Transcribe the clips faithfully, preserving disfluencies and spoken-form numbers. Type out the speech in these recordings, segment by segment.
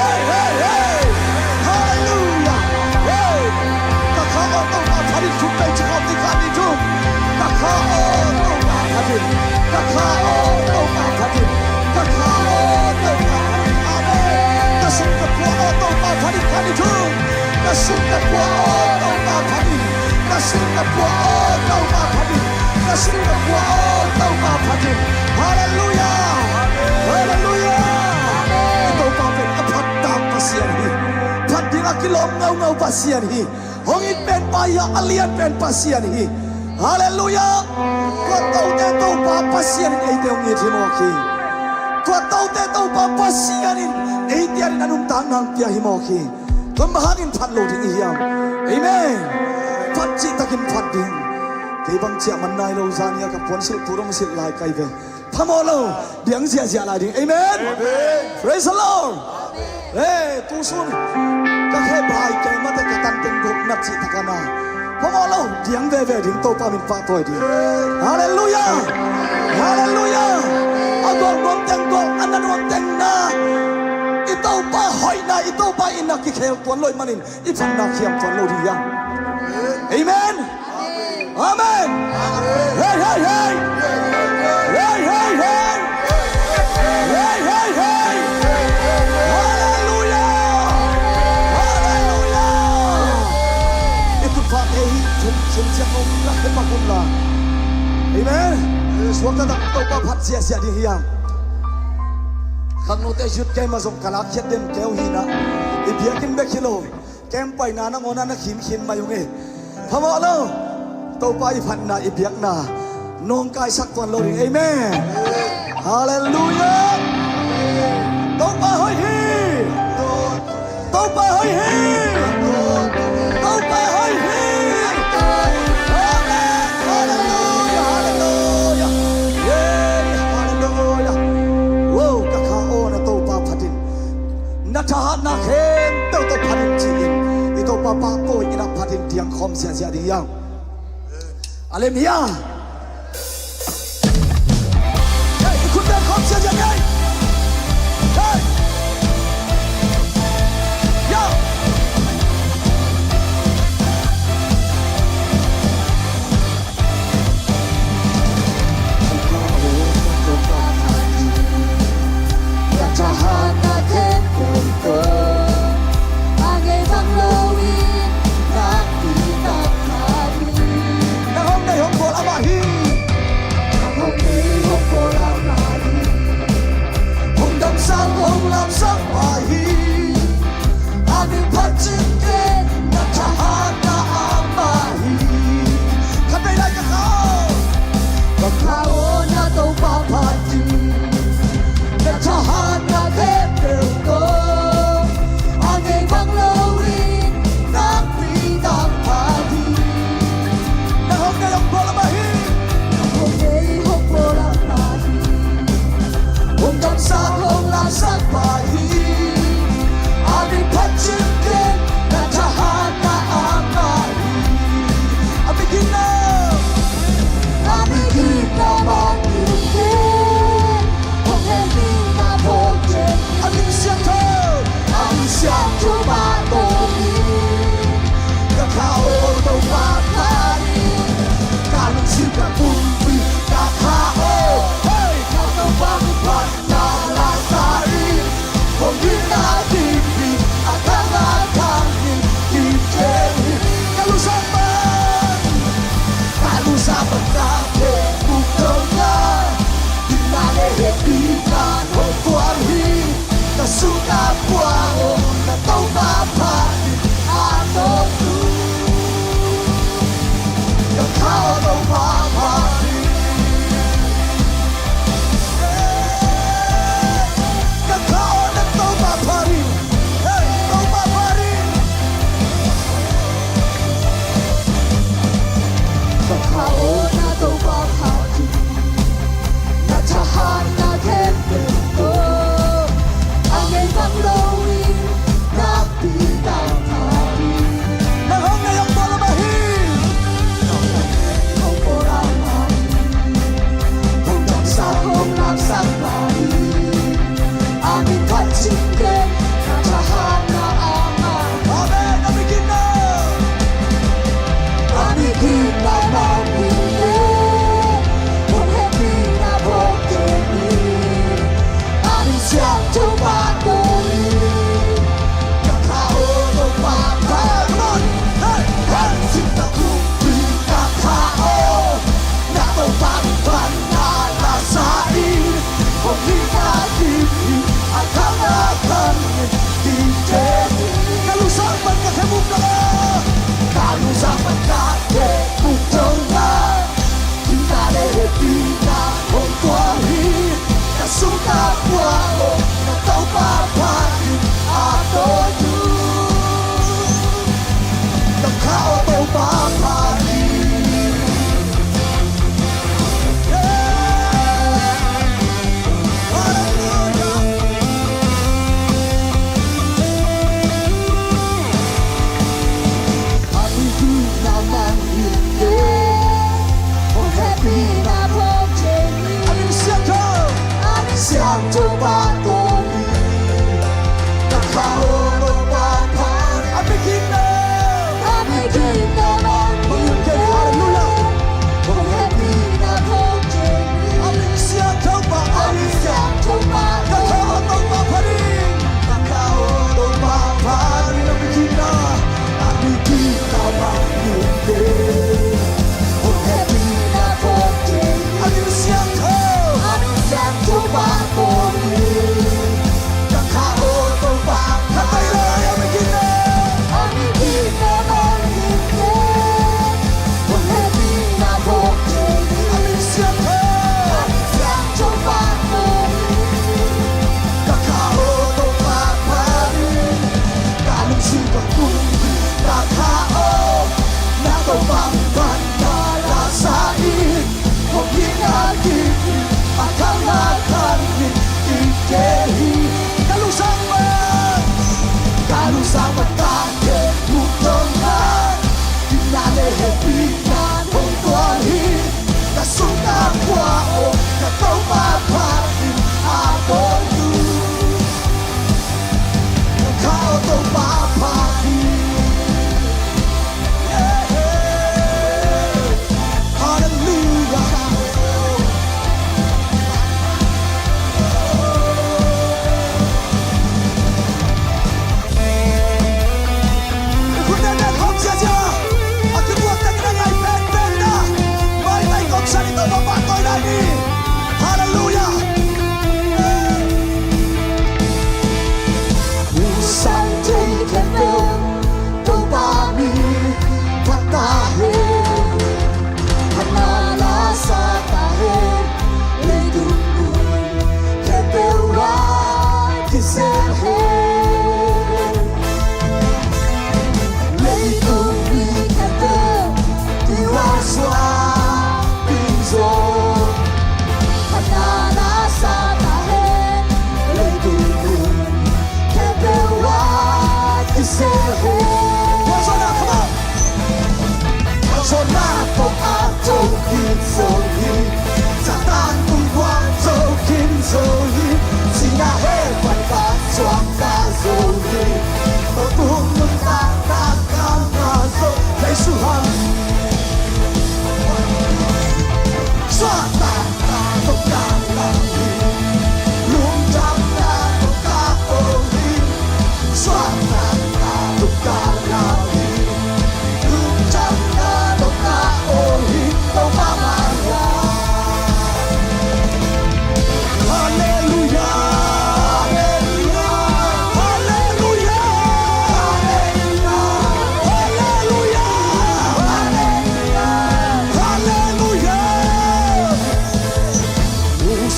Hei, hei, hei. Halleluiah. Hei. Ka kha aw Topa phat in, thum vei ci khawm ding, khat, nih, thum. Ka kha aw Topa phat in. Ka kha aw Topa phat in. Ka kha aw Topa phat in. Amen. Ka sum ka pua aw Topa phat in, khat, nih, thum. Ka sum ka pua aw Topa phat in. Ka sum ka pua aw Topa phat in. Ka sum ka pua aw Topa phat in. Halleluiah. Halleluiah. I Topa pen a phat tak Pasian hi. Phat ding a kilawm ngaungau Pasian hi. Hong it pen pa hi a, a lian pen Pasian hi. Halleluiah. Tua tote Topa Pasian in eite hong it hi mawk hi. Tua tote Topa Pasian in eite adingin a nuntakna hong pia hi mawk hi. Tua bang hangin phat lo ding i hiam? Amen. Phat cihtakin phat ding. Kei bang ciah man nai lo, zan hi a ka puan silh, pu dong silh lai kai ve. Phamawh lo, diang ziahziah lai ding. Amen. Amen. Praise the Lord. Amen. Hey, tu sun ka khe bai kei mate ka tan teng guk na cihtak a na. Phamawh lo, diang veve ding, Topa min pahtawi ding. Halleluiah. Halleluiah. A gol nuam teng gol, a na nuam teng na. I Topa hoihna, i Topa itna kikhel tuan lo ahih manin i phatna khiam tuan lo ding hiam? Amen. Amen. Hei, hei, hei. Hei, hei, hei. Hei, hei, hei. Halleluiah. Halleluiah. I tutphah te hi, thum, thum ciang om na, he pa kun la. Amen. Suakta tak Topa phat ziahziah ding hiam? Khangnote youth camp ah zong ka lakkhiat den keu hi na. I biakinn bek hi lo. Camp paina nangawn ah na khinkhin mai ung e. Phamawh lo. Topa i phatna, i biakna nawngkaisak tuan lo ding. Amen. Halleluiah. Topa hoih hi. Topa hoih hi. Topa hoih hi. Amen. Halleluiah. Halleluiah. Yeah. Halleluiah. Wow, ka kha aw na Topa phat in. Na thahatna khempeuh tawh phat in ci-in i Topa pahtawi in a phat in diang khawm ziahziah ding hiam? A lem hia? Hei, i khut beng khawm ziahziah ding. Hei. Ya. Nang hong nei hong bawl amah hi.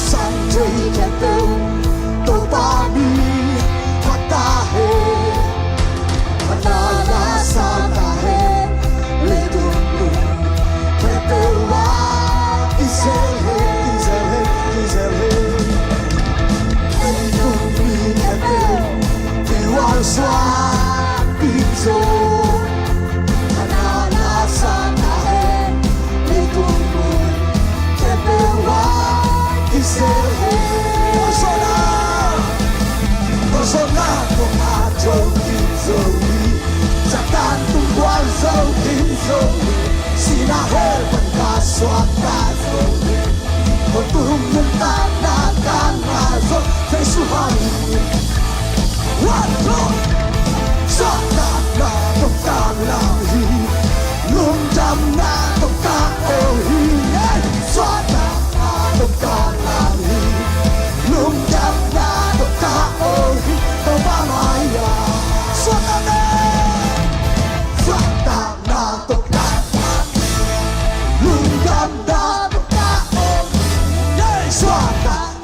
Sang thei khempeuh Topa mi pha ta hen. Phatna la sa ta hen. Leitung mun khempeuh ah kizel hen, kizel hen, kizel hen. Leitung mi khempeuh kiual suakpi zo. Phatna la sa ta hen. Leitung mun khempeuh ah kizel hen. Hosanna! Hosanna kong at zo ding zo hi. Satan tung gual zo ding zo hi. Sihna hell pan ka suakta zo hi. Kong tung nuntakna ka ngah zo Jesu hang hi. One, two. Suahtakna tawh ka lam hi. Lungdamna tawh ka aw hi. Hey! Suahtakna tawh ka lam hi. Lungdamna tawh ka aw hi. Topa mai-ah. Suahtakna. Suahtakna tawh ka lam hi. Lungdamna tawh ka aw hi. Hey! Suahtakna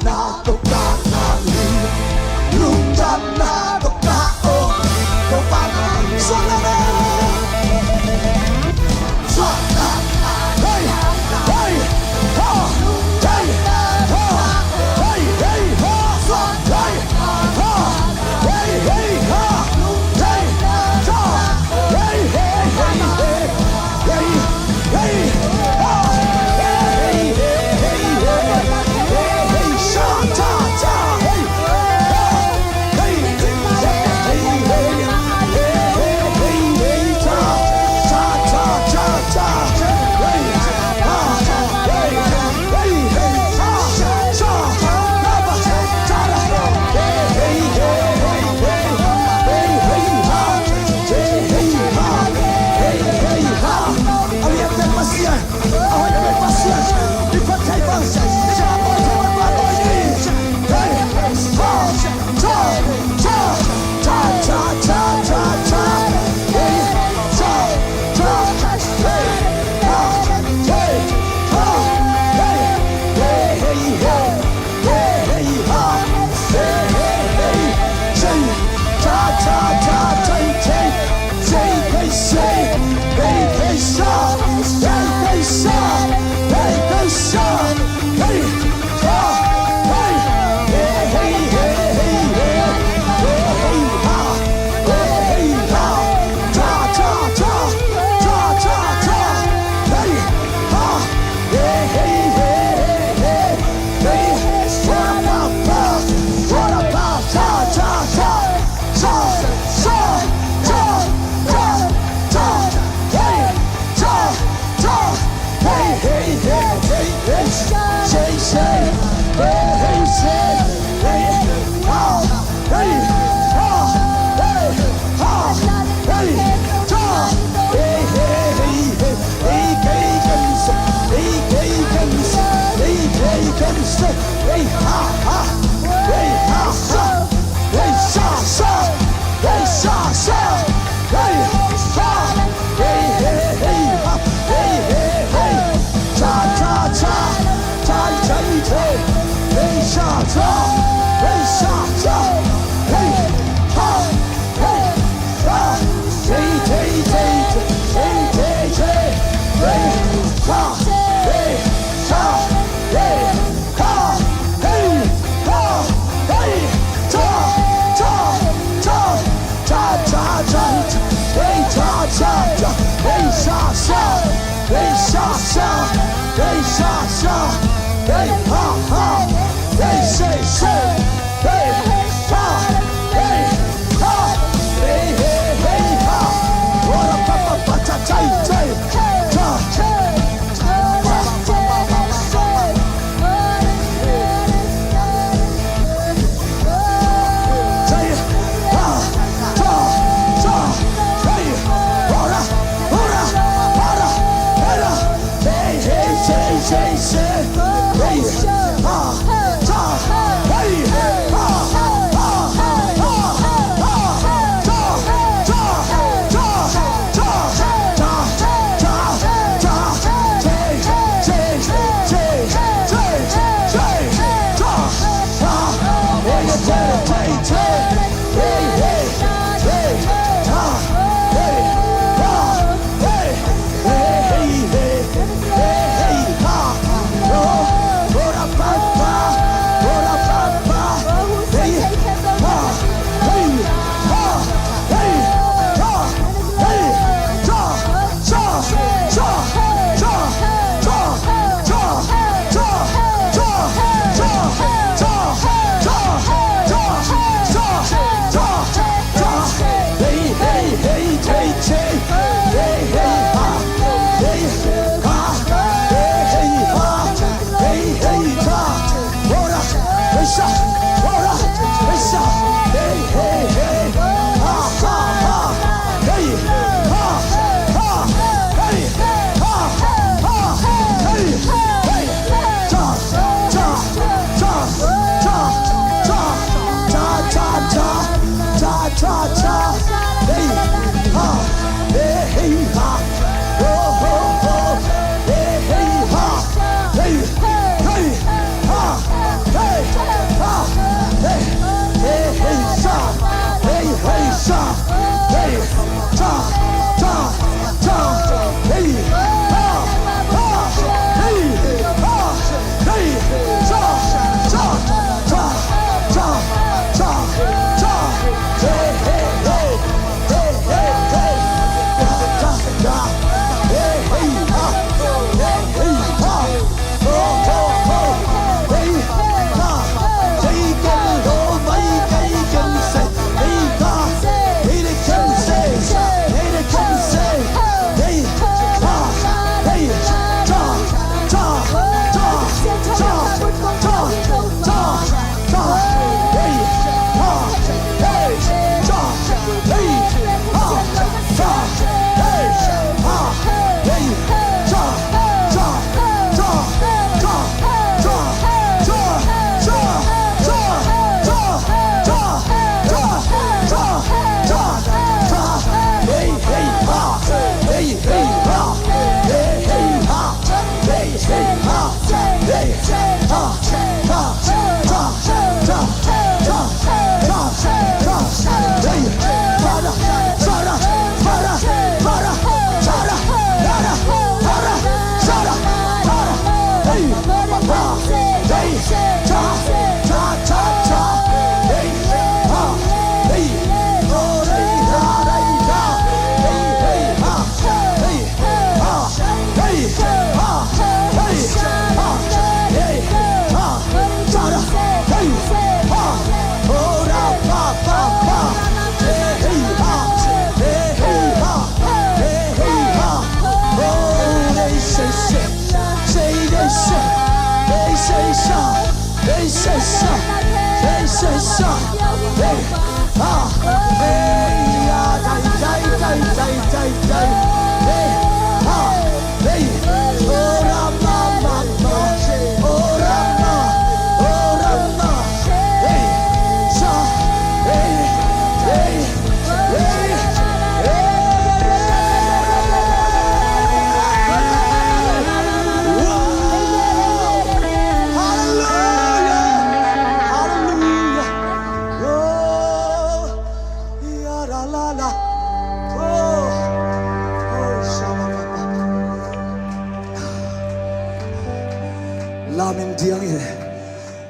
Lamin diang hi.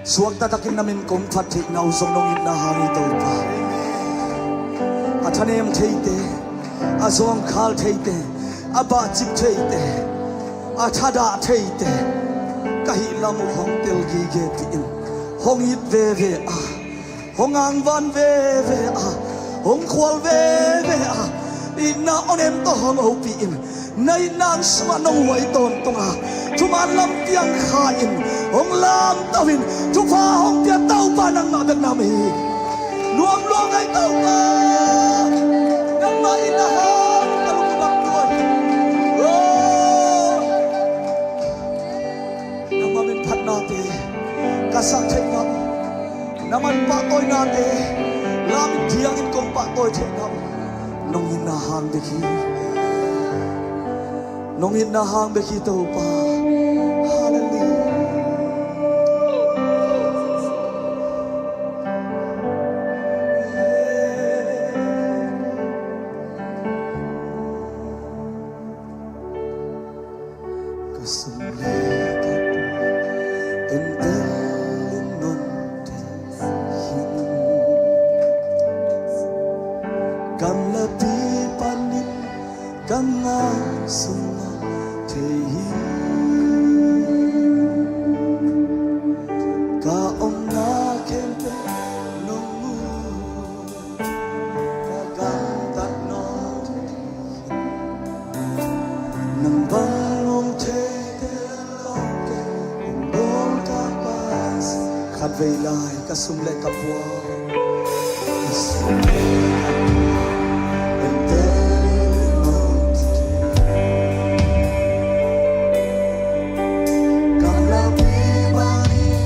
Suakta takin na min kong phat theihna uh zong nong itna hang hi Topa. A thanem theite, a zawngkhal theite, a bahcip theite, a thadah theite ka hih lam uh hong tel gige pih in. Hong it veve a, hong angvan veve a, hong khual veve a, itna onem tawh hong hopih in. Na itna sungah nong huai tawntung a, thuman lam piang kha in, hong lamto in, thupha hong pia Topa nangmah bek na om hi. Nuam lua ngai Topa, nangmah itna hang ka lungdam tuan. Oh. Nangmah min phatnate ka sak theihna uh, na man pahtawinate lamin diangin kong pahtawi theihna uh nong itna hang bek hi. Nong itna hang bek hi Topa. Halleluiah. Ka sum le ka pu entel in nong thei hi. Gamlapi panin ka ngaihsun nong thei hi. Ka omna khempeuh nong mu, ka gamtat nong thei hi. Nang bang om theite lo kei, ong bawl ka Pa. Khatvei lai ka sum le ka puan, ka sum le ka puan entel nong thei. Gamlapi bangin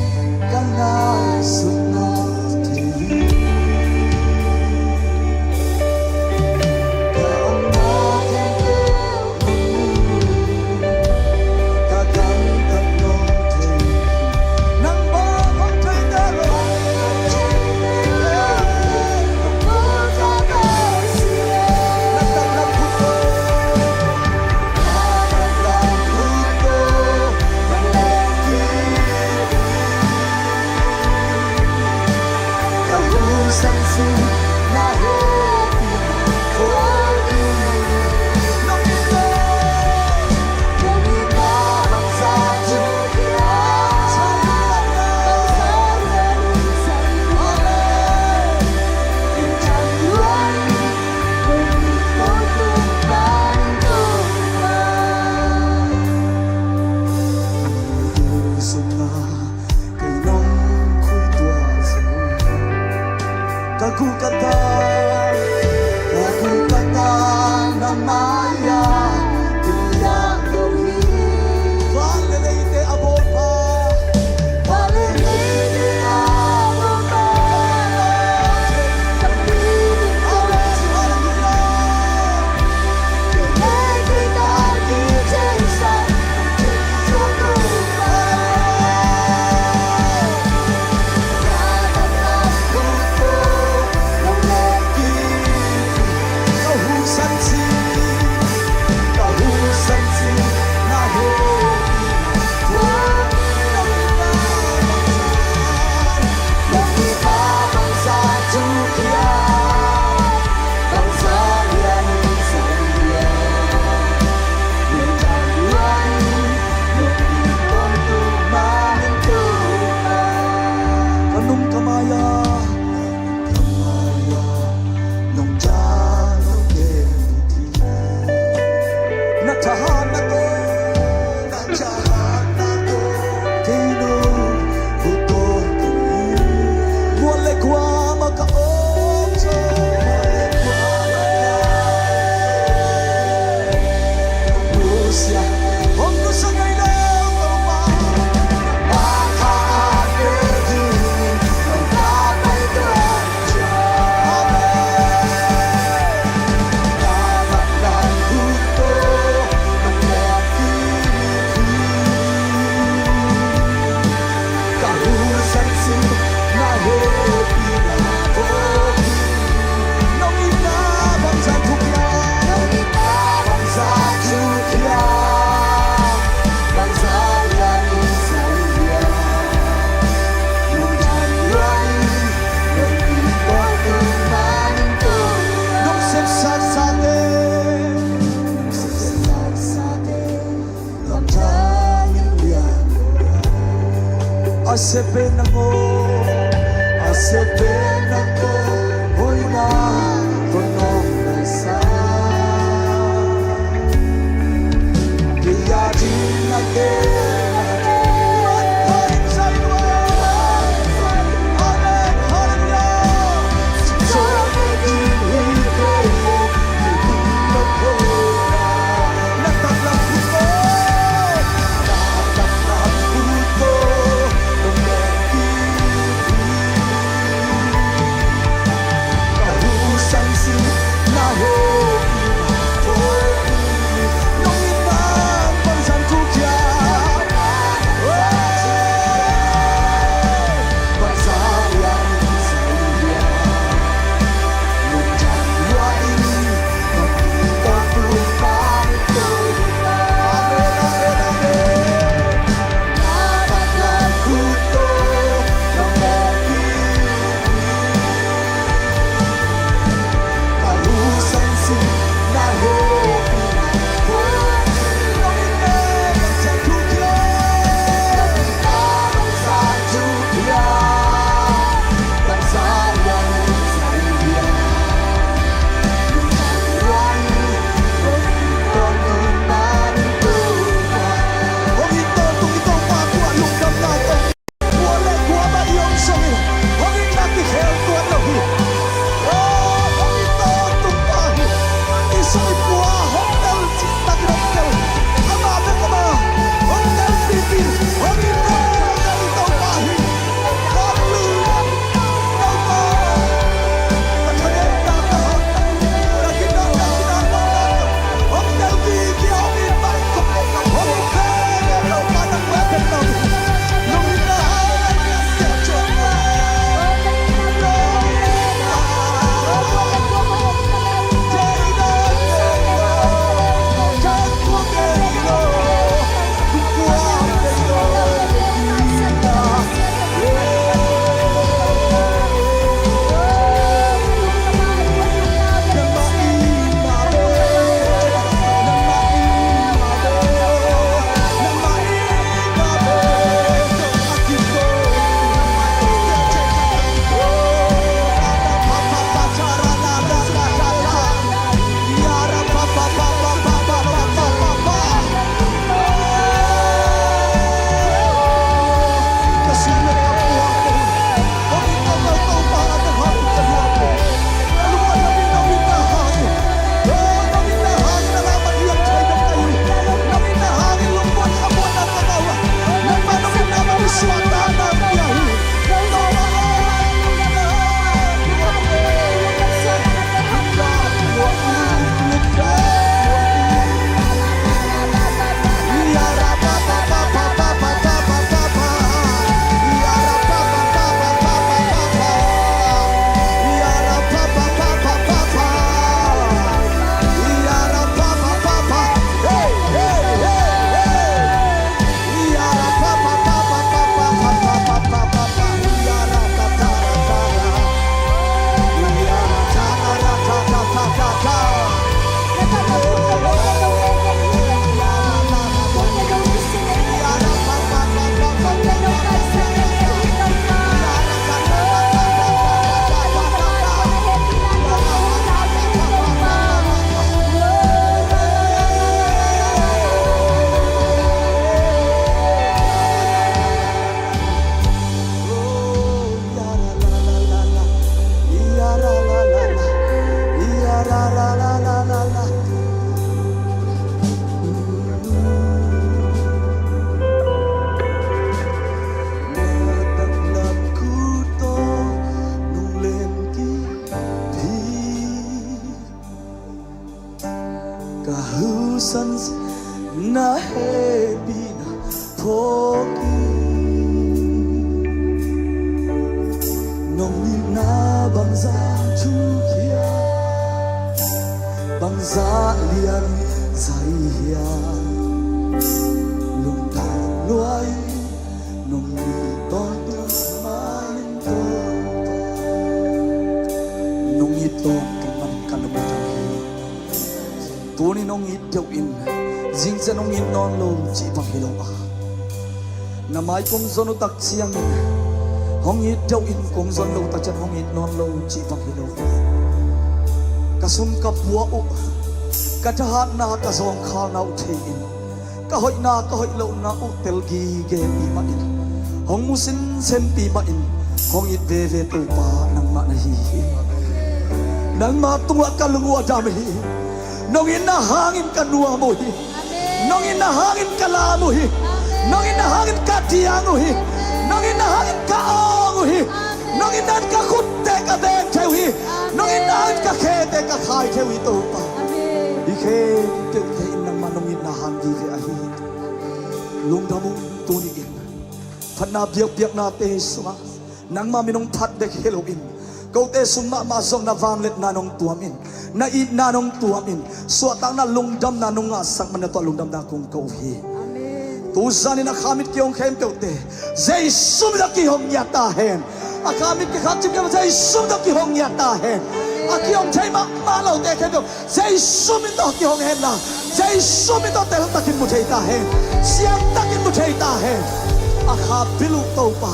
ka ngaihsun nong thei hi. Ka husan na hehpihna phawk in, nong itna bangzah thuk hiam, bangzah lian zai hiam, lungtang lua in, nong it tawh tua mah in Topa. Nong it tawh kei man ka lungtang hi. Tuni nong it deuh in, zingciang nong it nawn lo cih bang hi lo a, na mai kong zon uh tak ciangin Hong it deuh in kong zon lo takciang hong it nawn lo cih bang hi lo. Ka sum ka pua uh, ka thahatna ka zawngkhalna uh thei in, ka hoihna ka hoih lohna uh tel gige pi mah in, hong mu sinsen pi mah in, hong it veve Topa nangmah na hi hi. Nangmah tungah ka lung uh a dam hi. Nong itna hangin ka nuam uh hi. Nong itna hangin ka lam uh hi. Nong itna hangin ka diang uh hi. Nong itna hangin ka awng uh hi. Nong itna hangin ka khutte ka beng thei uh hi. Nong itna hangin ka khete ka khai thei uh hi Topa. Hi khempeuhte in nangmah nong itna hang vive ahi hi. Lungdam ung. Tuni in phatna biakpiaknate sungah nangmah min hong phat bek hi loin, kote sung mahmah zong na vangliatna nong tuam in, na itna nong tuam in, suahtakna lungdamna nong ngahsak man na tuah lungdamna kong ko uh hi. Tu zanin a kha mit kihong khempeuhte Jesu min tawh kihong ngiat ta hen. A kha mit kikhak cip khempeuh Jesu min tawh kihong ngiat ta hen. A kihong thei mahmah lote khempeuh Jesu min tawh kihong hen la, Jesu min tawh teltakin mu thei ta hen. Siangtakin mu thei ta hen. A kha bil uh Topa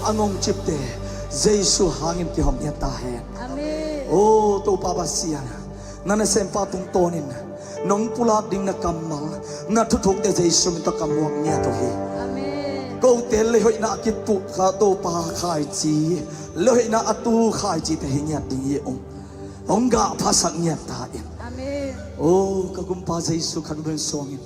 a ngongcipte Jesu hangin kihong ngiat ta hen. O Topa Pasian, na nasempa tungtawnin nong pulak ding na kammal, na thuthukte Jesu min tawh ka muak ngiat uh hi. Kote leihoihna a kituh kha Topa khaici, leihoihna a tu khaicite hi ngiat ding hi ung. Hong gah phasak ngiat ta in. O ka Kumpa Jesu khat bek suangin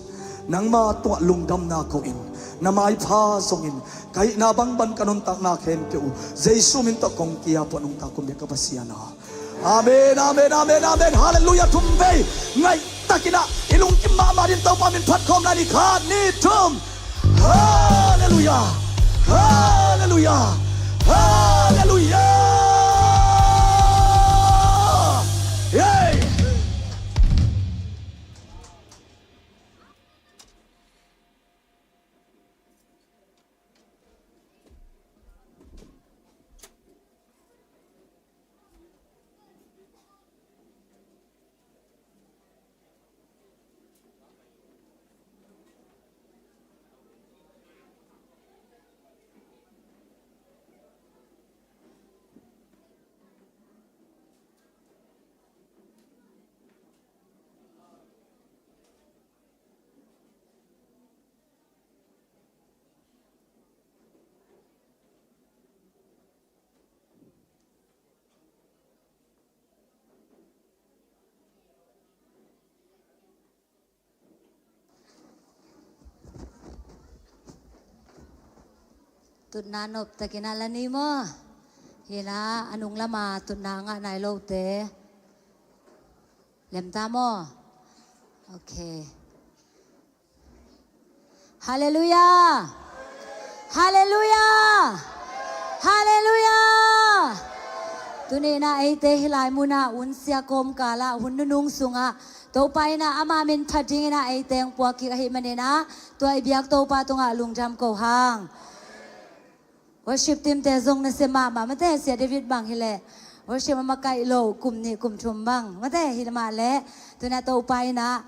nangmah tungah lungdamna ko in, na maipha zongin ka hihna bangban ka nuntakna khempeuh uh Jesu min tawh kong kiap uh a nungta kum bek ka Pasian aw. Amen, amen, amen, amen. Halleluiah thum vei ngaihtakin ah i lungkim mahmah dingin Topa min phat khawm lai ni. Khat, nih, thum. Halleluiah. Halleluiah. Halleluiah. Tutna noptakin ah la ni maw? Hi-in ah a nung lama tutna ngah nai lote lemta maw? Ok. Halleluiah. Halleluiah. Halleluiah. Tuni-in ah eite hih lai munah unsia kawmkalah hun nunung sungah Topa in ah ama min phat dingin ah eite hong puak kik ahih manin ah tua i biak Topa tungah lungdam ko hang. Worship teamte zong na sia mahmah mate, Sia David bang hileh worship a makaih lo kum nih kum thum bang mate hi mah leh, tuni-in ah Topa in ah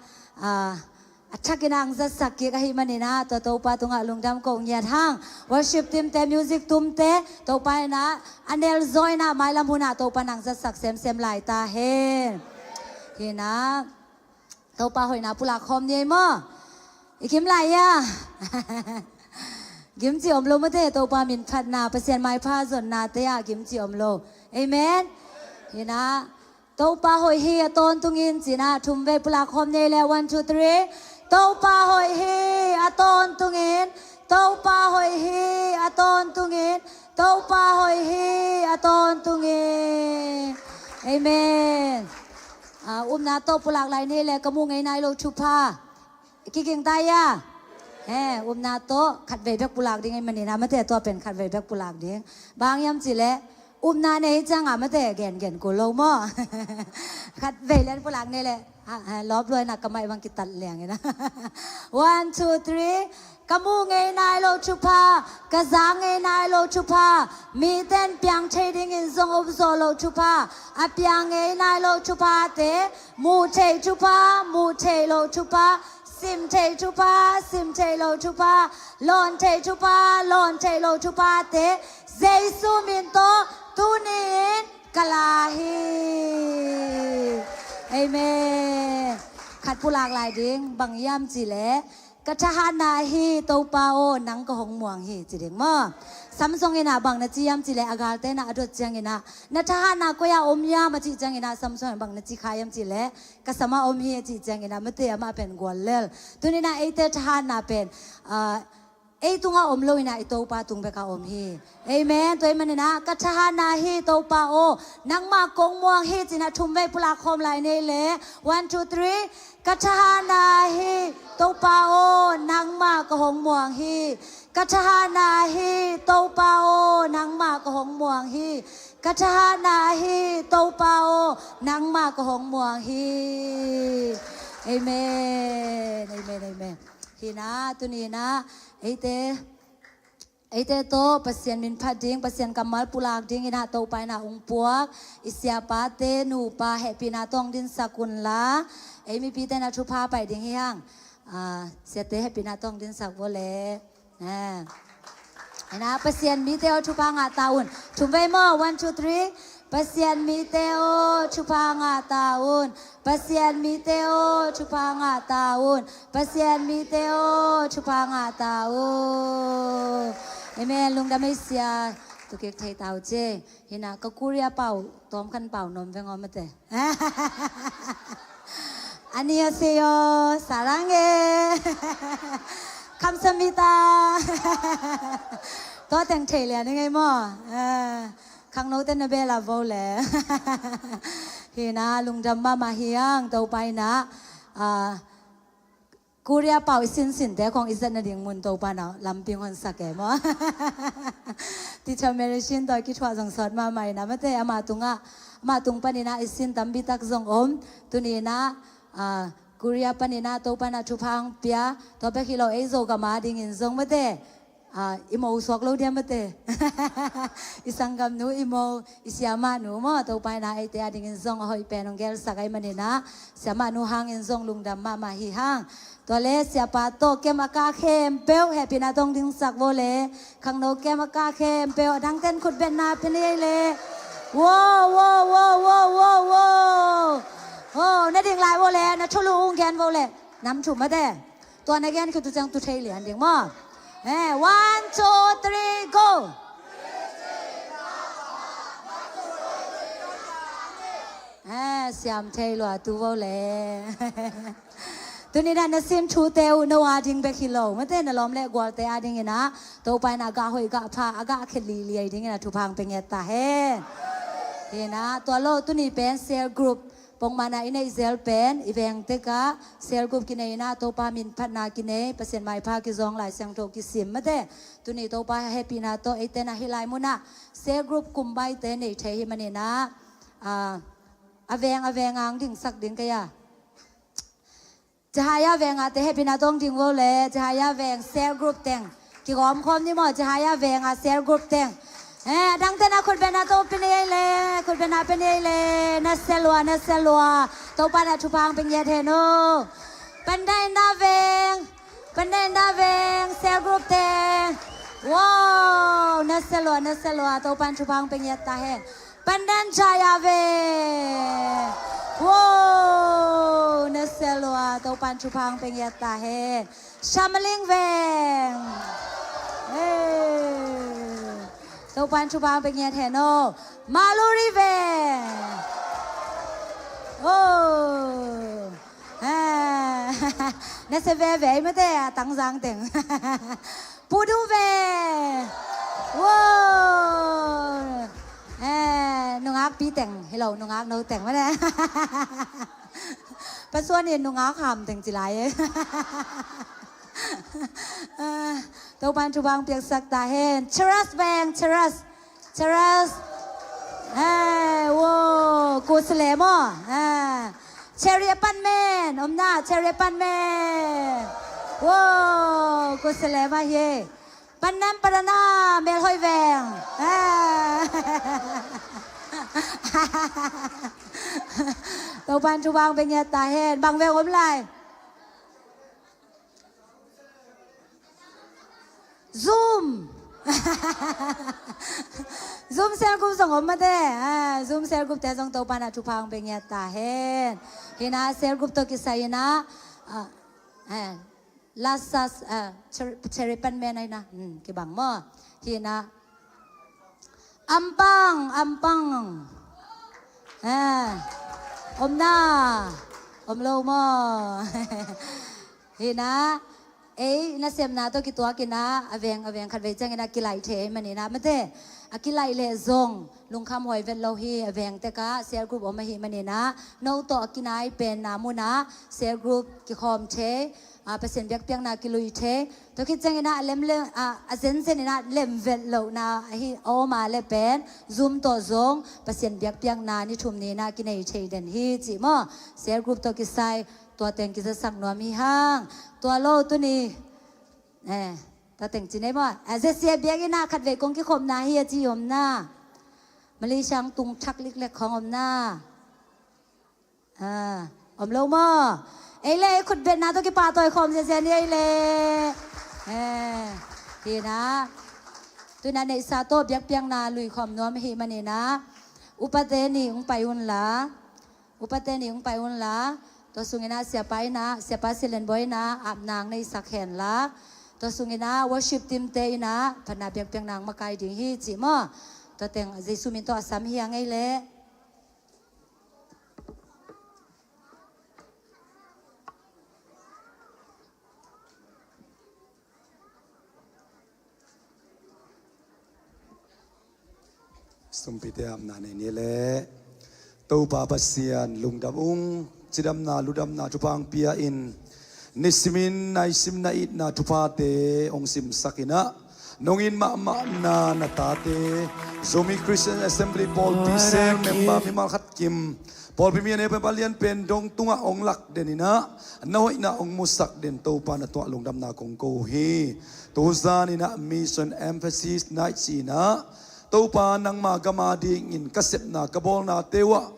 a thakin ah hong zatsak kik ahih manin ah tua Topa tungah lungdam ko ngiat hang. Worship teamte, music tumte, Topa in ah a nelzaw in ah mailam hunah Topa in hong zatsak semsem lai ta hen. Hi-in ah Topa hoihna pulak khawm ni ei maw? I kim lai hia? Gimci om lo mate, Topa min phatna, Pasian maipha zonnate ah gimci om lo. Amen. Hi-in ah Topa hoih hi a tawntungin ci-in ah thum vei pulak khawm ni ei leh, one, two, three. Topa hoih hi a tawntungin, Topa hoih hi a tawntungin, Topa hoih hi a tawntungin. Amen. Ah, upna tawh pulak lai ni ei leh, ka muh ngei nai lo thupha. Kiging ta hia? Eh, upna tawh khatvei bek pulak ding ahih manin ah mate, tua pen khatvei bek pulak ding. Bang hiam cih leh upna nei ciangah mate gengen kul lo maw? Khatvei lian pulak ni ei leh, ah, ah, lawp lua-in ah ka mic bang kitat liang in ah. One, two, three. Ka muh ngei nai lo thupha, ka za ngei nai lo thupha, mite in piang thei dingin zong om zaw lo thupha, a piang ngei nai lo thuphate, muh theih thupha, muh theih loh thupha, sim theih thupha, sim theih loh thupha, lawn theih thupha, lawn theih loh thuphate, Jesu min tawh tuni-in ka la hi. Amen. Khat pulak lai ding, bang hiam cih leh, ka thahatna hi Topa aw, nang ka hong muang hi, ci ding maw? Samson in ah bang na ci hiam cih leh, a galte in ah a dot ciangin ah, na thahatna koi-ah om hiam a cih ciangin ah, Samson in bang na ci kha hiam cih leh, ka sam ah om hi a cih ciangin ah, mate, amah pen guallel. Tuni-in ah eite thahatna pen, ah, ei tungah om lo-in ah i Topa tung bekah om hi. Amen. Tua ahih manin ah, ka thahatna hi Topa aw, nangmah kong muang hi, ci-in ah thumvei pulak khawm lai ni ei leh. One, two, three. Ka thahatna hi Topa aw, nangmah ka hong muang hi. Ka thahatna hi Topa aw, nangmah ka hong muang hi. Ka thahatna hi Topa aw, nangmah ka hong muang hi. Amen. Amen. Amen. Hi-in ah, tuni-in ah, eite, eite tawh Pasian min phat ding, Pasian kammal pulak dingin ah Topa in ah hong puak i siapate nupa hehpihna tawh hong dinsak un la, ei mipite in ah thupha pai ding hi hang. Ah, siate hehpihna tawh hong dinsak vo leh. Ah. Hi-in ah, Pasian mite aw, thupha ngah ta un. Thumvei maw, one, two, three. Pasian mite aw, thupha ngah ta un. Pasian mite aw, thupha ngah ta un. Pasian mite aw, thupha ngah ta un. Amen. Lungdam ei sia. Tukik thei ta uh cih. Hi-in ah, ka Korea pau, tawm khan pau nuam veng aw, mate. 안녕하세요. 사랑해. 감사합니다. Tua teng thei lian ing ei maw? Ah, khangnote na bel a vo leh. Hi-in ah, lungdam mahmah hi hang, Topa in ah, ah, Korea pau i sinsinte khong i zat nading mun Topa in ah lampi hong honsak e maw? Teacher Mary Shin tawh kithuah zong sawt mahmah in ah, mate, amah tungah, amah tung panin ah i sin tampi tak zong om. Tuni-in ah, ah, Korea panin ah Topa in ah thupha hong pia, tua bek hi lo, ei Zogam a dingin zong, mate, ah, i mo suak lo dia, mate. I sanggamnu, i mo, i siamahnu maw, Topa in ah eite a dingin zong a hoih pen hong gelsak ahih manin ah, siamahnu hangin zong lungdam mahmah hi hang. Tua leh siapa tawh camp a kah khempeuh hehpihna tawh hong dinsak vo leh. Khangno camp a kah khempeuh, a dangte'n khutbetna pia ni ei leh. Wow, wow, wow, wow, wow, wow. Oh, na ding lai vo leh, na thulu hong gen vo leh. Nam thum, mate. Tua na gen khit uh ciang tu thei lian ding maw? Eh, one, two, three, go. Eh, siam thei lua tu vo leh. Tuni-in ah na sin thute uh no a ding bek hi lo, mate, na lawm leh gualte a dingin ah Topa in ah a gah hoih gah pha, a gah khel lili dingin ah thupha hong pia ngiat ta hen. Hi-in ah, tua lo, tuni pen cell group pongmawhna i neih zel pen, i veng tekah cell group kinei-in ah Topa min phatna kinei, Pasian maipha kizawng, Lai Siangtho kisim, mate. Tuni Topa hehpihna tawh eite in ah hih lai munah cell group kumbaite nei thei ahih manin ah, ah, a veng a veng ah hong dingsak ding kei a. Cihaya veng ah te hehpihna tawh hong ding vo leh, Cihaya veng cell group teng. Kigawm khawm ni maw, Cihaya veng ah cell group teng. Eh, a dangte'n ah khutbetna tawh pia ni ei leh, khutbetna pia ni ei leh, na sia lua, na sia lua. Topa in ah thupha hong pia ngiat hen aw. Pandan in ah veng, Pandan in ah veng, cell group teng. Wow, na sia lua, na sia lua, Topa in thupha hong pia ngiat ta hen. Pandan Jaya veng. Wow, na sia lua, Topa in thupha hong pia ngiat ta hen. Shamaling veng. Hey. Topa in thupha hong pia ngiat hen aw. Maluri veng. Oh. Ah. Na sia veve ei, mate, a Tangzang teng. Pudu veng. Wow. Eh, nungakpi teng hi lo, nungakno teng mate. Pasuan in nungak ham teng ci lai e. Ah, Topa in thupha hong piaksak ta hen. Cheras veng, Cheras. Cheras. Eh, wow, Kusale maw. Eh. Cherry Apartment, om na, Cherry Apartment. Wow, Kusale mah hi. Pandan Padana, Melhoih veng. Eh. Topa in thupha hong pia ngiat ta hen. Bang veng om lai? Zoom. Zoom cell group zong om mate. Ah, Zoom cell group te zong Topa na thupha hong pia ngiat ta hen. Hi na cell group tawh kisai hi na, ah, eh, Lasas, ah, Cher-, Cheripan men ai na. Hmm, kibang maw. Hi na. Ampang, ampang. Ah, om na. Om lo maw. Hi na. Ei, nasepna tawh kituak hi na. A veng, a veng khat vei ciang hi na kilaih thei man hi na. Mate, a kilaih leh zong lungkham huai vet lo hi, a veng tek ah cell group om ahih man hi na. No tawh a kinai pen na mun ah cell group kikhawm thei, ah, Pasian biakpiakna kilui thei. Tua khit ciang hi na a lem lem, ah, a zenzen hi na lem vet lohna ahi a om a leh pen Zoom tawh zong Pasian biakpiakna ni thum ni na kinei thei den hi cih maw. Cell group tawh kisai tua teng kizasak nuam hi hang. Tua lo tuni. Eh, tua teng ci nei maw. Eh, Z C A biakinn ah khat vei kong kikhopna hi a ci om na. Malaysia tung thak liklek khong om na. Ah, om lo maw. Ei le, ei khutbetna tawh kipahtawi khawm ziazia ni ei le. Eh, hi na. Tuna neihsa tawh biakpiakna lui khawm nuam hi man hi na. Upate ni hong pai un la. Upate ni hong pai un la, tua sungin ah siapa in ah, siapa Silenbawi in ah apna hong neisak hen la, tua sungin ah worship team te in ah phatna biakpiakna hong makai ding hi cih maw. Tua teng Jesu min tawh a sam hi a ngei leh. Sumpite apna nei ni leh. Topa Pasian lungdam ung, cidamna ludamna thupha hong pia in, nisimin naisim na itna thuphate hong simsak in ah, nong it mahmahna na tate, Zomi Christian Assembly pawlpi seng member mimal khat kim, pawlpi mi a neu pen palian pen dong tungah hong lak den in ah, na hoihna hong musak den Topa na tungah lungdamna kong ko uh hi. Tuzan in ah Mission Emphasis Night ci in ah, Topa nangma gam a dingin ka sepna ka bawlnate uh ah,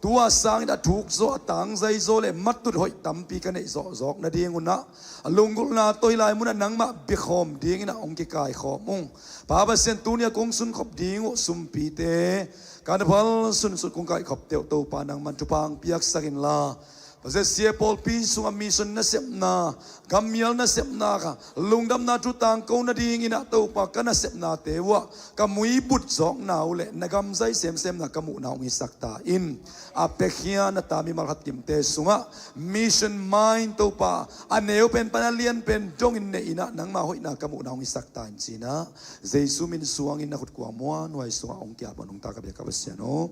tu a sangin a thuk zaw, a tangzai zaw le matut hoih tampi ka neih zawhzawk nading un ah, a lunggulhna tawh hih lai munah nangmah biakhawm dingin ah hong kikaikhawm ung. Pa Pasian, tuni a kong sunkhop ding uh sumpite, ka na phal sunsut kong kaikhopte uh Topa nangman thupha hong piaksak inla, Pasian, Z C A pawlpi sungah mission nasepna, gammial nasepna kha, lungdamna thu tangko nadingin ah Topa ka nasepnate uh ah ka muibut zawkna uh le na gamzai semsemna ka muhna hong hisak ta in. A piakhia na ta mimal khat kimte sungah mission mind Topa, a neu pen pan a lian pen dongin neih in ah nangma hoihna ka muhna hong hisak ta in ci in ah, Jesu min suangin na khut kua muanhuai sungah hong kiap un, nungta ka biak ka Pasian aw.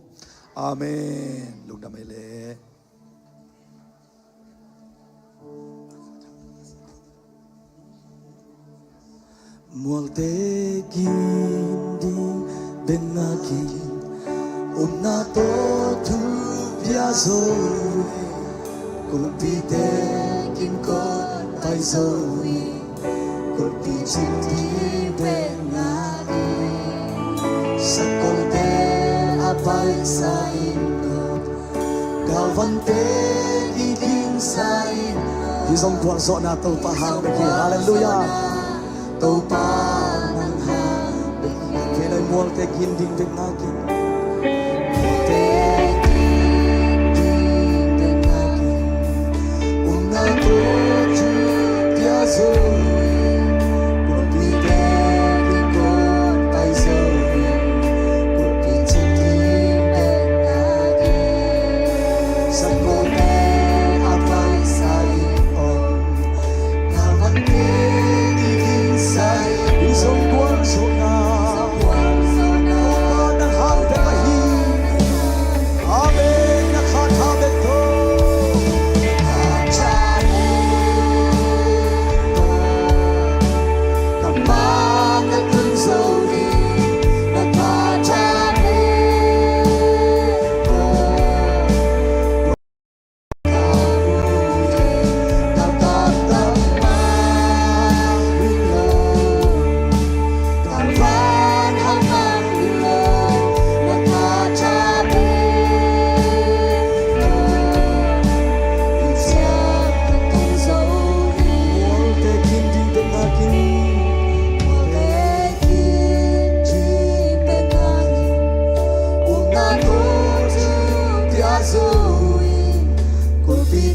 Amen. Lungdam ei leh. Mualte kin ding bek ngak in, upna tawh thu pia zo hi. Kulpite kin kawt pai zo hi. Kulpi cing ding bek ngak in, sakolte a paisa in, galvante kikingsa in. Hih zong gualzawhna Topa hang bek hi. Halleluiah. Topa nang hang bek hi. Kei lai mualte kin ding bek ngak in. Mualte kin ding bek ngak in. Upna tawh thu pia zo hi. Kulpite kikawt pai zo hi. Kulpi cing ding bek ngak in, sakolte a paisa in om, galvante kikingsa in. Hih zong gualzawhna, gualzawhna Topa nang hang bek hi. Amen. Na khat khat bek tawh.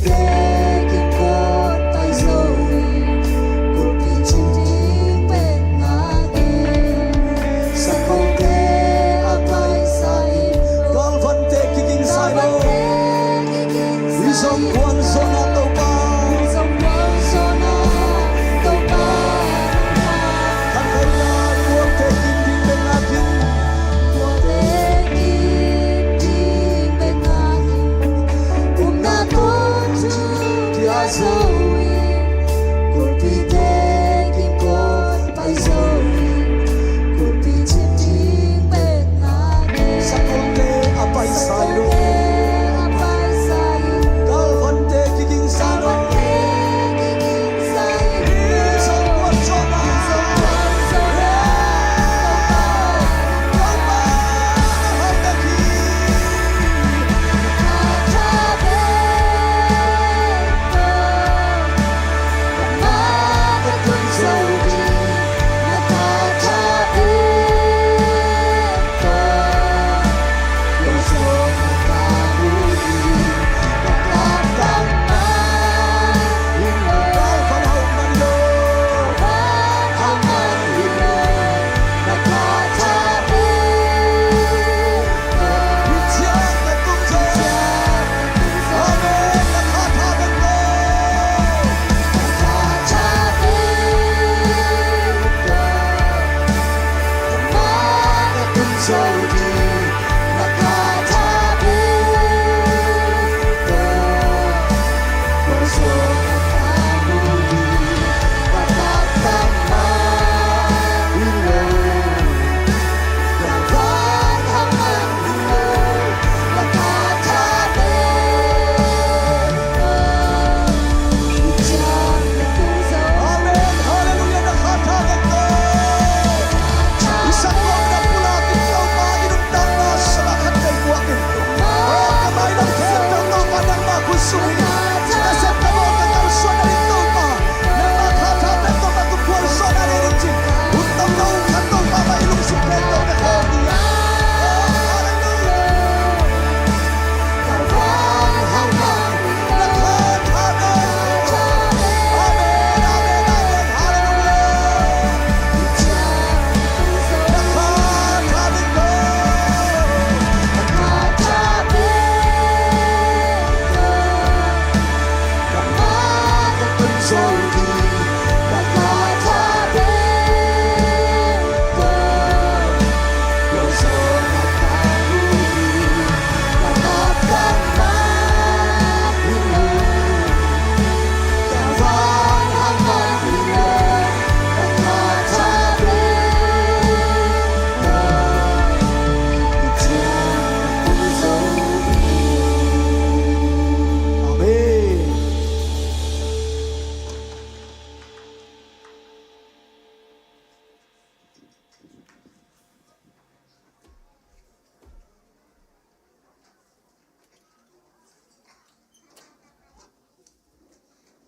Tekin kawt pai zo in, kulpi cim ding bek ngak in, sakawngte a paisa in, galvante kiging sa lo. I zong kuan zona Topa. I zong kuan zona Topa. Kan thei lai kuan tekin ding bek ngak in. Kuan tekin ding bek ngak in. Upna kong thu pia zo in, kulpi tekin kawt pai zo in, kulpi cim ding bek ngak in. Sakawngte a paisa in, sakawngte a paisa in, galvante kiging sa lo. Galvante kiging sa lo. I zong kuan zona. I zong kuan zona.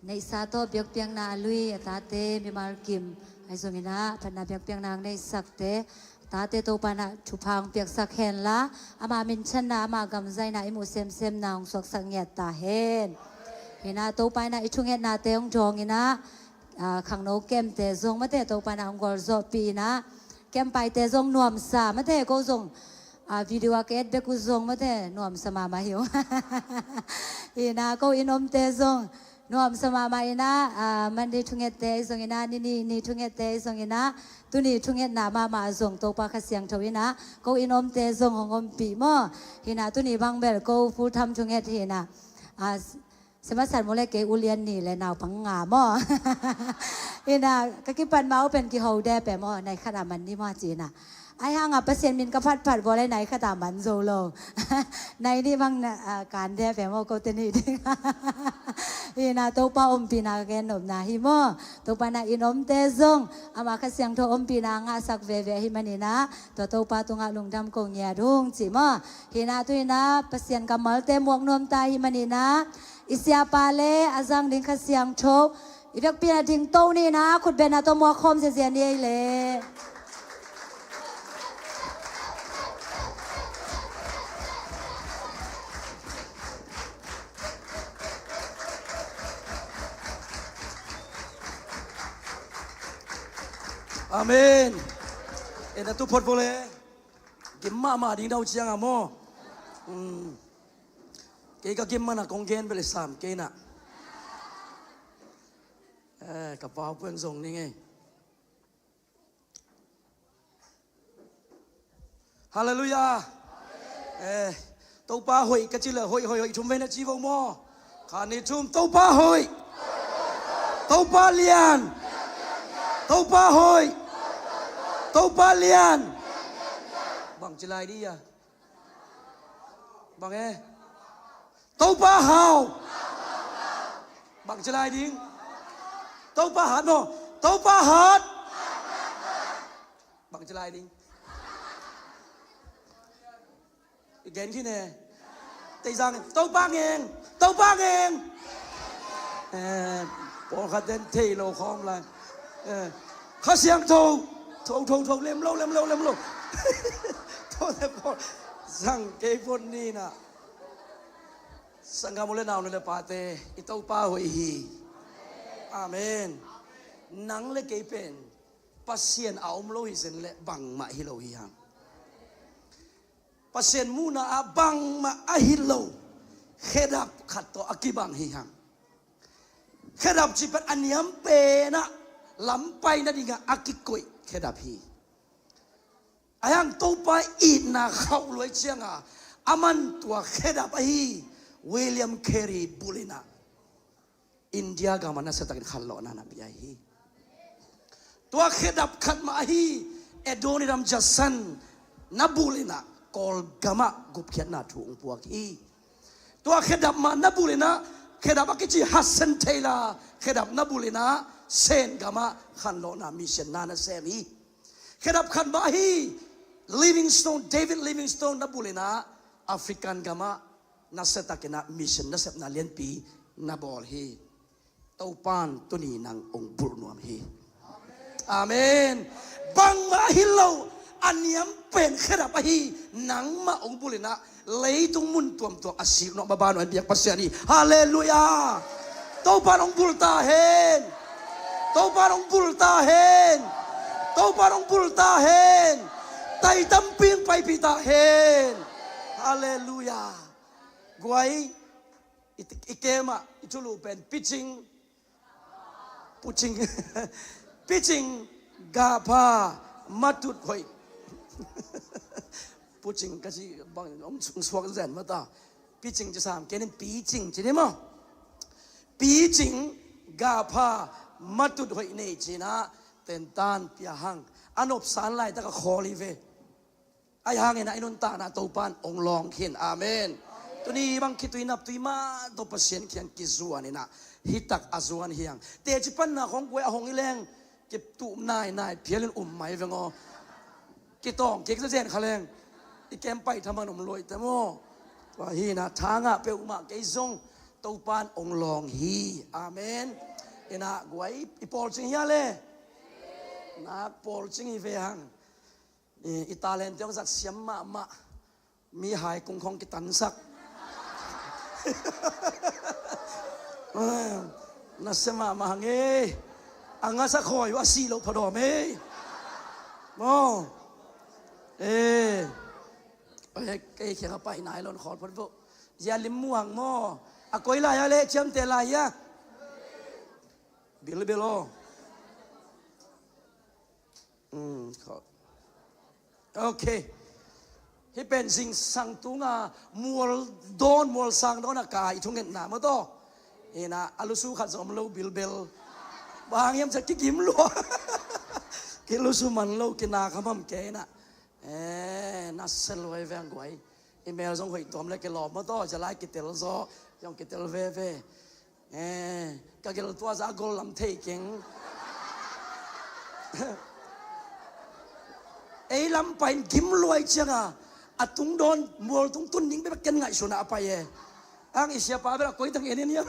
Neihsa tawh biakpiakna a lui a tate mimal kim ahi zongin ah, phatna biakpiakna hong neihsakte a tate Topa in ah thupha hong piaksak hen la, ama minthanna, ama gamzaina i muh semsemna hong suaksak ngiat ta hen. Hi in ah Topa in ah i thungetnate hong dawng in ah, aa, khangno kemte zong mate Topa in ah hong gualzawhpih in ah, kem paite zong nuamsa mate, ko zong, aa, video a ka et bek uh zong mate nuamsa mahmah hi uh. Hi in ah ko inn omte zong nuamsa mahmah in ah, aa, Monday thungette ahi zongin ah, ni nih ni thungette ahi zongin ah, tuni thungetna mahmah zong Topa Kha Siangtho in ah ko inn omte zong hong ompih maw. Hi in ah tuni bang bel ko full time thunget hi in ah, aa, Sema San Mole kei ulian ni le naupang nga maw. Hi in ah ka kipat ma uh pen kiho de pe maw, nai khat a man ni maw ci in ah. Ahi hang a Pasian min ka phatphat bawl le nai khat a man zo lo. Nai nih bang na, ah, kan de pe maw ko te nih ding. Hi in ah Topa ompihna ka gen nopna hi maw. Topa in ah inn omte zong ama Kha Siangtho ompihna ngahsak veve hi man in ah, tua Topa tungah lungdam ko ngiat ung ci maw. Hi in ah tu in ah Pasian kammalte muak nuam ta hi man in ah, i siapa le a zang ding Kha Siangtho i biakpiakna ding to ni in ah, khutbetna tawh muak khawm ziazia ni ei le. Amen. E, na tu phot vo le. Gim mahmah ding na uh ciang a maw. Hmm. Kei ka gim mana kong gen bel i sam kei na. E, ka pau puan zong ning ei. Halleluiah. E, Topa hoih ka ci le hoih hoih hoih thum vei na ci vo maw. Khat nih thum. Topa hoih. Topa lian. Topa hoih. Topa lian. Bang ci lai di a. Bang e. Topa hau. Bang ci lai ding. Topa hat maw. Topa hat. Bang ci lai ding. I gen khin e. Teizang in Topa ngeng. Topa ngeng. E, pawlkhat den thei lo khawm lai. E, Kha Siangtho. Tho tho tho lem lo lem lo lem lo. Tho te pawl. Zang kei phot ni na. Sanggam u le nau nu le pate, i Topa hoih hi. Amen. Nang le kei pen Pasian a om lo hi zen le bangmah hi lo hi hang. Pasian muhna ah bangmah a hi lo khedap khat tawh a kibang hi hang. Khedap cih pen a niam penah lampai nadingah a kikoih khedap hi. A hang Topa itna khauh luai cianga a man tua khedap ahi William Carey bulh inah India gamah nasiatakin khanlawhna na pia hi. Tua khedap khat mah ahi Adoniram Judson na bulh inah Kawlgamah gupkhiatna thu hong puak hi. Tua khedap mah na bulh inah khedap a kici Hudson Taylor khedap na bulh inah Sen gamah khanlawhna mission na na sem hi. Khedap khat mah ahi Livingstone, David Livingstone na bulh inah African gamah nasiatakinah mission nasepna lianpi na bawl hi. Topan tuni nang hong bulh nuam hi. Amen. Bangmah hi lo a niam pen khedap ahi nangmah hong bulh inah leitung mun tuamtuam a sik nuam a ban nuam biak Pasian hi. Halleluiah. Topan hong bulh ta hen. Topan hong bulh ta hen. Topan hong bulh ta hen. Tai tampi hong paipih ta hen. Halleluiah. Guai, i, i kemah i thulu pen picing, pucing, picing, gapha, matut hoih. Pucing ka ci bang hong suak zen mata. Picing ci sam kenin picing ci ni maw. Picing, gapha, matut hoih nei cinah tentan pia hang a nopsan laitak a khawl hi ve. Ahi hangin a i nuntakna Topan hong lawng khin. Amen. Tuni bang khitui naptui mah tawh Pasian kiang kizuan inah hitak a zuan hiang. Teci panna khong guai a hong i leng kituh nainai phialin um mai veng aw. Kitawng kik zazen kha leng i kem pai thaman um luai te maw. Tua hi inah thangah peuhmah kei zong Topan hong lawng hi. Amen. Inah guai i pawlcing hia le. Nak pawlcing hi ve hang. I, i talent te hong zat siam mahmah. Mihai kungkhong kitansak. Nasia mahmah hang ei. A ngasa khawi uh a sih loh phadawm ei. Maw. E. Kei khiang a pai nai lon khawl phot voh. Zia lim muang maw. A koi lai a le ciamte lai a. Bilbil aw. Mm, kho. Ok. Hih pen zingsang tunga mual dawn, mual sang dawn a kai thungetna maw taw. Ina a lusu khat zong om lo bilbel. Bang hiam cia kigim lua. Kilusu man lo kinak hamham kei ina. Eh, nasia lua hi veng guai. I mel zong hoih tuam le kilawm maw taw. Cia lai kitel zaw. Zong kitel veve. Eh, ka gel tua zah a gol lam thei keng. Ei lam pai in gim luai cianga a tungdawn mualtung tun ning bek ken ngaihsun a pai e. Ang i siapa bel a koi tang en en hiam.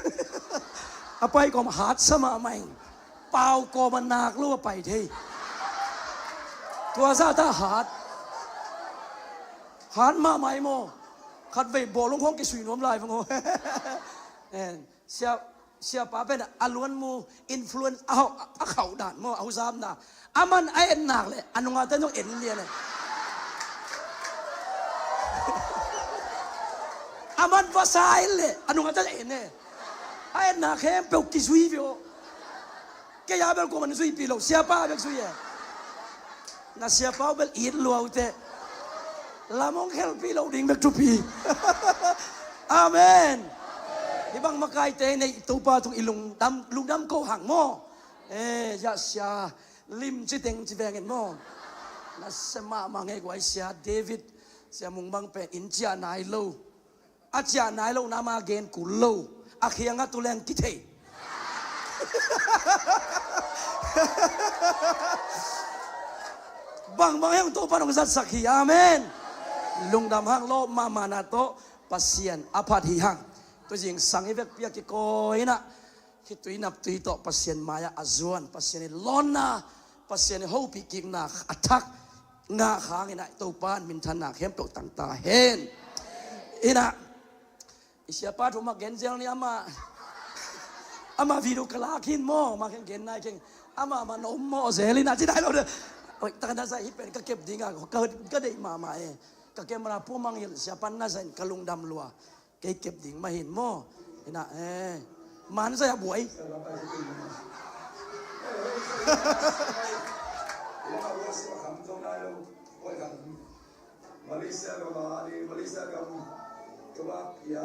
A pai kawm hat sa mahmah in. Pau kawm a nak lo a pai thei. Tua zah ta hat. Hat mahmah i maw. Khatvei bawlung khawng kisui nuam lai vang aw. Eh, sia Siapa pen a luanmu influence a hau, a khauh dan maw, a huzapna. Aman a en nak le a nungate zong en lian e. Aman vasa en le a nungate en e. A en nak khempeuh kizui ve aw. Kei a bel kuaman zuipih lo, siapa bek zui e. Na siapa uh bel it lua uh teh. Lam hong khelpih lo ding bek thupi. Amen. Hih bang makaite nei Topa tung i lungdam, lungdam ko hang maw. Eh, ya sia lim ci teng ci vengin maw. Na sia mahmah ngei guai sia David, sia Mung bang pen in ciah nai lo. A ciah nai lo na ma gen kul lo. A khiang a tu leng kithei. Bangbang heng Topa nong zatsak hi. Amen. Lungdam hang lo mama na to Pasian a phat hi hang. Tu zingsang i vekpi a kikawi na. Khitui naptui tawh Pasian mai-ah a zuan, Pasian i lawnna, Pasian i hopih kikna a thak ngah hangin ah Topa in minthanna khempeuh tangta hen. Inah i siapa thu mah gen zel ni ama, ama video ka lak hin maw, ama khen gen nai keng, ama mah na om maw zel inah ci nai lo de. Oi, taka na zai hi pen ka kep ding a, ka, ka deih mahmah e. Ka camera pu mang hilh siapa na zai in ka lungdam lua. Kei kep ding mah hin maw. Inah eh. Man zai a buai.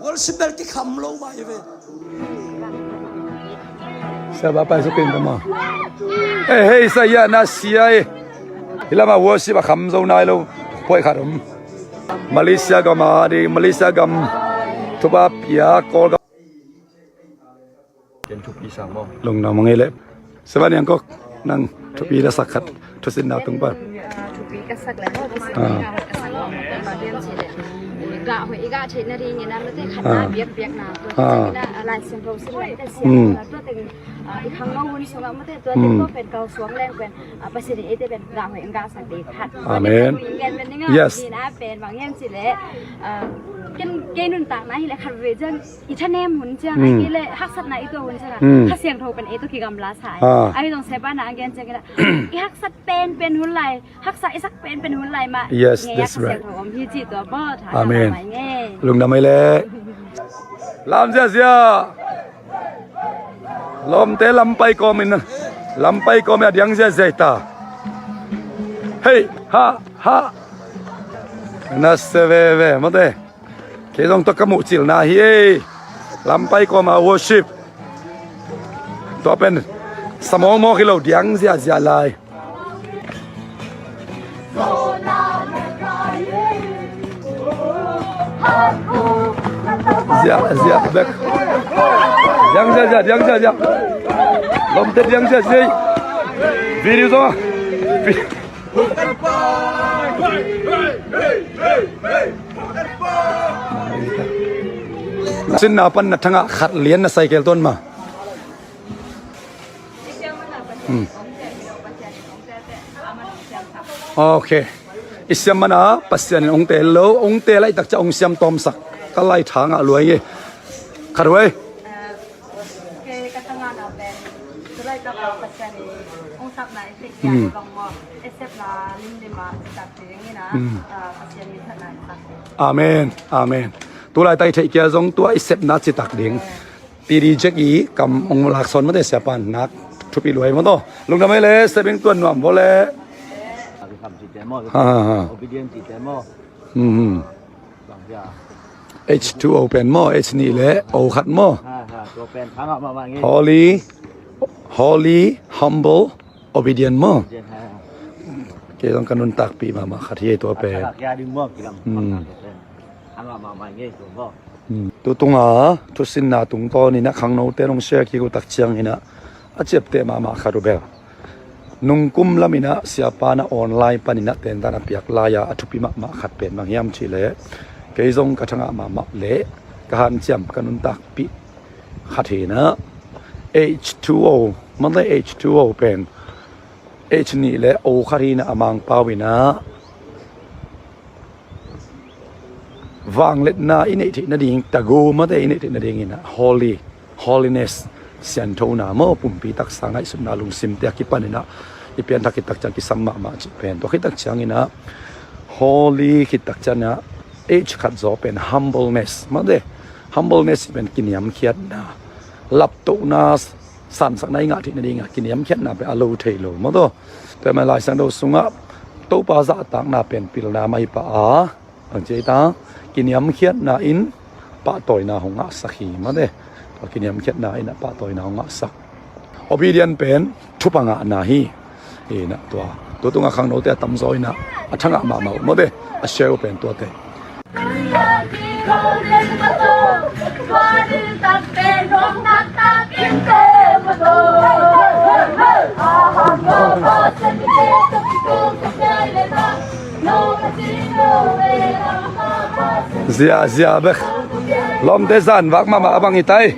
Worship bel kikham lo mah hi ve. Sia ba pai sukin ta maw. Eh, hei, sia ya na sia eh. Hi lamah worship a kham zo nai lo. Puai khat om. Malaysia gam a ding, Malaysia gam. Thupha pia, Kawl gam. Ken thupi sang maw. Lungdam a ngei leh. Sia Van Niang Kok, nang thupi la sak khat, thusinna tung pan. Ah, thupi ka sak leh maw, ka sak leh maw, ka sak leh maw, ka sak leh maw. Gah hoih i gah theihna dingin a mate khatna biakpiakna. Tua tengin a Lai Siangtho sim leh te siam na tua tengin, ah, i khangno hun sungah mate tua teng tua pen kal suang leng pen. Ah, Pasian in eite pen gah hoih in gah sak ding khat. Amen. Yes. Ni na pen bang hiam cih leh, ah, ken kei nuntakna hi leh khat vei ciang i thanem hun ciang, ahih kei leh haksatna i tuah hun ciang ah, Kha Siangtho pen ei tawh kigamla sa hi. Ah. Ahi zong Sia Van na a gen ciang in ah, i haksat penpen hun lai, haksa i sak penpen hun lai mah. Yes, that's right. Kha Siangtho om hi cih tua bawl tha. Amen. Lungdam ei leh. Lam ziazia. Lawmte lam pai kawm in, lam pai kawm in a diang ziazia ta. Hei, ha, ha. Na se veve mate. Kei zong tua ka muh cilna hi ei. Lam pai kawm a worship. Tua pen sa mawkmawk hi lo diang ziazia lai. Ziah, ziah bek. Diang ziah, ziah, diang ziah, ziah. Lawmte diang ziah, ziah. Video zong. Sinna pan na thangah khat lian na cycle tuan ma. Hmm. Ok. I siam mana Pasian in ong teel lo, ong teel laih takcia ong siam tawmsak. Ka lai thangah luai nge. Khat huai. Hmm. Amen. Amen. Tulaitak i theih kia zong tua i sepna citak ding. T D Jack i kam ong lakson mate siapan nak thupi luai maw taw. Lungdam ei le, stepping tuan nuam baw le. Ha, ha, ha. Hmm, hmm. H two O pen maw, H nih le O khat maw. Holy, holy, humble, obedient maw. Kei zong ka nuntakpih mahmah khat hi ei tua pen. Hmm. Hmm. Tutunga thusinna tungtawn in a khangnote nong share kik uh tak ciangin a, a ciapteh mahmah khat uh bel nungkum lamin a siapa na online panin a tentan a piak lai-a a thupi mahmah khat pen bang hiam cihleh, kei zong ka thangah mahmah leh ka hanciam ka nuntakpih khat hi in a, H two O, mate H two O pen H nih le O khat hi in a, a Mangpau in a vangliatna i neih theih nading, tagu mate i neih theih nadingin a holy, holiness, Sianthona maw, pumpi taksa ngaihsutna lungsimte a kipaninah i pianthak khit tak ciang kisam mahmah cih pen, tua khit tak cianginah holy khit tak cianginah age khat zaw pen humbleness mawte. Humbleness pen kiniamkhiatna, laptohna, sansakna i ngah theih nadingah kiniamkhiatna pen a lo thei lo mawtaw. Tua mah Lai Siangtho sungah Topa zahtakna pen pilna mah hi pah a, ang cia ta kiniamkhiatna in pahtawina hong ngahsak hi mawte. Tua kiniamkhiatna in a pahtawina hong ngahsak. Obedient pen thupha ngahna hi. Inah tua, tua tungah khangnote a tamzaw inah a thangah mahmah uh mawte. A share uh pen tuate. Zia, zia bek. Lawmte zan vak mahmah a bang i tai.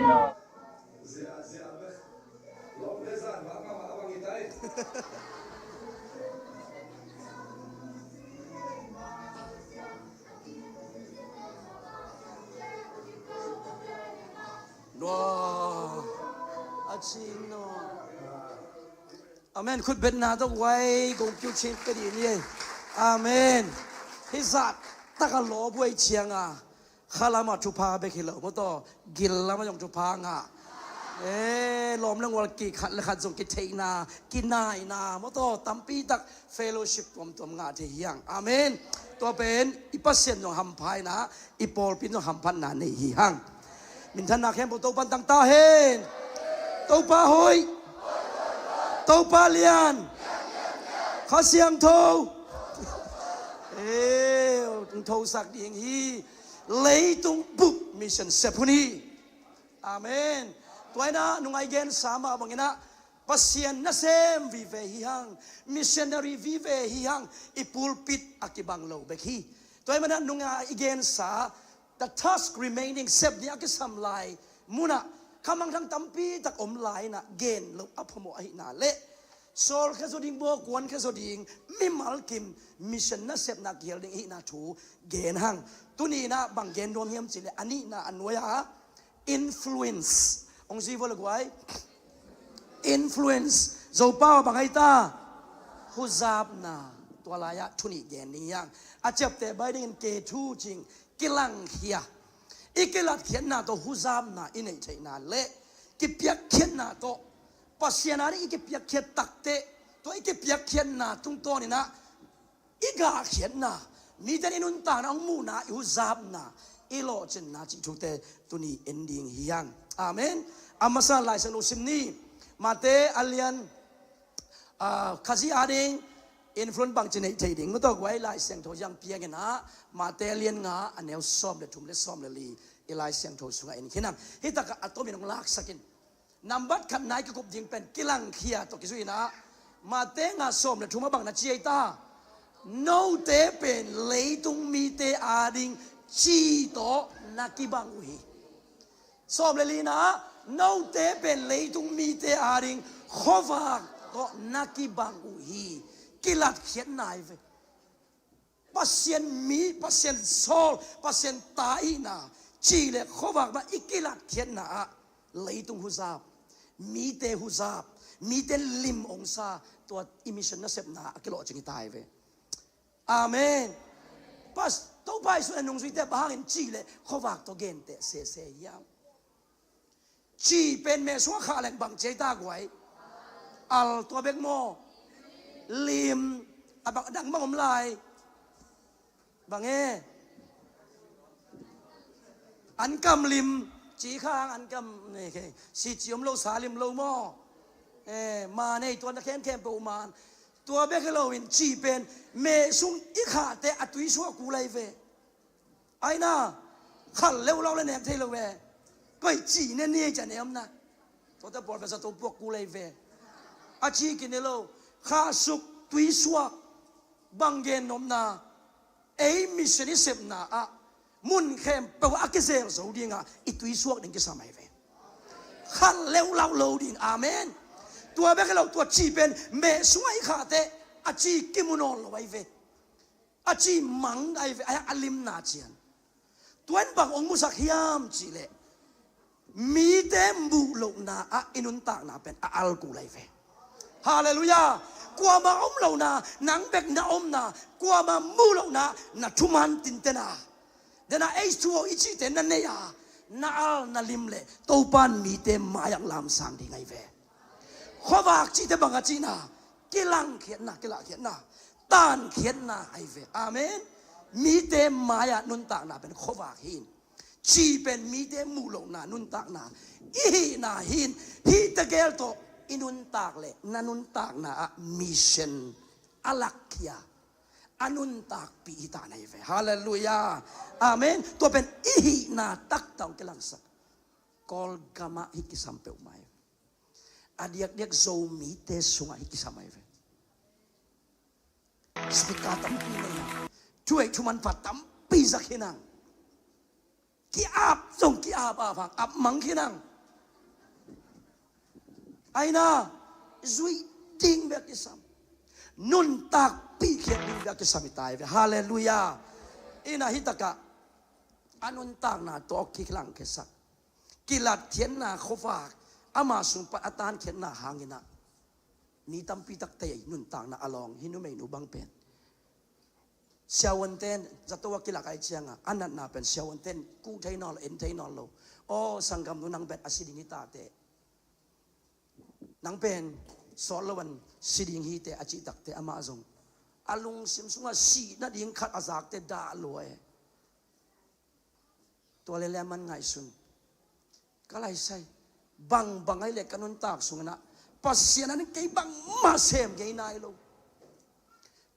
Nua. A cing nua. Amen. Khutbetna tawh guai gong piu cing pia dih ni. Amen. Hih zah taka lawbuai cianga khalamah thupha bek hi lo mawtaw, gillamah zong thupha ngah. E, lawm le ngual kikhat le khat zong kitheihna, kinaina mawtaw, tampi tak fellowship tuamtuam ngah thei hiang. Amen. Tua pen i Pasian zong hampha inah i pawlpi zong hamphatna nei hi hang. Minthanna khempeuh Topan tang ta hen. Topa hoih, Topa lian, Kha Siangtho. E, hong thosak ding hi. Leitung bup mission sep hun hi. Amen. Tua inah nungai gensa mah banginah Pasian nasem vive hi hang, missionary vive hi hang, i pulpit a kibang lo bek hi. Tua hi manah nungai gensa, the task remaining, sep ni a kisam lai munah khamangthang tampi tak om lai inah gen lo a phamawh ahihna leh Saul khe zaw ding, baw kuan khe zaw ding, mimal kim mission nasepna kihel ding ihihna thu gen hang. Tuni inah bang gen nuam hiam cihleh a nihna a nuai-a influence. Hong zui vua le guai. Influence. Zopau a bang ahi ta? Huzapna. Tua lai-ah thu nih gen ding hiang. A ciapteh bai dingin K two cing kilangkhia. I kilatkhiatna tawh huzapna i neih theihna leh kipiakkhiatna tawh Pasian a ding i kipiakkhiat takteh, tua i kipiakkhiatna tungtawninah i gahkhiatna, mite in i nuntakna hong muhna, i huzapna, i lawhcinna cih thute tuni en ding hi hang. Amen. A masa Lai Siangtho sim ni. Mate a lian, ah, Khazih a ding influence bangci neih thei ding. Mawtaw guai Lai Siangtho zang pianginah Mate a lian nga a neu sawm le thum le sawm le li i Lai Siangtho sungah en khin hang. Hih takah a tomin hong laksak in. Nambat khatna i kikup ding pen kilangkhia tawh kizui inah Mate nga sawm le thum a bang na ci ahi ta? Note pen leitung mite a ding ci tawh na kibang uh hi. Sawm le lina ah, note pen leitung mite a ding khuavak tawh na kibang uh hi. Kilatkhiatna hi ve. Pasian mi, Pasian sawl, Pasian ta ihihna, ci le khuavak mah i kilatkhiatna ah leitung huzap, mite huzap, mite lim hong sa, tua i mission nasepna a kilawhcing hi ta hi ve. Amen. Pas, Topa Jesuh in a nungzuite bang hangin ci le khuavak tawh genteh sese hiam? Ci pen meh sungah khah leng bang ci ahi ta guai? Al, tua bek maw? Lim. A bang, dang bang om lai? Bang e? Ankam lim. Ci khang ankam, ne, ke. Si ci om lo, sa lim lo maw? E, ma nei tua na khem khem peuh man. Tua bek hi loin ci pen meh sung i khah teh a tui suak kul ahi ve. Aina, khal leulau le nek thei lo ve. Koi ci ne ni ei ca ne om na. Tuate pawl pesa to puak kul ahi ve. A ci kine lo. Khah suk tui suak. Bang gen nopna. Ei mission i sepna ah mun khempeuh a kizel zo dingah i tui suak ding kisam ahi ve. Khal leulau lo ding. Amen. Tua bek hi lo, tua ci pen meh sungah i khah teh a ci kimu nawn lo ahi ve. A ci mang ahi ve, a limna cian. Tua in bang hong musak hiam cih leh, Mite muh lohna ah i nuntakna pen a al kul ahi ve. Halleluiah. Kuama om lohna, nang bek na omna, kuama muh lohna, na thuman tintena, dena ei thu i cihte na nei a, na al na lim leh Topan mite mai-ah lamsang ding ahi ve. Khuavak cihte bang a cihna, kilangkhiatna, kilahkhiatna, tankhiatna ahi ve. Amen. Mite mai-ah nuntakna pen khuavak hi in, ci pen mite muh lohna nuntakna i hihna hi in, hih tegel tawh i nuntak leh na nuntakna ah mission a lakkhia, a nuntakpih hi ta na hi ve. Halleluiah. Amen. Tua pen i hihna taktak hong kilangsak. Kawlgamah hih kisam peuhmah hi. A diakdiak Zomite sungah hih kisam ahi ve. Speaker tampi nei a, thuhoih thumanpha tampi zak hi nang. Ki-ap zong ki-ap a vang ap mang hi nang. Aina, zuih ding bek kisam, nuntakpih khiat ding bek kisam hi ta hi ve. Halleluiah. Ina hih takah a nuntakna tawh kilangkhiasak, kilatkhiatna khuavak, ama sung pan a tankhiatna hangin ah mi tampi takte nuntakna a lawng hi. Numeinu bang pen siavuanten zato a kilak ahih ciangin a natna pen siavuanten kuh thei nawn lo, en thei nawn lo. Aw sanggamnu, nang pen a si ding hi ta teh, nang pen sawt lo-in si ding hi teh a cih takteh amah zong a lungsim sungah sih nading khat a zakte dah lua e. Tua leh leh a man ngaihsun, ka laisai, bangbang ahih leh ka nuntak sungin ah Pasian in kei bangmah sem ngei nai lo.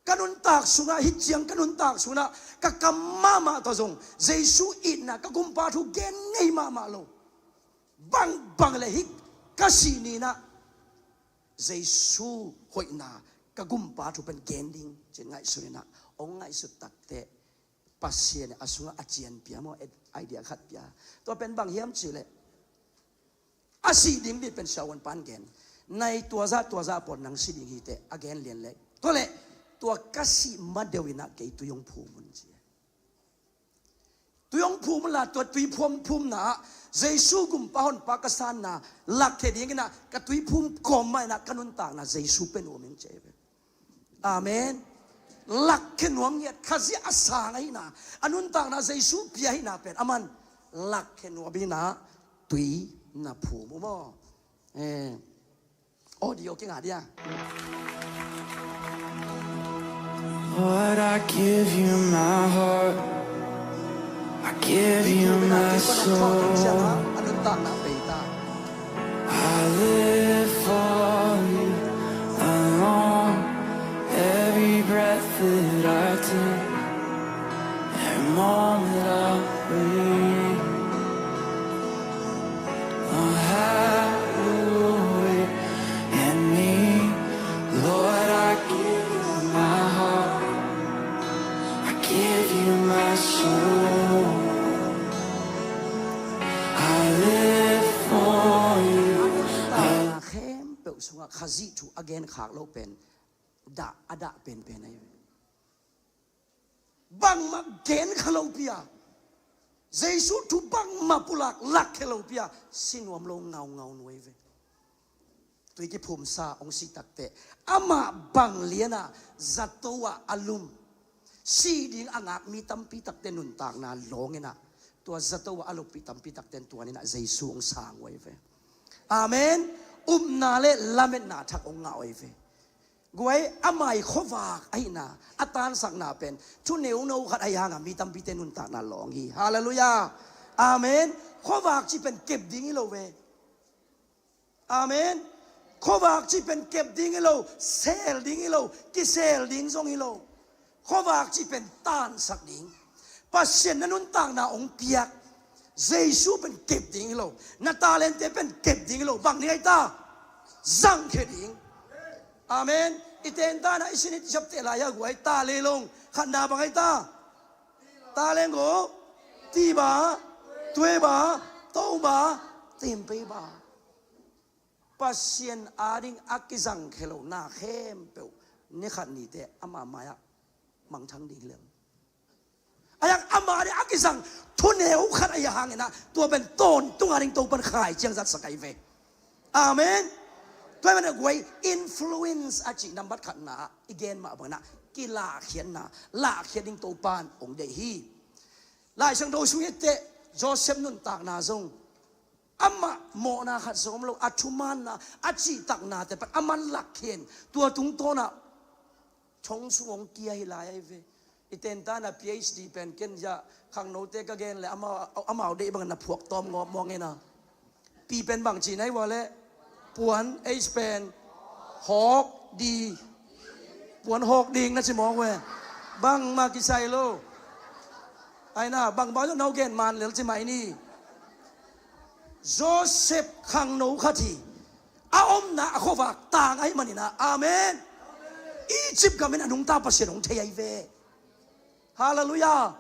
Ka nuntak sungah, hih ciang ka nuntak sungin ah ka kam mahmah tawh zong Jesu itna, ka gumpa thu gen ngei mahmah lo. Bangbang leh hih ka sih ni-in ah Jesu hoihna, ka gumpa thu pen gen ding ci-in ngaihsun in ah hong ngaihsut takteh Pasian in a sungah a cian pia maw, idea khat pia. Tua pen bang hiam cih leh, a sih ding bang pen siavuanpa'n gen, nai tua zah tua zah pawl nang si ding hi teh a gen lian leh, tua leh tua ka sih ma deuh in ah kei tui hong phum un ci. Tui hong phum un la, tua tui phum, phumna ah Jesu gumpa honpa ka sanna lakkhia dingin ah ka tui phum kawm mah in ah ka nuntakna Jesu pia nuam ing ci hi ve. Amen. Lakkhia nuam ngiat, Khazih a sang ahihna, a nuntakna Jesu pia ahihna pen aman lakkhia nuam in ah tui na phum uh maw. Eh, audio kingah dia. Lord, I give you my heart. I give you my soul. A nuntakna pia ta. I live for you alone. Every breath that I take, every moment I breathe, Lord, have your way in me. Lord, I give you my heart. I give you my soul. I live for you. A khempeuh sungah Khazih thu a genkhak lo pen dah, a dah penpen ahi ve. Bangmah genkha lo pi a, Jesu thu bangmah pulak lakkhia lo pi a, si nuam lo ngaungau nuai ve. Tui kiphumsa hong si takteh amah bang lianah zato ah a lum, si ding a ngak mi tampi takte nuntakna lawng in ah, tua zato ah a luppi tampi takte in tua ni-in ah Jesu hong sang uh ahi ve. Amen. Upna le lametna thak hong ngah uh ahi ve. Guai, a mai khuavak ahihna, a tansakna pen thu neuno khat ahi hangin mi tampite nuntakna lawng hi. Halleluiah. Amen. Khuavak cih pen kep ding hi lo ve. Amen. Khuavak cih pen kep ding hi lo, sel ding hi lo, kisel ding zong hi lo. Khuavak cih pen tansak ding. Pasian na nuntakna hong piak Jesu pen kep ding hi lo. Na talente pen kep ding hi lo. Bang ding ahi ta? Zangkhia ding. Amen. I tenta na i sin i siapte lai-ah guai, ta lelong khatna bang ahi ta? Taleng go, tiba, tueba, toba, timpeiba. Pasian ading a kizangkhia lo na khempeuh ni khat ni teh ama mai-ah mangthang ding hi lel. A yak a Mah ding a kizang thuneu khat ahi hangin ah, tua pen tawntung a ding Topan khaici zatsak ahi ve. Amen. Tua hi manin ah guai, influence a cih nambat khatna ah i gen mah bangin ah kilahkhiatna, lahkhiat ding Topan hong deih hi. Lai Siangtho sung i et teh Joseph nuntakna zong, amah mawhna khat zong om lo, a thumaanna, a cihtaknate pen aman lakkhia in, tua tungtawn ah thong sung hong kia hi lai ahi ve. I tentan a PhD pen ken zah khangnote ka gen le amau, amau deih bangin na phuak tawm ngawp mawng in a. P pen bang ci na hi ua leh? Puan. H pen hawk di. Puan hawk ding na ci mawk ve. Bangmah kisai lo. Ai na, bangbang zong na hong gen man lel ci mai ni. Joseph khangno khat hi. A omna a khuavak tang ahih manin ah. Amen. Egypt gam in a nungta Pasian hong thei ahi ve. Halleluiah.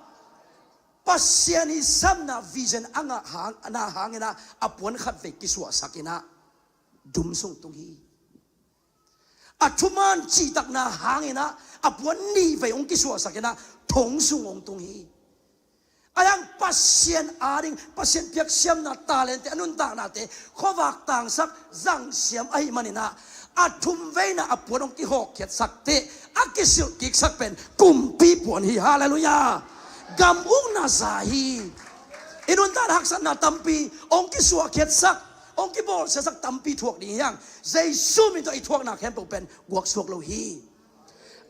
Pasian i samna vision a ngah hang, na hangin ah a puan khat vei kisuahsak in ah dum sung tung hi. A thumaan cihtakna hangin ah a puan nih vei hong kisuahsak in ah thong sung hong tung hi. A hang Pasian ading, Pasian piaksiamna, talente, a nuntaknate khuavak tangsak zangsiam ahih manin ah, a thumveina a puan hong kihawkkhiatsak teh a kisilh kiksak pen kumpi puan hi. Halleluiah. Gam ukna za hi. I nuntakna haksatna tampi hong kisuahkhiatsak, hong kibawlsiasak tampi thuak ding hi hang. Jesu min tawh i thuakna khempeuh pen guaksuak lo hi.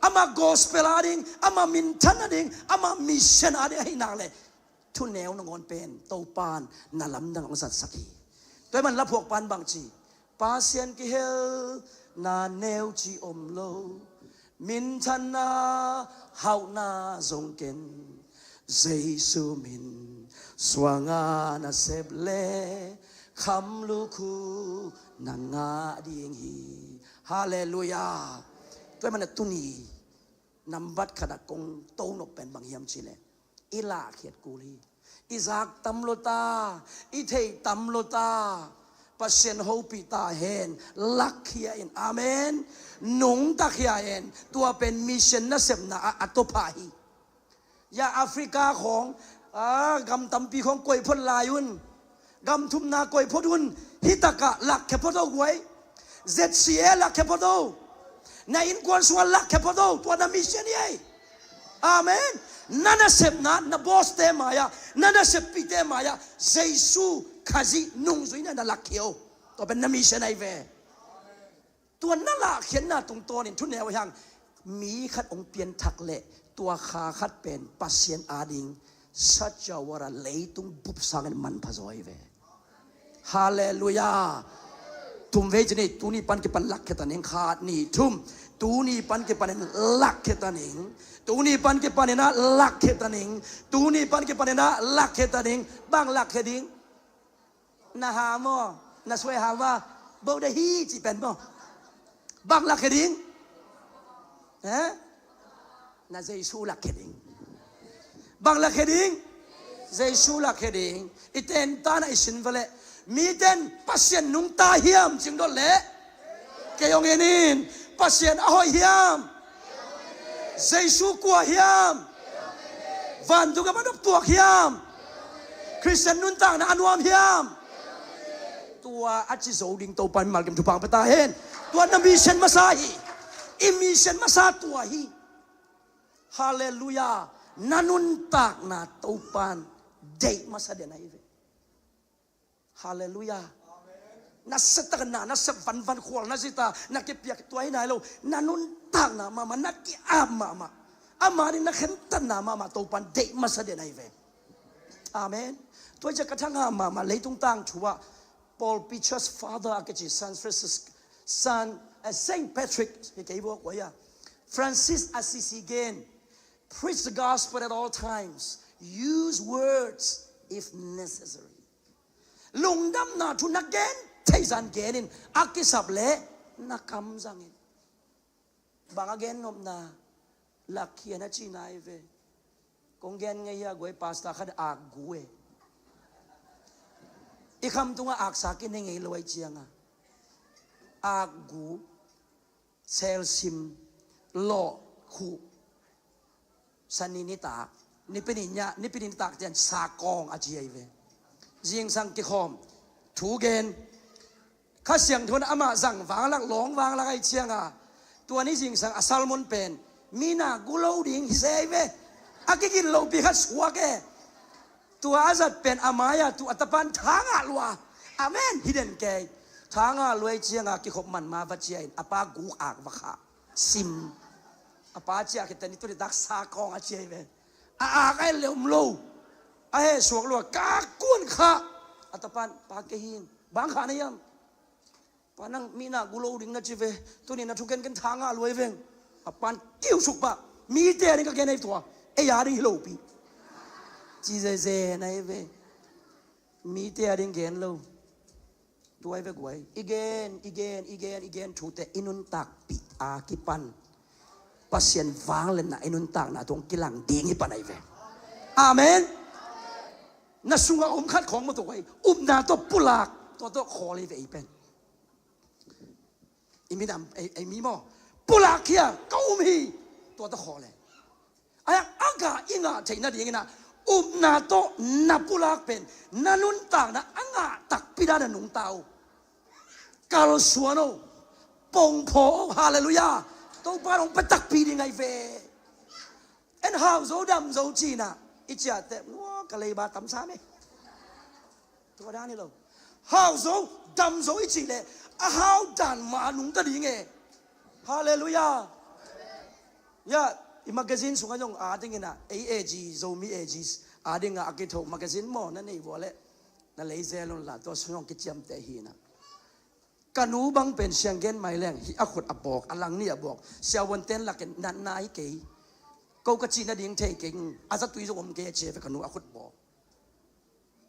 Ama gospel ading, ama minthan ading, ama mission ading ahih nak leh thuneu nangawn pen Topan na lamdang hong zatsak hi. Tua hi man laphuak pan bang ci? Pasian kihelna neu ci om lo, minthanna hauhna zong ken, Jesu min suanga na sep le khamlukhu na ngah ding hi. Halleluiah. Tua hi man a tuni nambat khat a kong tonop pen bang hiam cih leh, i lahkhiat kul hi. I zak tam lo ta, i theih tam lo ta, Pasian hopih ta hen, lakkhia in. Amen. Nungtakhia hen. Tua pen mission nasepna ah a tawpah hi. Ya Africa khawng, ah, gam tampi khawng koih phot lai un. Gam thumna koih phot un. Hih takah lakkhia phot o guai. Z C A lakkhia phot o. Na innkuan sungah lakkhia phot o. Tua na mission hi ei. Amen. Na nasepna, na boss te mai-ah, na naseppihte mai-ah Jesu Khazih nungzuina na lakkhia o. Tua pen na mission ahi ve. Tua na lahkhiatna tungtawnin thuneu ahi hang, mi khat hong pianthak leh tua kha khat pen Pasian ading such a what a leitung bup sangin manpha zaw hi ve. Halleluiah. Thumvei ci ni, tuni pan kipan lakkhia ta ning. Khat, nih, thum. Tuni pan kipanin lakkhia ta ning. Tuni pan kipanin ah lakkhia ta ning. Tuni pan kipanin ah lakkhia ta ning. Bang lakkhia ding? Na ha maw? Na suai ha maw? Bo de hi ci pen maw? Bang lakkhia ding? Eh? Na Jesu lakkhia ding. Bang lakkhia ding? Jesu lakkhia ding. I tentan a i sin va leh, miten Pasian nungta hiam cing dot leh, kei hong en in. Pasian a hoih hiam? Jesu kua hiam? Vantung a manop tuak hiam? Khristian nuntakna a nuam hiam? Tua a ci zo ding Topa in malkim thupha pia ta hen. Tua na mission masa hi. I mission masa tua hi. Halleluiah. Na nuntakna Topan deih masa den ahi ve. Halleluiah. Na sep tak na, na sep vanvan khual na zita, na kipiak tua hi nai lo. Na nuntakna mahmah, na ki-ap mahmah, ama ding na khentatna mahmah Topan deih masa den ahi ve. Amen. Tua hi ciah ka thangah mahmah leitung tangthu ah Paul Pichus Father a kici San Francis, San, eh, Saint Patrick hi kei bawk ua ia. Francis Assisi gen, "Preach the gospel at all times. Use words if necessary." Lungdamna thu na gen thei zan gen in, a kisap leh na kam zang in. Bang a gen nopna, lakkhia na cihna hi ve. Kong gen ngei hia guai, pastor khat akgu e. I kham tungah aksa kine ngei lo ahi cianga, akgu, selsim, lawh, khuh, sani nitak, Nipi ni nya, nipi ni nitak ciang sakawng a ci ahi ve. Zingsang kikhawm, thu gen. Kha Siangtho in amah zang vanglak, lawng vanglak ahi cianga, tua ni zingsang a sermon pen mi na gu lo ding hi se ahi ve. A kigin lopi khat suak e. Tua a zat pen a mai-ah tu a tapan tha ngah lua. Amen. Hi den kei. Tha ngah lua ahi cianga kikhop man ma va cia in a pa guk ak va khah. Sim. A pa ciah khit teh ni tu ni tak sakawng a ci ahi ve. A ak a en le om lo. A heh suak lua, ka kuan khah. A tapan, pa kei hi in. Bang khah na hiam? Pa, nang mi na gu lo ding na ci ve. Tuni na thu kenken tha ngah lua hi veng. A pan kiu suk pah. Mite a ding ka gen ahi tua. Ei a ding hi lopi. Ci zeze na hi ve. Mite a ding gen lo. Tua hi ve guai. I gen, i gen, i gen, i gen thute i nuntakpih a kipan Pasian vangliatna i nuntakna tawh kilang ding hi pan ahi ve. Amen. Na sunga om khat khawng maw tua guai. Upna tawh pulak. Tua tawh khawl hi ve i pen. I minam, ei, ei mi maw. Pulak khia, ka um hi. Tua tawh khawl e. A, a gah i ngah theih nadingin ah, upna tawh na pulak pen, na nuntakna a ngah takpi dan a nungta uh. Kalsuan uh. Pongphaw uh. Halleluiah. Topa hong pia takpi ding ahi ve. En hau zo dam zo cina. I ciate, "Nua, ka leiba tam sam e." Tua dan hi lo. Hau zo, dam zo i cih leh, a hau dan mah a nungta ding e. Halleluiah. Ya, i magazine sungah zong a dingin ah, ei A G, Zomi A G, a dingah a kitho magazine maw, na nei vua leh, na lei zel un la, tua sung zong kiciamteh hi na. Ka nu bang pen siang gen mai leng, hih a khut a bawk, a lang nih a bawk. Siavuanten lakin natna hi kei. Ko ka cih nading thei kei, a zatui zong om kei a ci ve ka nu a khut bawk.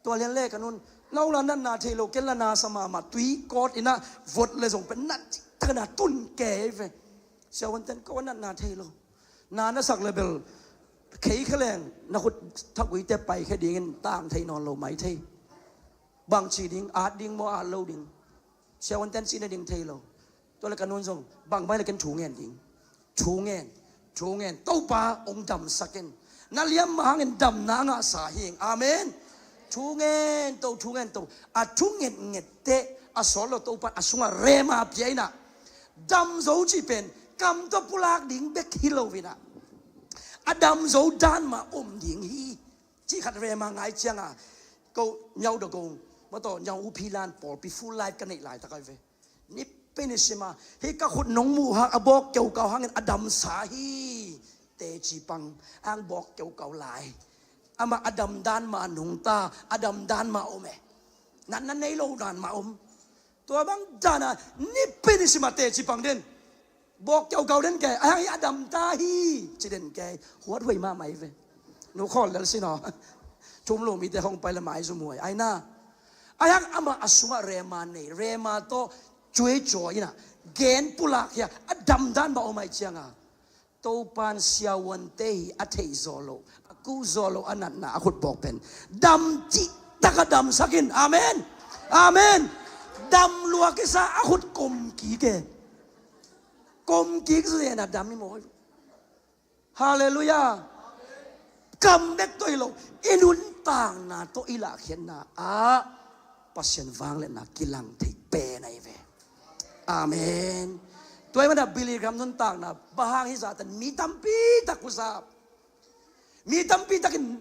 Tua lian le ka nun, na ula natna thei lo, ken la na sa mahmah, tui kawt in ah vot le zong pen nat ciktak in ah tun kei ve. Siavuanten ko a natna thei lo. Na na sak le bel, khei kha leng, na khut thakuite pai khe dingin tang thei nawn lo mai thei. Bang ci ding, at ding maw, at lo ding. Siavuanten cih nading thei lo. Tua le ka nun zong, bang bai le ken thu ngen ding. Thu ngen, thu ngen. Topa hong damsak in. Na liam mah hangin damna ngahsa hi ing. Amen. Thu ngen to, thu ngen to. A thu ngetnget teh, a sawt lo Topa, a sungah rema pia in ah. Dam zo cih pen, kam tawh pulak ding bek hi lo in ah. A dam zo dan mah om ding hi. Cih khat rema ngai cianga, ko nyau dagong, maw taw nyau upi lan pawlpi full life ka neih laitak ahi ve. Nipi ni sima, hih ka khut nong muh hang a bawk keukau hangin a damsa hi. Teci pang, ang bawk keukau lai. Amah a damdan mah nungta, a damdan mah om e. Natna nei lo dan mah om. Tua bang dana, nipi ni sima teci pang den. Bawk keukau den kei, a hang hi a damta hi, ci den kei. Huat huai mahmah hi ve. Nu khawl lel sin aw. Thum lo mite hong pai le maizum huai. Ai na. A hang amah a sungah rema nei, rema tawh cuai cuai in ah. Gen pulak hi a, a damdan mah om ahi cianga. Topan siavuante hi a theih zawh loh, a kuh zawh loh a natna a khut bawk pen. Dam cihtak a damsak in. Amen. Amen. Dam lua kisa a khut kom kik e. Kom kik zen a dam hi maw. Halleluiah. Kam bek tawh hi lo, i nuntakna tawh i lahkhiatna ah Pasian vangliatna kilang thei pen ahi ve. Amen. Tua ahih manin Billy Graham nuntakna bang hang hi zahtan mi tampi tak khusa. Mi tampi takin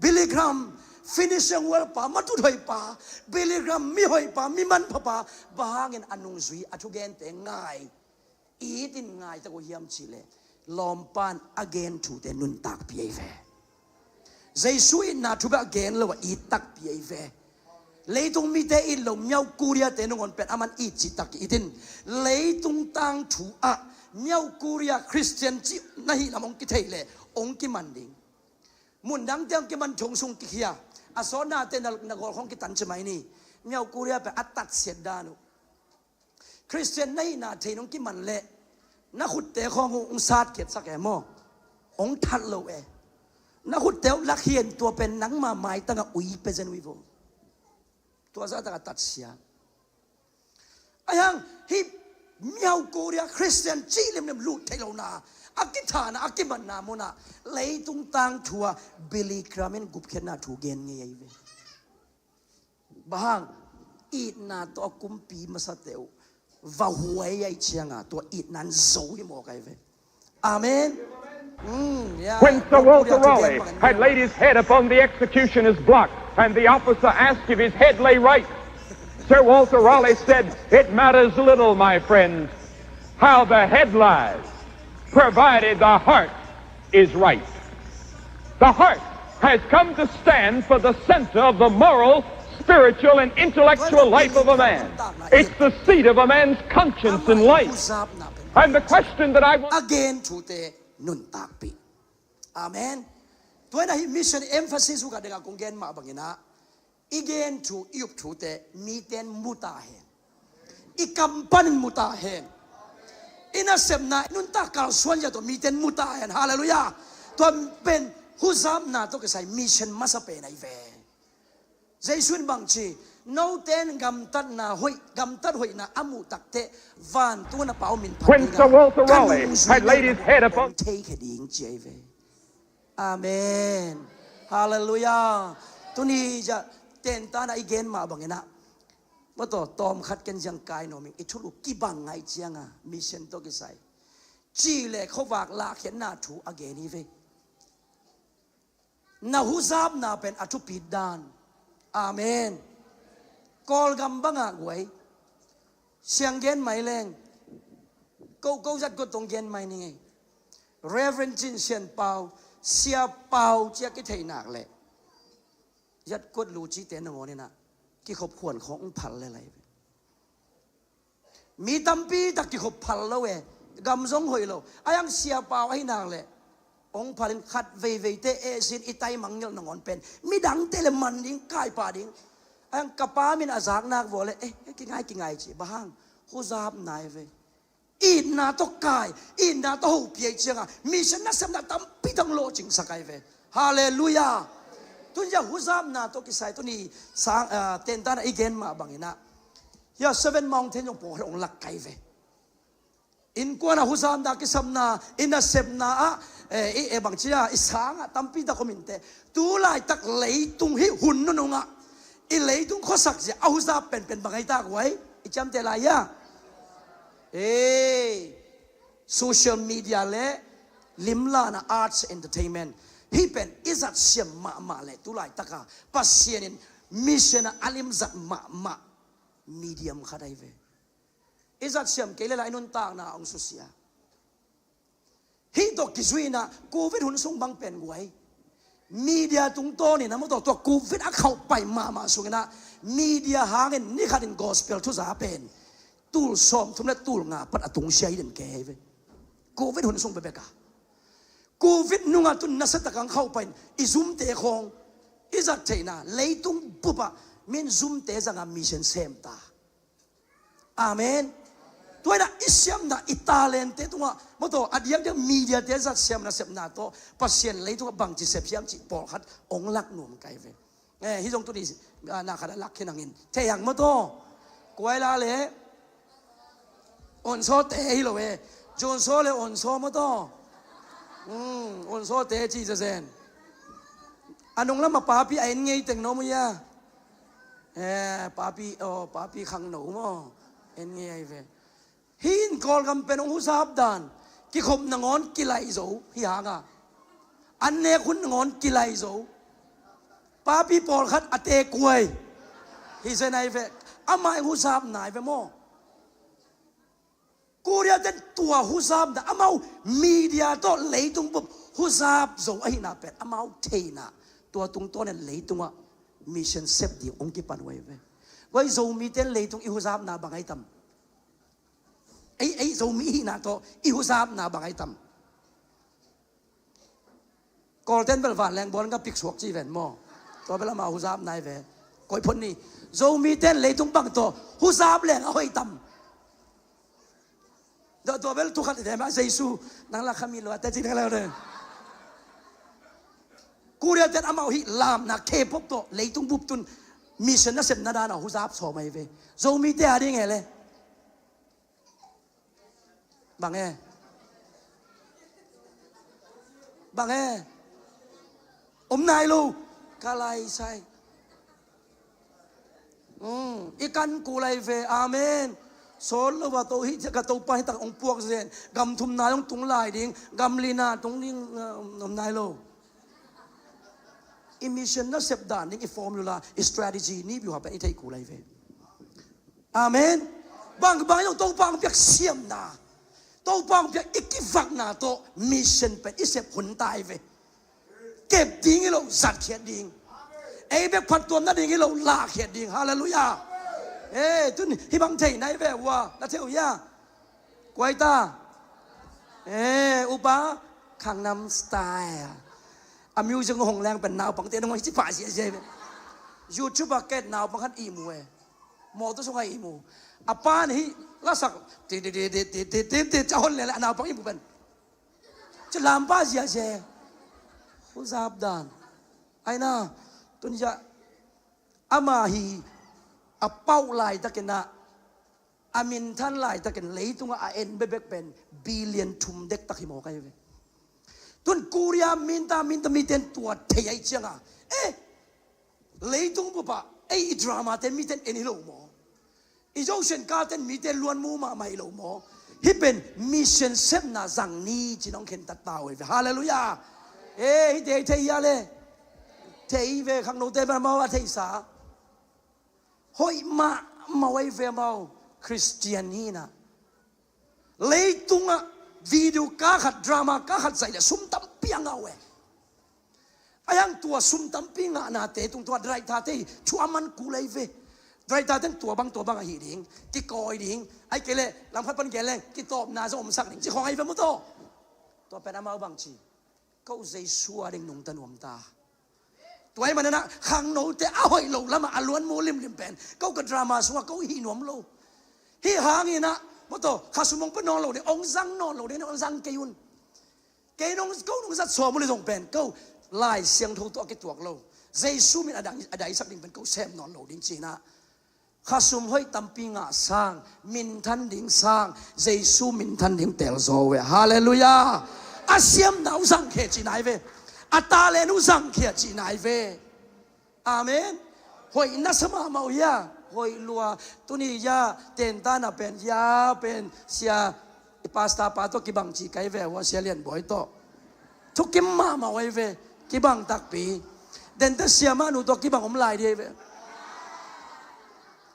Billy Graham finishing well pa, matut hoih pa, Billy Graham mi hoih pa, mi manpha pa, bang hangin a nungzui a thugente ngai it in ngai tak uh hiam cih leh lawmpan a gen thute nuntakpih ahi ve. Jesu itna thubek a gen lo a it takpi ahi ve. Leitung mite it lo, Myauk Korea te nangawn pen aman it cih tak it in. Leitung tangthu ah Myauk Korea Christian cih na hih lam hong kitheih leh hong kiman ding. Mun dangte hong kiman thong sung kikhia. A sawtnate na, na gawl khawng kitan ci mai ni. Myauk Korea pen a tatsiat dan uh. Christian na hihna thei nong kiman leh na khutte khawng uh hong sat khiatsak e maw? Hong that lo e. Na khutte uh lakhian tua pen nangma maitangah ui pia zen uh hi vo. Tua zahtakah tatsia. Ahi hang hih Mihau Korea Christian cih limlim lut theih lohna, a kithahna, a kimanna munah leitung tangthu ah Billy Graham in gupkhiatna thu gen ngei ahi ve. Bang hang? Itna tawh a kumpi masate uh va huai ahi cianga tua itna in zo hi mawk ahi ve. Amen. Mm, yeah. When Sir Walter Raleigh had laid his head upon the executioner's block and the officer asked if his head lay right, Sir Walter Raleigh said, "It matters little, my friend, how the head lies, provided the heart is right." The heart has come to stand for the center of the moral, spiritual, and intellectual life of a man. It's the seat of a man's conscience and life. And the question that I want... A gen thute nuntakpih. Amen. Tua in ah hih mission emphasis uh ka dingah kong gen mah bangin ah, i gen thu, i up thute mite in mu ta hen. I kam panin mu ta hen. I nasepna, i nuntak kalsuan zia tawh mite in mu ta hen. Halleluiah. Tua pen huzapna tawh kisai mission masa pen ahi ve. Jesu in bangci, note in gamtatna hoih, gamtat hoihna a muh takteh vantung a na Pa uh min phat ding a, ka nungzuite in hong theikhia ding ci ahi ve. Amen. Halleluiah. Tuni zia tentan ah i gen mah bangin ah, mawtaw, tawmkhat ken ziang kai nuam ing, i thulu kibang ngai cianga mission tawh kisai ci le khuavak lahkhiatna thu a gen hi ve. Na huzapna pen a thupit dan. Amen. Kawlgam banga guai, siang gen mai leng, ko, ko zat kut tong gen mai ni ngei. Reverend Cin Sian Pau, Sia Pau ci a kithei nak leh, zat kut lu cite nangawn in ah kikhop khuan khawng hong phal le lai. Mi tampi tak kikhop phal lo e, gam zong hoih lo. A yang Sia Pau ahi nak leh hong phalin khat veiveite e sin i taimang ngilh nangawn pen midangte le man ding, kaipah ding. A yang ka pa min a zak nak vua le, eh, kingai, kingai ci. Bang hang? Huzapna hi ve. Itna tawh kai, itna tawh hopih ahi cianga mission nasepna tampi tak lawhcingsak ahi ve. Halleluiah. Tun zia huzapna tawh kisai tuni sang, ah, tentan ah i gen mah bangin ah, hia Seven Mountain zong pawlkhat hong lak kai ve. Innkuan ah huzapna kisapna, i nasepna ah, eh, i, eh, bangci a, i sang ah tampi tak om inteh. Tu laitak leitung hih hun nunung ah i leitung khuasak zia a huzap penpen bang ahi tak uai? I ciamteh lai hia? Eh, social media le limlahna, arts, entertainment, hih pen i zatsiam mahmah le tu laitaka Pasian in mission ah a limzat mahmah medium khat ahi ve. I zatsiam kei le lai nuntakna hong susia. Hih tawh kizuina Covid hun sung bang pen guai, media tungtawnin a mawtaw tua Covid a khauhpai mahmah sungin ah media hangin ni khatin gospel thuza pen tul sawmthum le tul nga pan a tungsia hi den kei hi ve. Covid hun sung bekbek a, Covid nungah tun nasatak ang khauhpai in i zumte khawng i zat theihna leitung bupah min zumte zanga mission sem ta. Amen. Tua inah i siamna, i talente tungah mawtaw a diakdiak mediate zat siamna sepna tawh Pasian leitungah bangci sep hiam cih pawlkhat hong lak nuam kai ve. Eh, hih zong tuni, ah, na khat a lak khin hangin thei hang mawtaw. Kuaila le Onsawte hi lo e. Jonsaw le Onsawte mawtaw. Hmm, Onsawte ci zazen. A nung lamah papi a en ngei teng no mu ia. Eh, papi, oh, papi khang no maw. En ngei ahi ve. Hih in Kawlgam pen hong huzap dan. Kikhop nangawn kilai zo hi hanga. An nek hun nangawn kilai zo. Papi pawlkhat a tekuai hi zen ahi ve. Amah in huzap nai ve maw? Korea ten tua huzapna, amau media tawh leitung bup huzap zo ahihna pen amau theihna, tua tungtawnin leitungah mission sep ding hong kipan uh ahi ve. Guai, Zomite in leitung i huzapna bang ahi tam? Ei, ei Zomi ihihna tawh i huzapna bang ahi tam? Kawlten bel vanleng buan ka pik suak ci ven maw? Tua bel amau huzapna ahi ve. Koi phot ni. Zomite in leitung bang tawh huzap leng a hoih tam? Tua, tua bel thu khat i ve mah, Jesu nang lak kha mi lua te ci nang leu de. Korea ten amau hih lamna K-pop tawh leitung bup tun mission nasepna dana huzap sawm ahi ve. Zomite a ding e le. Bang e? Bang e? Om nai lo. Ka lai sai. I kan ku lai ve. Amen. Sawl lo a to hi ka Topa hi tak ong puak zen. Gam thumna ong tung lai ding, gam lina tung ding. Om nai lo. I mission nasep dan ding i formula, i strategy ni biuha pen i theih ku lai ve. Amen. Bang bang i lo Topa ong piak siamna, Topa ong piak i kivakna tawh mission pen i sep hun tai ve. Kep ding i lo, zatkhiat ding. Ei bek phattuam nading i lo, lahkhiat ding. Halleluiah. Ei, tun hih bang thei nai ve ua na thei uh hia? Kuaita. Ei, upa Khangnam style. A music hong leng pen naupangte nong hong hi ci pah ziazia ve. YouTube a ket naupang khat i mu e. Mawtaw sungah i mu. A pan hih lasak ti ti ti ti ti ti ti ti a hon lele a naupang i mu pen ci lampa ziazia. Huzap dan. Aina tun hia ama hi a pauh laitakin ah a minthan laitakin leitungah a en bebek pen billion thum dektak hi mawk ahi ve. Tun Korea minta minta miten tua thei ahi cianga, eh, leitung bupah ei i drama ten miten en hi lo maw? I zosian katen miten luan mu mahmah hi lo maw? Hih pen mission sepna zang ni ci nong khentat ta uh ahi ve. Halleluiah. Eh, hih te thei hia le? Thei ve. Khangnote pen amau a theisa hoih mahmah uh ahi ve. Amau Khristian hinah leitungah video ka khat, drama ka khat zaih le sum tampi a ngah uh e. Ahi hang tua sum tampi ngahnate tung tua director te hi thu a man kul ahi ve. Director ten tua bang tua bang ahi ding kikawi ding, ahi kei leh lamkhat pan gen leng kitawpna zong omsak ding ci khawng ahi ve maw taw. Tua pen amau bang ci, ko Jesu a ding nungta nuam ta. Tua ahih manin ah khangnote a hoih lo lamah a luan mu limlim pen ko ka drama sungah ko hih nuam lo. Hih hangin ah maw taw, khasum hong pia nawn lo ding, hong zang nawn lo ding, hong zang kei un. Kei nong, ko nong zat sawm uh le zong pen ko Lai Siangtho tawh a kituak lo. Jesu min a dai, a daisak ding pen ko sem nawn lo ding ci-in ah khasum hoih tampi ngah sang, minthan ding sang, Jesu minthan ding telzaw uh e. Halleluiah. A siamna uh zangkhia cihna ahi ve. A talent uh zangkhia cihna ahi ve. Amen. Hoih na sa mahmah uh hia? Hoih lua. Tuni hia tentana pen hia pen sia i pastor pa tawh kibang ci kai ve uh a, Sia Lian Bawi tawh. Thukim mahmah uh ahi ve. Kibang takpi. Dente sia mah nu tawh kibang om lai di ahi ve.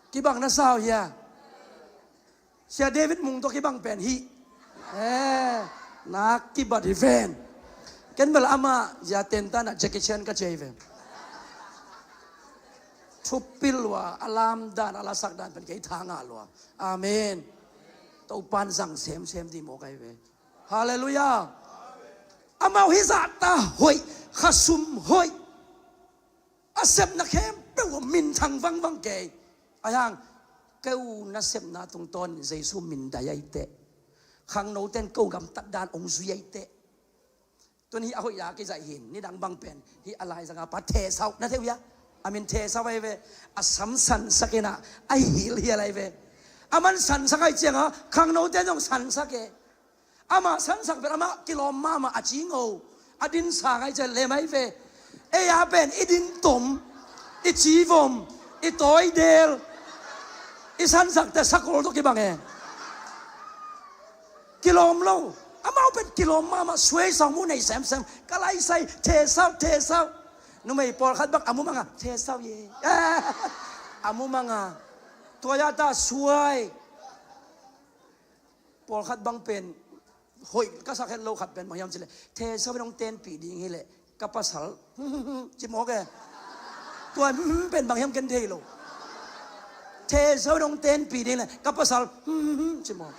Kibang na sa uh hia? Sia David Mung tawh kibang pen hih. Eh, nak kibat hi ven. Ken bel amah zia tentan ah Jackie Chan ka ci ahi ve. Thupil lua, a lamdan, a lasak dan pen kei tha ngah lua. Amen. Topan zang semsem dih mawk ahi ve. Halleluiah. Amau hih zahta hoih, khasum hoih, a sepna khempeuh uh minthang vangvang kei. Ahi hang keu nasepna tungtawnin Jesu min dai ahi teh. Khangnoten ko gamtat dan ong zui ahi teh. Tun hih a hoih a kizaih hin, nidang bang pen hih a laizanga pa thesau na thei uh hia? A min thesau ahi ve. A sam sansak inah a hilhial ahi ve. A man sansak ahi cianga khangnoten zong sansak e. Amah sansak pen amah kilawm mahmah, a cingo, a dinsa ngai cian lem ahi ve. Ei a pen i dintom, i civom, i tawidel, i sansakte sakol tawh kibang e. Kilawm lo. Amau pen kilawm mahmah, suai sawng mu nei semsem. Ka laisai thesau thesau. Numei pawlkhat bang a mu manga thesau ye. A mu manga. Tua ya ta suai. Pawlkhat bang pen hoih ka sak het lo khat pen bang hiam cileh, thesau in hong tenpih ding hileh ka pasal ci mawk e. Tua pen bang hiam ken thei lo. Thesau in hong tenpih ding hileh ka pasal ci mawk.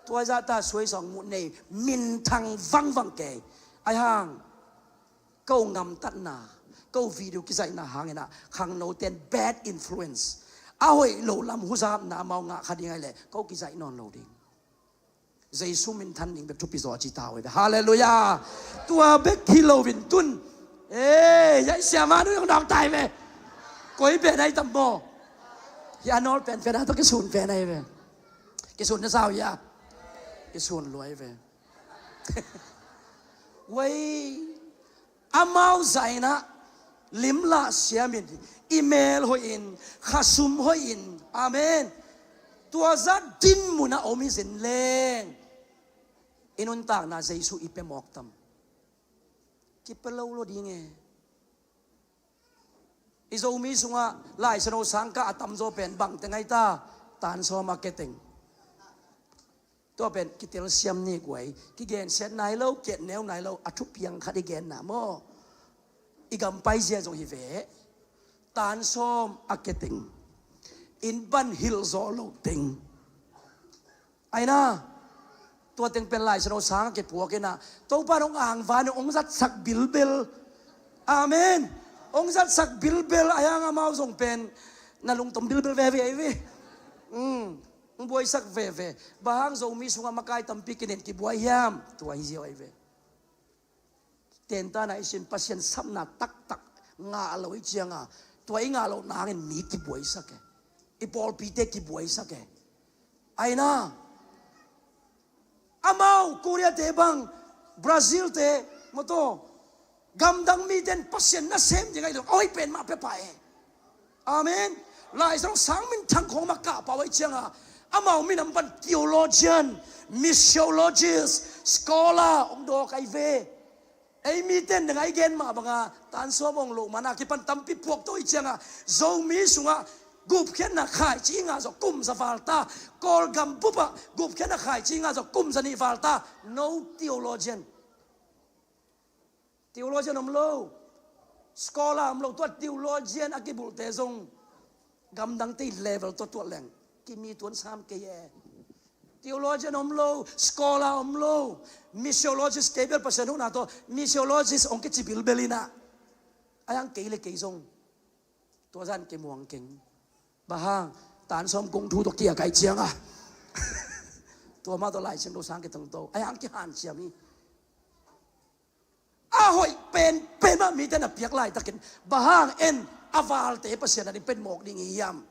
Tua zahta suai sawng muh nei, minthang vangvang kei. Ahi hang ko ngamtatna, ko video kizaihna hanginah khangnoten bad influence, a hoih lo lam huzapna amau ngah kha ding ahi leh ko kizaih nawn lo ding. Jesu minthan ding bek thupi zaw a ci ta uh hi. Halleluiah. Tua bek hi loin tun, e, ya i siama nu yong dawk tai ve. Koi pen ahi tam maw? Hi a nawl penpen a tawh kisun pen ahi ve. Kisun na sau hia? Kisun luai ve. Wei, amau zaina limlah siamin, i mel hoihin, khasum hoihin. Amen. Tua zah din munah om hi zin leng, i nuntakna Jesu i pia mawk tam? Kipia lo lo ding e. I Zomi sungah Lai Siangtho sangkah a tamzaw pen bang teng ai ta? Tansawm a ke teng. Tua pen kitelsiam ni guai, kigensiat nai lo, kiatneu nai lo, a thupiang khat i genna maw. I gam paizia zong hi ve. Tansawm a ke teng, inn pan hilh zawh loh teng. Aina, tua teng pen Lai Siangtho sang a kipuak inah, Topa in hong angvan in hong zatsak bilbel. Amen. Hong zatsak bilbel a hiang amau zong pen na lungtom bilbel veve ai ve. Hong buaisak veve. Bang hang Zomi sungah makai tampi kinen kibuai hiam? Tua hi ziau ai ve. Tentana i sin Pasian sapna taktak ngah lo i cianga, tua i ngah loh nangin mi kibuaisak e. I pawlpite kibuaisak e. Aina, amau Korea te bang, Brazil te, motor, gamdang miten Pasian nasem ding ai lo, a hoih pen mah pia pah e. Amen. Lai Siangtho sang minthang khong mah kah pah uh ai cianga, amau minam pan theologian, missiologist, scholar hong dawk ai ve. Ei miten dang ai gen mah banga tansawm hong loh mana kipan tampi puak to i cianga, Zomi sungah gupkhiatna khaici i ngah zawh kum za val ta, Kawlgam bupah gupkhiatna khaici i ngah zawh kum za nih val ta. No theologian. Theologian om lo, scholar om lo, tua theologian a kibulhte zong gamdangte level tua tuat leng kimi tuan sam kei e. Theologian om lo, scholar om lo, missiologist kei bel Pasian huhna tawh missiologist hong kici bilbel inah, a hiang kei le kei zong tua zan kimuang keng. Bang hang? Tansawm kung thu tawh kia kai cianga, tua mah tawh Lai Siangtho sang kitong to, a hiang kihanciam hi. A hoih penpen mah mite na piak laitakin, bang hang en a valte Pasian a ding pen mawk ding hi hiam?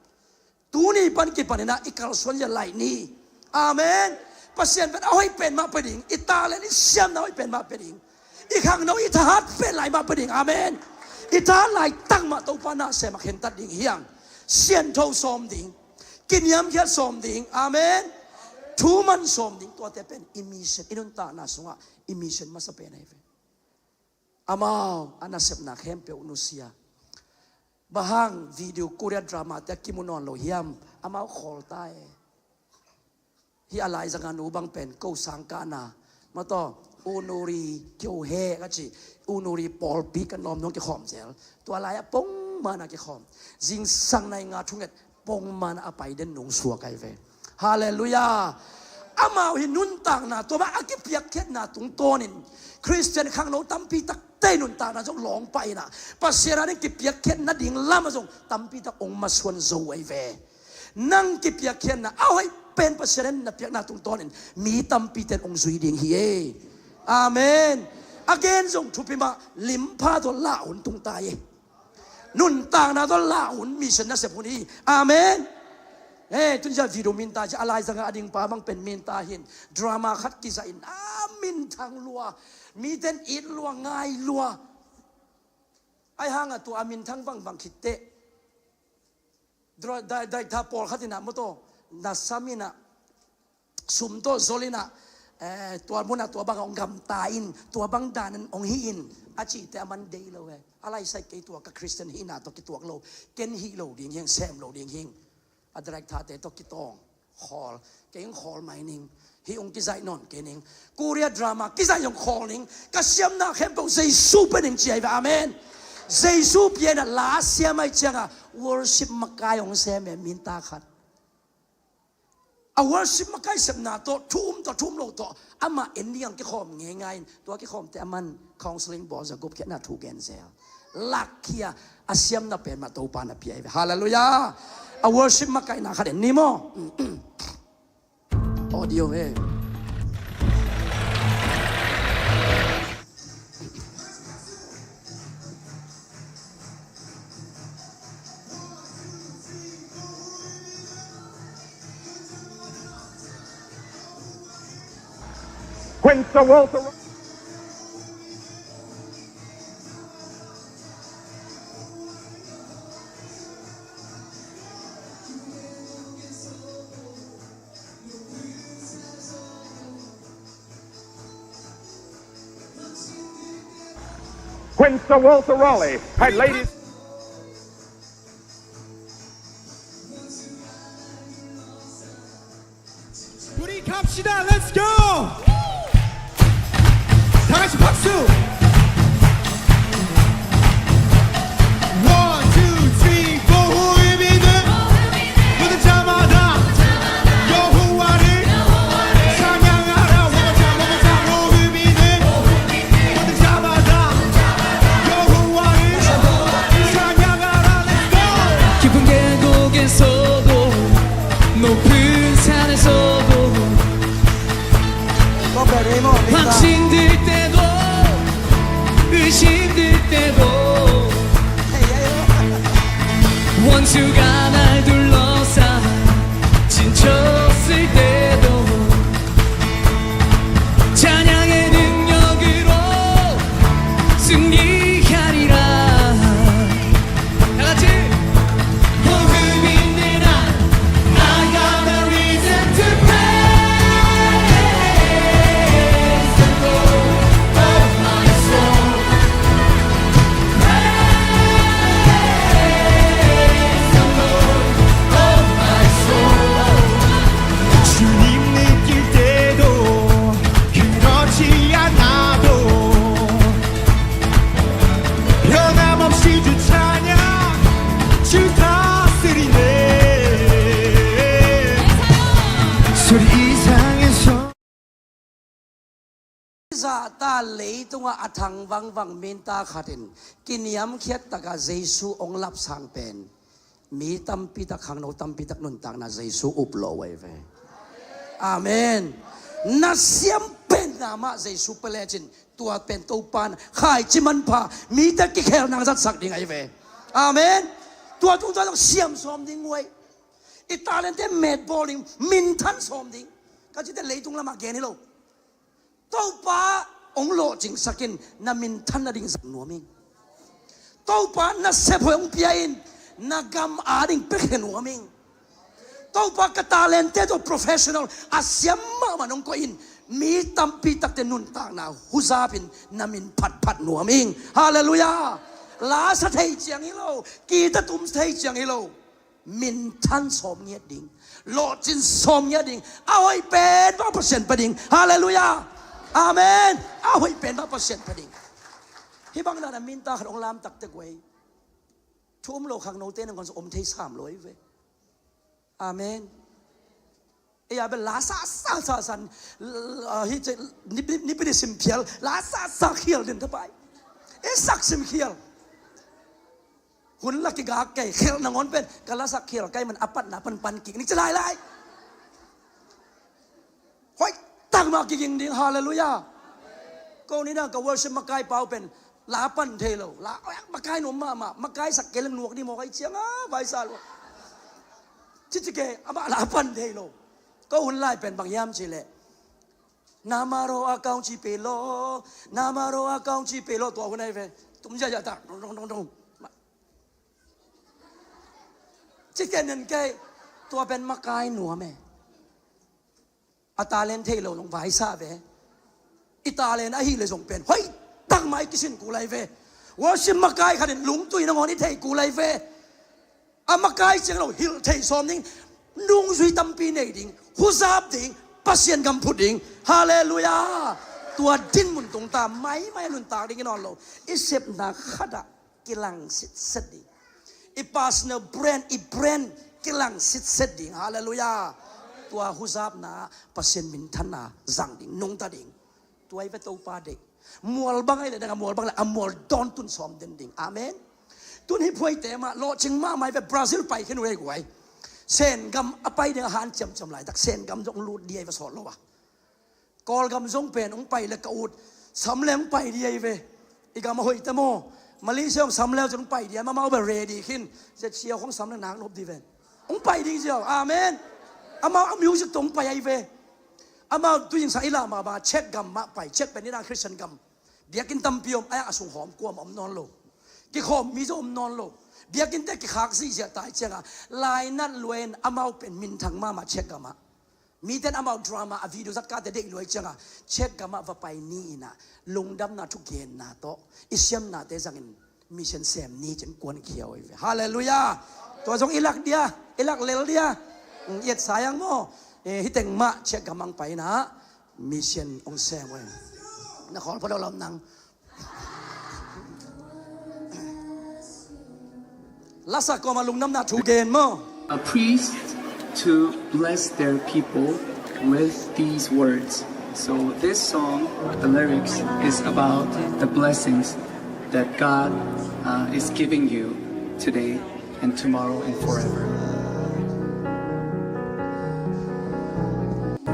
Tuni pan kipaninah i kalsuan zia laih ni. Amen. Pasian pen a hoih pen mah pia ding, i talent i siamna hoih pen mah pia ding, i khangno i thahat pen lai mah pia ding. Amen. I thahat laitak mah Topa na sem a khentat ding hiang. Siantho sawm ding, kiniamkhiat sawm ding. Amen. Thuman sawm ding, tuate pen i mission, i nuntakna sungah i mission masa pen ahi ve. Amau a nasepna khempeuh nusia. Bang hang video Korea drama te a kimu nawn lo hiam? Amau khawl ta e. Hih a laizanga nu bang pen ko sangkahna mataw, unuri kyo he ka ci, unuri pawlpi kan lawm nung kikhawm zel. Tua lai a pongmana kikhawm, zingsang nai nga thunget pongmana a pai den nung suak ahi ve. Halleluiah. Amau hi nuntakna tua bang a kipiakkhiatna tungtawnin Khristian khangno tampi takte nuntakna zong lawng pah inah, Pasian a ding kipiakkhiat nading lamah zong tampi tak ong masuan zo ahi ve. Nang kipiakkhiatna a hoih pen Pasian in na piakna tungtawnin mi tampi ten ong zui ding hi e. Amen. A gen zong thupi mah, limpha tawh lah hun tung ta e. Nuntakna tawh lah hun, mission nasep hun hi. Amen. He, tunzia video minta ci a, laizanga a dingpa bang pen minta hin, drama khat kizahin a minthang lua, miten it lua, ngai lua. Ai hanga tua a minthang vangbang khitteh, dra-, dai-, daitha pawlkhat inah mawtaw, nasam inah, sum tawh zol inah, eh, tua munah tua bangah hong gamta in, tua bang danin hong hi in, a cihte a man dei lo he. A laisai kei tua ka Khristian hihna tawh kituak lo, ken hih lo ding hiang, sem lo ding hiang. A director-te tawh kitawng, khawl, kei hong khawl mai ning. Hih hong kizaih nawn kei ning. Korea drama kizaih hong khawl ning. Ka siamna khempeuh Jesu pia ning ci ahi ve. Amen. Jesu pia inah la siam ahi cianga worship makai hong sem e, minta khat. A worship makai sepna tawh, thu um tawh, thu um lo tawh, amah en ding ang kikhawm ngeingai in, tua kikhawmte a man counseling bawl zel, gupkhiatna thu gen zel. Lakkhia a siamna pen mah Topa na pia hi ve. Halleluiah. A worship makaina khat en ni maw? Audio he. Quinta Walter. Quinta Walter Raleigh. Hey, ladies. Put it up, Shida, let's go! 다 같이 박수! One, two, three, four. 호흡이 돼. 모든 자마다 여호와를 찬양하라. One more time, one more time. 호흡이 돼. 모든 자마다 여호와를 찬양하라. Let's go! 깊은 계곡에서도 높은 산에서도 방심될 때도 의심될 때도 원수가 날 둘러싸 지쳤을 때도 찬양의 능력으로 승리하리라. 다 같이. 호흡이 내나 I got a reason to praise the Lord, oh my soul. Praise the Lord, oh my soul. 주님 느낄 때도 그렇지 않아도 변함없이 주 찬양 주 다스리네. 소리 이상의 성 Zahta leitungah a thang vangvang minta khat in kiniamkhiat takah Jesu hong lapsang pen mi tampi tak, khangno tampi tak nuntakna Jesu up lo uh ahi ve. Amen. Na siam penna mah Jesu pia lecin tua pen Topa in khaici manpha mite kikhelna hong zatsak ding ahi ve. Amen. Tua tungtawn zong siam sawm ding uh ahi. I talente metbawl ding, minthan sawm ding. Ka cite leitung lamah gen hi lo. Topa hong lawhcingsak in na minthan nading zang nuam ing. Topa nasep hoih hong pia in na gam ading piakhia nuam ing. Topa ka talente tawh professional a siam mahmah hong koih in mi tampi takte nuntakna huzap in na min phatphat nuam ing. Halleluiah. La sa thei ciang hi lo, kitatum thei ciang hi lo. Minthan sawm ngiat ding, lawhcin sawm ngiat ding, a hoih pen bang Pasian pia ding. Halleluiah. Amen. A hoih pen bang Pasian pia ding. Hih bang dan a minta khat hong lam taktek uh ahi. Thu um lo khangnote nangawn zong om thei sam lo ahi ve. Amen. Ei a bel la sa sa sa san, ah, hi ce, nipi nipi ni sim khial, la sa sa khial din thapai. E sak sim khial. Hun la kigak kei, khial nangawn pen ka la sak khial kai man a patna pan pan kik ning ci lailai. Hoih tak mah kiging ding. Halleluiah. Ko ni dang ka worship makai pau pen la pan thei lo, la makai nuam mahmah, makai sak kei leng nuak ding mawk ahi ciang a vaisa lo. Cici kei amah la pan thei lo. Ko hun lai pen bang hiam cih leh namaro a kaung ci pe lo, namaro a kaung ci pe lo, tua hun ahi ve. Tum ziahziah tak dong dong dong dong. Ci ken nen kei, tua pen makai nuam e. A talent thei lo nong vaisa ve. I talent ahih leh zong pen hoih tak mah i kisin kul ahi ve. Worship makai khat in lungtui nangawn i thei kul ahi ve. A makai ciang lo hilh thei sawm ding, nungzui tampi nei ding, huzap ding, Pasian gam phut ding. Halleluiah. Tua dinmun tungta maimai a nuntak ding i nawn lo. I sepna khatah kilang sitset ding. I personal brand, i brand kilang sitset ding. Halleluiah. Tua huzapna Pasian minthanna zang ding, nungta ding. Tua i ve Topa deih. Mual bang ahi leh dang a mual bang leh a mual dawn tun sawm den ding. Amen. Tun hih phuaite mah lawhcing mahmah i ve. Brazil pai khin uh ei guai. Sen gam a pai ding a han ciamciam laitak Sen gam zong lut di ahi ve sawt lo a. Kawlgam zong pen hong pai le ka ut sam le hong pai di ahi ve. I gam a hoih ta maw? Malaysia hong sam le cun hong pai di a, amau bel ready khin. Zia cia hong sam le nak nop di ven. Hong pai ding ziau. Amen. Amau a music tawh hong pai ahi ve. Amau tuzing sang i lah mahmah, Czech gam mah pai, Czech pen nidang Khristian gam. Biakinn tampi om, a sung hawm kuamah om nawn lo. Kikhawm mi zong om nawn lo. Biakinn te kikhak zihziah ta ahih ciangah, lainat luai in amau pen minthang mahmah Czech gamah. Mite in amau drama a video zat kate deih luai ciangah, Czech gamah va pai ni in ah, lungdamna thugenna tawh i siamnate zangin mission sem ni ci-in kuankhia uh hi ve. Halleluiah. Tua zong i lak dia, i lak lel dia. Mm, i etsa hiang maw. Eh, hih teng mah Czech gam hong pai in ah mission hong sem uh hi. Na khawl pha lo lam nang. Lasa kuamah lungdamna thu gen maw. A priest to bless their people with these words. So this song, the lyrics is about the blessings that God, uh, is giving you today and tomorrow and forever.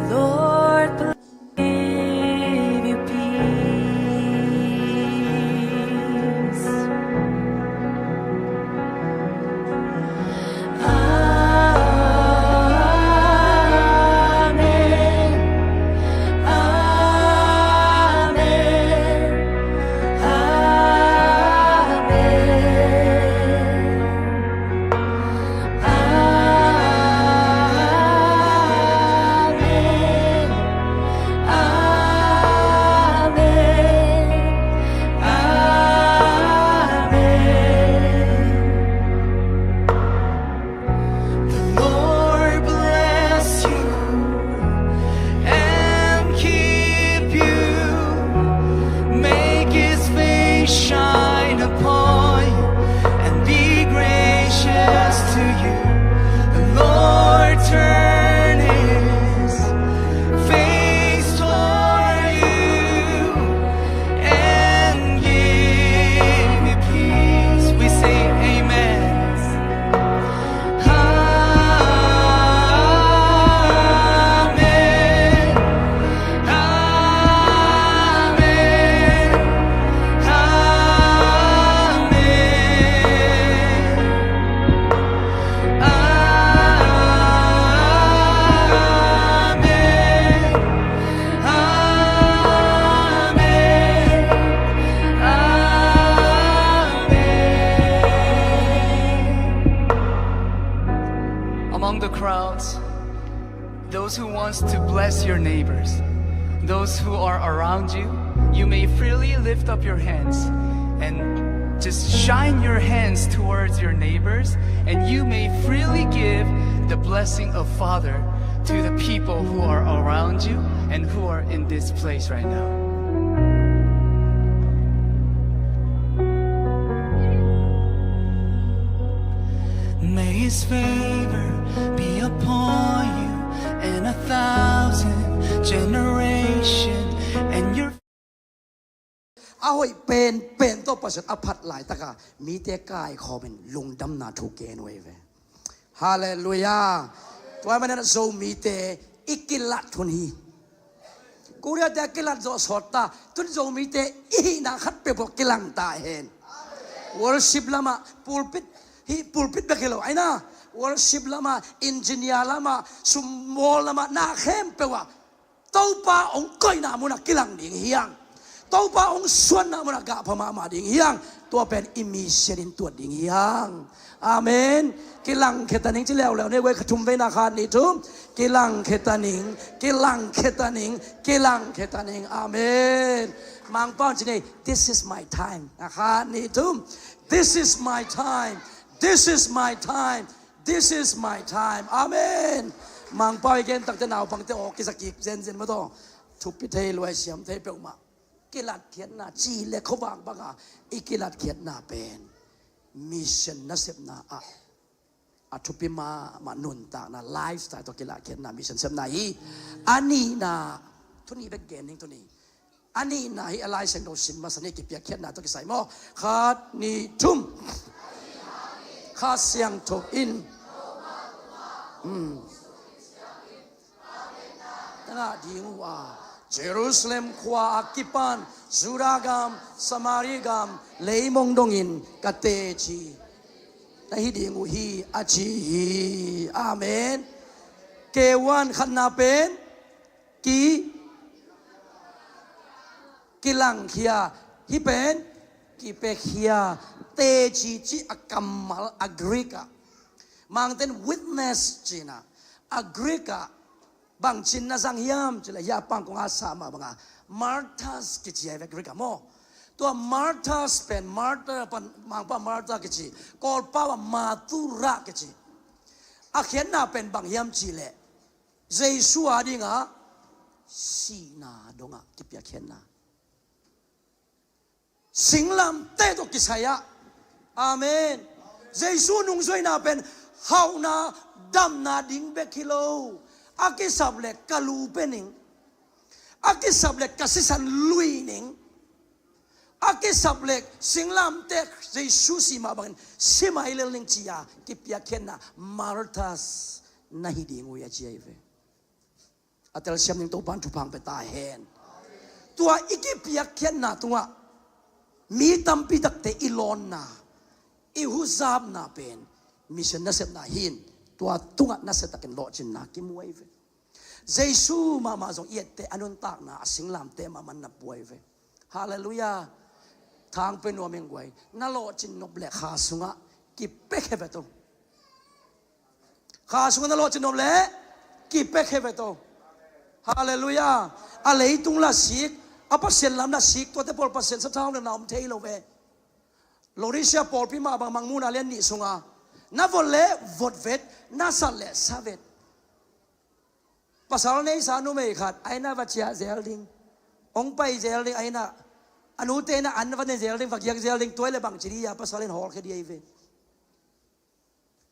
Lord, give you peace. Amen. Amen. Amen. Amen. Amen. Amen. The Lord bless you and keep you. Make his face shine upon you and be gracious to you. The Lord turn his face toward you and give you peace. We say amen. Amen. Amen. Amen. Amen. Amen. Among the crowds, those who wants to bless your neighbors, those who are around you, you may freely lift up your hands and just shine your hands towards your neighbors, and you may freely give the blessing of Father to the people who are around you and who are in this place right now. May his favor be upon you and a thousand generation and your A hoih penpen tawh Pasian a phat laitaka mite kaikhawmin lungdamna thu gen uh hi ve. Halleluiah. Tua ahih manin Zomite i kilat hun hi. Korea te a kilat zawh sawt ta. Tun Zomite i hihna khat peuhpeuh kilang ta hen. Worship lamah pulpit, hih pulpit bek hi lo, aina. Worship lamah, engineer lamah, sumbawl lamah, na khempeuh ah Topa hong koihna munah kilang ding hi hang. Topa hong suanna munah gahpha mahmah ding hi hang. Tua pen i mission in tuat ding hi hang. Amen. Kilang kheta ning ci leuleu ni, wei kha thum veina, khat nih thum. Kilang kheta ning, kilang kheta ning, kilang kheta ning. Amen. Mangpau ci ni, this is my time. Khat nih thum. This is my time. This is my time. This is my time. Amen. Mangpau i gen takte naupangte aw kizakik zenzen maw taw. Thupi thei luai siam thei peuhmah. Kilatkhiatna ci le khuavak banga i kilatkhiatna pen mission nasepna ah a thupi mahmah nuntakna lifestyle tawh kilatkhiatna mission sepna hi. A nihna, thu nih bek gen ning thu nih. A nihna hi a Lai Siangtho sin masa ni, kipiakkhiatna tawh kisai maw. Khat, nih, thum. Kha Siangtho in, hmm, na ngah ding uh a, Jerusalem khua a kipan Judah gam, Samaria gam, leimong dongin ka teci na hi ding uh hi, a ci hi. Amen. K one khatna pen ki kilangkhia, hih pen kipiakhia, teci ci a kammal a Greek ah Mangten witness cihna a Greek ah bangcin na zang hiam cih leh hih a pangkong a sa mah banga martyrs kici a hi ve Greek ah maw. Tua martyrs pen martyr pan Mangpa martyr kici, Kawlpau ah martura kici. A khiatna pen bang hiam cih leh Jesu a dinga sihna dongah kipiakkhiatna. Singlamteh tawh kisai ah. Amen. Jesu nungzuaina pen hauhna, damna ding bek hi lo. A kisap le ka lu pe ning. A kisap le ka sisan lui ning. A kisap le singlamteh Jesu si mah bangin si mai lel ning ci-a kipiakkhiatna martyrs na hi ding uh hi a ci ahi ve. A telsiam ding Topan thupha hong pia ta hen. Tua i kipiakkhiatna tungah mi tampi takte i lawnna, i huzapna pen mission nasepna hi-in, tua tungah nasiatakin lawhcinna kimu ahi ve. Jesu mahmah zong i etteh a nuntakna a singlamteh mahmah na pua ahi ve. Halleluiah. Thang pe nuam ing guai. Na lawhcin nop leh kha sungah kipiakhia ve to. Kha sungah na lawhcin nop leh kipiakhia ve to. Halleluiah. A leitung la sik, a Pasian lam la sik, tuate pawl Pasian sathau le na om thei lo ve. Laodicea pawlpi mah bang Mangmuhna lian nih sunga na vot leh vot vet, na sat leh sa vet. Pasal neisa numei khat a inn ah va ciah zel ding, hong pai zel ding, a inn ah a nute inn ah an va ne zel ding, va giak zel ding, tua hi leh bangci ding a, pasal in hawlkhia ding ahi ve.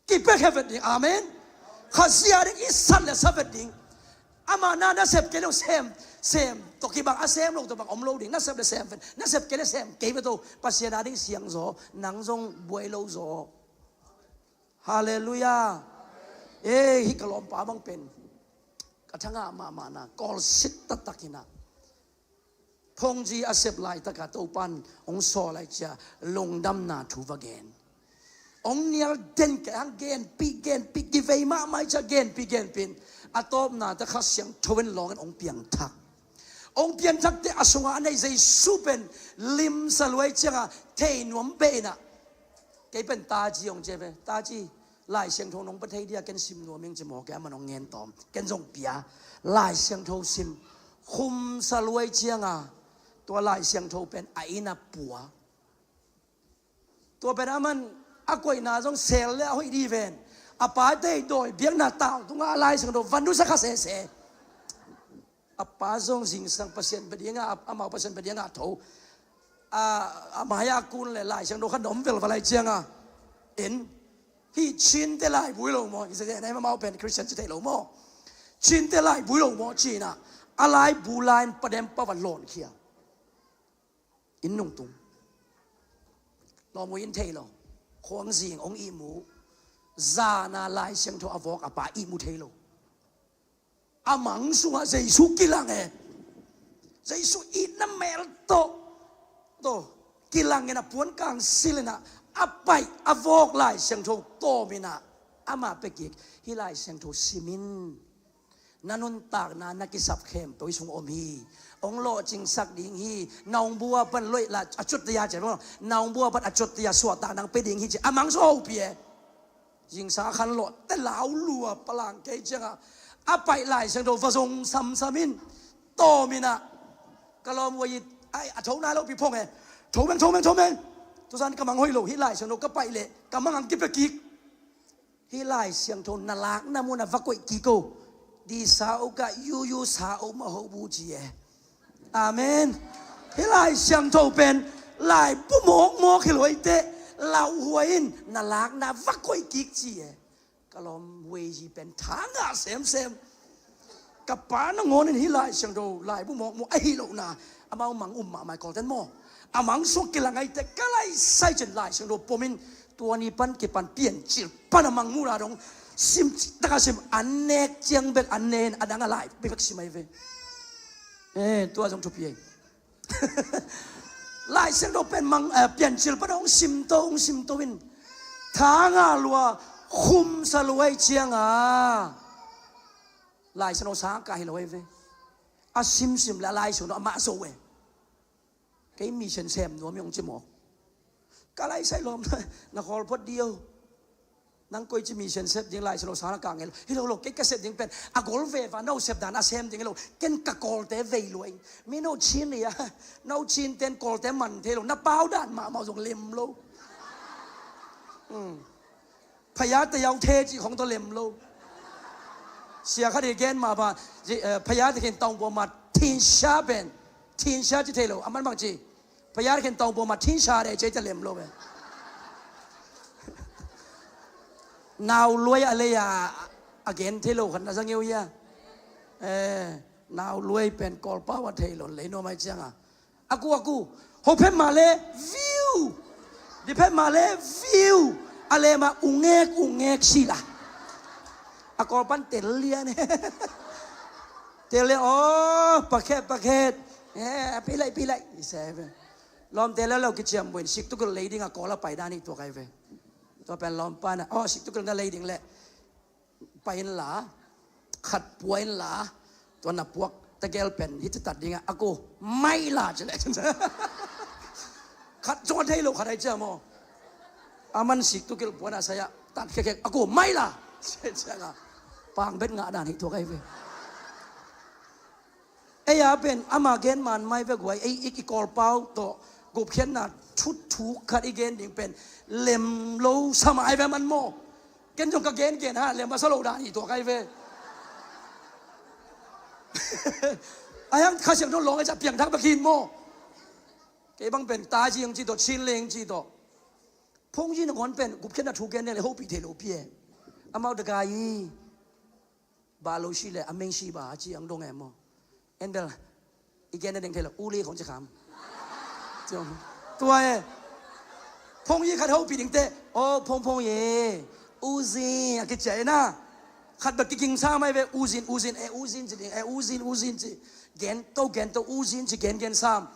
Kipiakhia vet ding. Amen. Kha zia ding i sat le sa vet ding. Amah na nasep kei le sem, sem tawh kibang a sem lo tawh bang om lo ding. Nasep le sem vet, nasep kei le sem kei vet to. Pasian a ding siangzaw, nang zong buai lo zaw. Halleluiah. Ei, hih ka lawmpa bang pen ka thangah mahmahna, kawlsit taktak hi-in ah, phongzi a sep laitakah Topan hong sawl lai ciah lungdamna thu va gen. Hong nial den kei hang, genpih genpih, kivei mahmah ciah genpih genpih in, a tawpna teh Kha Siangtho in lawngin hong piangthak. Hong piangthak teh a sungah a nei Jesu pen limsa luai ciangah thei nuam beh in ah, kei pen taci hong ci ve, taci, Lai Siangtho nong pia thei dia, ken sim nuam ing ci maw, kei a man hong ngen tawm, ken zong pia. Lai Siangtho sim, khumsa luai cianga tua Lai Siangtho pen a inn ah pua. Tua pen a man a koihna zong sel le a hoih dih ven. A pate dawi biakna tau tunga a Lai Siangtho van nusa kha sese. A pa zong zingsang Pasian bia dinga, a, amau Pasian bia dinga a tho. A, a mai-a kun le Lai Siangtho khat na om vel va lai cianga, en, hih Chin te laibu hi lo maw, hi zia na amau pen Christian ci thei lo maw, Chin te laibu hi lo maw ci-in ah, a laibu lai-in padem pa va lawnkhia. Inn nungtung. Lawm uh in thei lo. Khuang zing hong ihmu. Zana Lai Siangtho a vawk a pa ihmu thei lo. A mang sungah Jesu kilang e. Jesu itna mel tawh, tawh kilang in ah, puan kang sil in ah, a paih a vawk Lai Siangtho tawm in ah, amah pia kik, hih Lai Siangtho sim in. Na nuntakna na kisap khempeuh hih sung om hi. Hong lawhcingsak ding hi. Na hong bu a pan loih la a cut dia ci maw. Na hong bu a pan a cut dia suahtak nang pia ding hi ci. A mang sung hopih e. Zingsang a khan lawh te lau lua palang kei ciangah, a paih Lai Siangtho va zong samsam in, tawm in ah, ka lawm uh a it, ai, a tho nai lo pi phong e. Tho meng, tho meng, tho meng. Tuzan ka mang hoih lo, hih Lai Siangtho ka paih leh ka mang ang kipia kik. Hih Lai Siangtho na lakna mun ah va koih kik o. Di sa o ka, yu yu sa o ma ho bu ci e. Amen. Hih Lai Siangtho pen laibu mawkmawk hi lo hi teh, lauhuai in na lakna va koih kik ci e. Ka lawm Wei Yi pen tha ngah semsem. Ka pa nangawn in hih Lai Siangtho laibu mawkmawk ahi lohna, amau mang um mahmah i Kawlten maw. A mang sung kilang ahi teh ka lai sai cin Lai Siangtho pom in, tua ni pan kipan Piancil pan a Mangmuhna dong sim, taka sim, an nek ciang bek an ne in, a dang a lai bek sim ahi ve. Eh, tua zong thupi ahi. Lai Siangtho pen mang, eh, Piancil pan hong simto, hong simto in, tha ngah lua, khumsa lua ahi cianga Lai Siangtho sang kah hi lo ahi ve. A simsim le a laisun amah zo e. Kei mission sem nuam hi ong ci mawk. Ka laisai lawm na khawl phot dih o. Nang koi ci mission sep ding, laisun lo sang a kang hi lo. Hi lo lo, kei ka sep ding pen a gol veva no sep dan a sem ding hi lo. Ken ka kawlte vei lua ing. Mi no chin lia, no chin ten kawlte man thei lo. Na pau dan mahmah zong lem lo. Phaya te yau the ci khong to lem lo. Sia khat i gen ma ba, phaya te khen tong bo ma thin sha ben. Thin sha ci thei lo. A man bang ci. Phaya te khen tong bo ma thin sha de ce ca lem lo ben. Nau luai a lei a, a gen thei lo khat na zang eu ia. Nau luai pen kol pau a thei lo lei no mai ciang a. Aku, aku. Ho phet ma le view. Di phet ma le view. A le ma ungek, ungek sila. A kol pan tel lian. Tel lian, oh, pakhet, pakhet. Eh, pilai, pilai. Isai ve. Lawm tel lo kiciam buin sik tukul lei ding a kol a pai dan hi tua kai ve. Tua pen lawm pan a, oh, sik tukul na lei ding le. Pai inla, khat pua inla, tua na puak tegel pen hi citat dingah aku mai la ci le. Khat zong a thei lo khat ai cia maw. A man sik tukil puan a saya tat khekek aku mai la. Pang bet ngah dan hi tua kai ve. Ei a pen ama gen man mai ve guai, ei i kawlpau tawh gupkhiatna thuthu khat i gen ding pen lem lo sa mai ve man maw. Ken zong ka gen gen ha lem a sa lo dan hi tua kai ve. A hiang kha siang dong lawng a ca piang thak bek hin maw. Kei bang pen ta zing ci tawh chin leng ci tawh. Phung zi na ngon pen gupkhiatna thu gen ding le hopih thei lo pi e. Amau dagai hi. Ba lo si le a meng si ba a ci ang dong em maw. En bel i gen na deng thei lo u li khong ci kham. Tua e. Phong yi khat ho pi ding te. O phong phong yi. U zin a ki cia e na. Khat bek ki ging sa mai ve u zin u zin e u zin ci ding e u zin u zin ci. Gen to gen to u zin ci gen gen sam.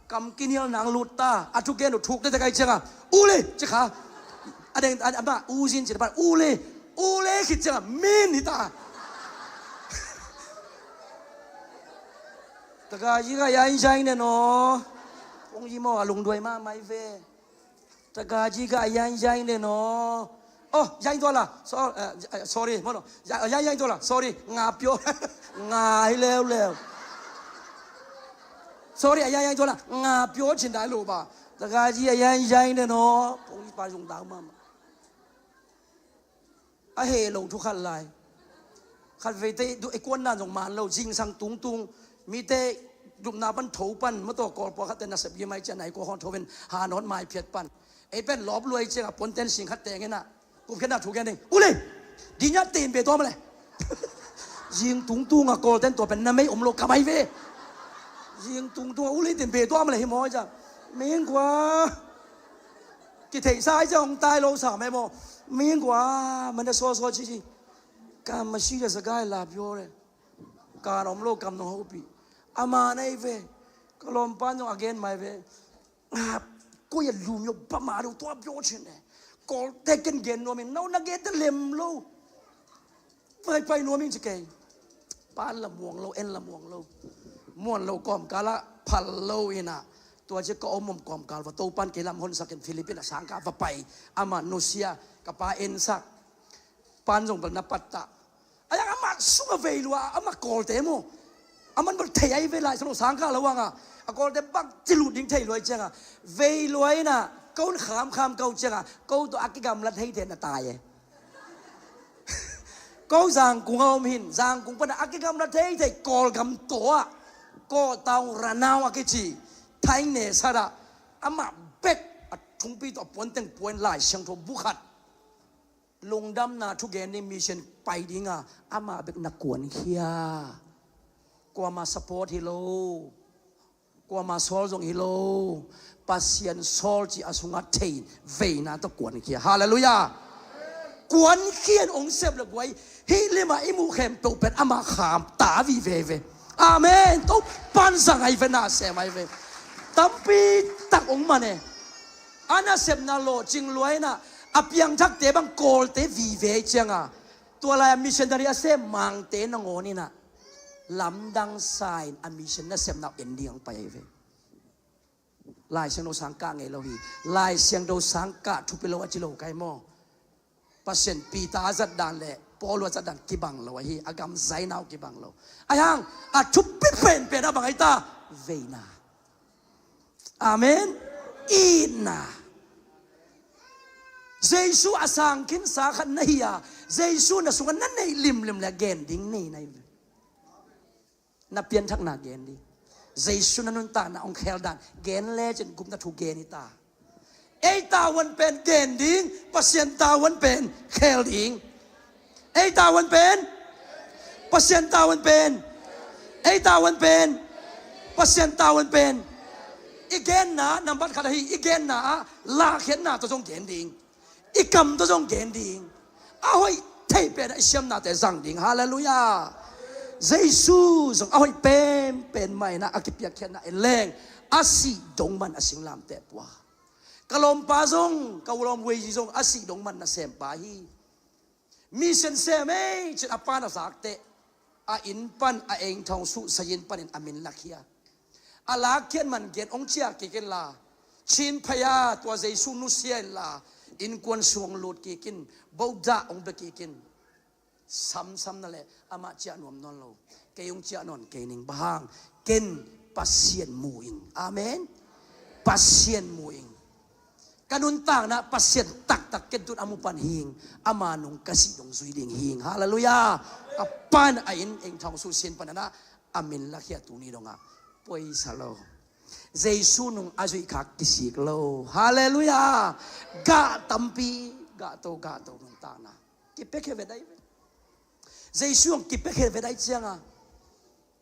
Kam kinial nang lut ta a thu gen uh thuk te te kai cianga u le ci kha. A deng a ma u zin ci pan u le u le khit cianga min hi ta. Taka ji ga yan zai ne no. Kong ji mo a lung duai ma mai ve. Taka ji ga yan zai ne no. Oh, yan tua la. So, eh, sorry, mo no. Yan yan tua la. Sorry, nga pio. Nga hi leu leu. Sorry, a yan yan tua la. Nga pio chin dai lo ba. Taka ji a yan yan ne no. Kong pa zung dau ma ma. A he lo thu khat lai. Khat vei te du e kuan nan zong man lo zingsang tung tung. Mi te dupna pan tho pan ma to kol pua khat te na sep gi mai cia nai ko hon tho ven ha not mai phiat pan. Ei pen lop luai cianga puanten sing khat teng ina. Gupkhiatna thu gen ding u le. Dinya ten be tua ma le. Zing tungtunga kawlten tua pen na mei om lo ka mai ve. Zing tungtunga u le ten be tua ma le hi maw ai ca. Ming kua. Kitheihsa ai ca hong tai lo sa mai maw. Ming kua. Man da saw saw ci ci. Ka ma si da sa gai la pyo le. Ka na om lo kam nong ho pi. Ama nei ve. Ka lawm pan zong a gen mai ve. Koi a lum yo ba ma lo tua byo chin e. Kol te ken gen nuam in nau na gen te lem lo. Pai pai nuam in ci kei. Pan la muang lo en la muang lo. Muan lo kawmkal ah phal lo ina. Tua ci ka om om kawmkal va to pan kei lam honsak in Philippine a sang ka va pai. Ama nusia ka pa ensak. Pan zong bel na patta. A yang ama sunga vei lua ama kawlte maw. Aman bel thei ai vei lai salo sang ka lo anga. A kawlte bang ci lut ding thei luai cianga. Vei luai na ko kham kham ko cianga. Ko to a kigamla thei thei na tai e. Ko zangkung a om hin zangkung pana a kigamla thei thei kawlgam to a. Ko tau ranau a kici. Thaing ne sara. Ama bek a thungpi to a puanteng puan lai siangtho bukhat. Lungdamna thugen ding mission pai dinga ama bek na kuankhia. Kuama support hi lo. Kuama sawl zong hi lo. Pasian sawl ci a sunga thei veina tawh kuankhia. Halleluiah. Kuankhian ong sep le guai. Hih lima i muh khempeuh pen ama kham ta viveve. Amen. To pan zang ai ve na sem ai ve. Tampi tak ong mane. A nasepna lawhcing luaina a piangthakte bang kawlte vive cianga tua lai-a missionary a sem mangte nangawn ina lamdang sa-in a mission nasepna uh en ding hong pai ahi ve. Lai Siangtho sangkah ngei lo hi. Lai Siangtho sangkah thupi lo a ci lo kai maw? Pasian Peter a zat dan le Paul a zat dan kibang lo ahi. A gam zaina uh kibang lo. Ahi hang a thupi penpen a bang ahi ta? Veina. Amen. Itna. Jesu a sang khinsa khat na hi a, Jesu na sungah na neih limlim le gen ding nei na hi ve. Na pianthakna gen ding. Jesu na nuntakna hong khel dan gen lecin gupna thu gen hi ta. Ei tavuan pen gen ding, Pasian tavuan pen khel ding. Ei tavuan pen, Pasian tavuan pen, ei tavuan pen, Pasian tavuan pen. I genna nambat khat ahi, i genna ah lahkhiatna tawh zong gen ding. I kam tawh zong gen ding. A hoih thei pen a i siamnate zang ding. Halleluiah. Jesu zong a hoih penpen mah in a kipiakkhiatna en leng a sih dong man a singlamteh pua. Ka lawmpa zong, ka lawm Wei zong a sih dong man nasempa hi. Mission sem ei cin a pa na zak teh a inn pan a eng thong suh sa inn panin a min lakhia. A lakkhiat man gen hong ciah kik inla, Chin phaya tua Jesu nusia inla, innkuan sung hong lut kik in, bodah hong bia kik in. Samsam na le amah ciah nuam nawn lo, kei hong ciah nawn kei ning. Bang hang? Ken Pasian mu ing. Amen. Pasian mu ing. Ka nuntakna Pasian taktak ken tun a mu pan hing, ama nung ka sih dong zui ding hing. Halleluiah. A pan a inn eng thong suh sin pan a na a min lakhia tuni dongah poisa lo. Jesu nung a zuih khak kisik lo. Halleluiah. Gah tampi, gah to, gah to nuntakna. Kipiakhia ve dai ve. Jesu ang kipiakhia ve dai cianga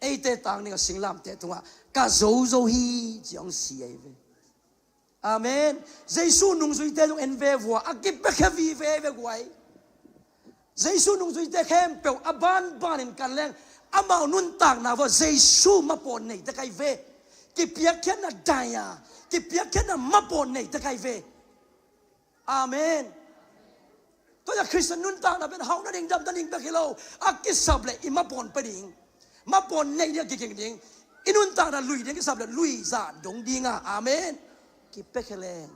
eite tang ning a singlamteh tungah ka zozo hi ciang si ai ve. Amen. Jesu nungzuite zong en ve vua, a kipiakhia vive ve guai. Jesu nungzuite khempeuh a banbanin kan leng amau nuntakna vua Jesu mapawn nei tek ai ve. Kipiakkhiatna dai a, kipiakkhiatna mapawn nei tek ai ve. Amen. Tua Khristian nuntakna pen hauh nading dam nading bek hi lo. A kisap le i mapawn pia ding. Mapawn nei ding a kiging ding. I nuntakna lui ding kisap le lui zah dong dinga. Amen. Kipiakhia leng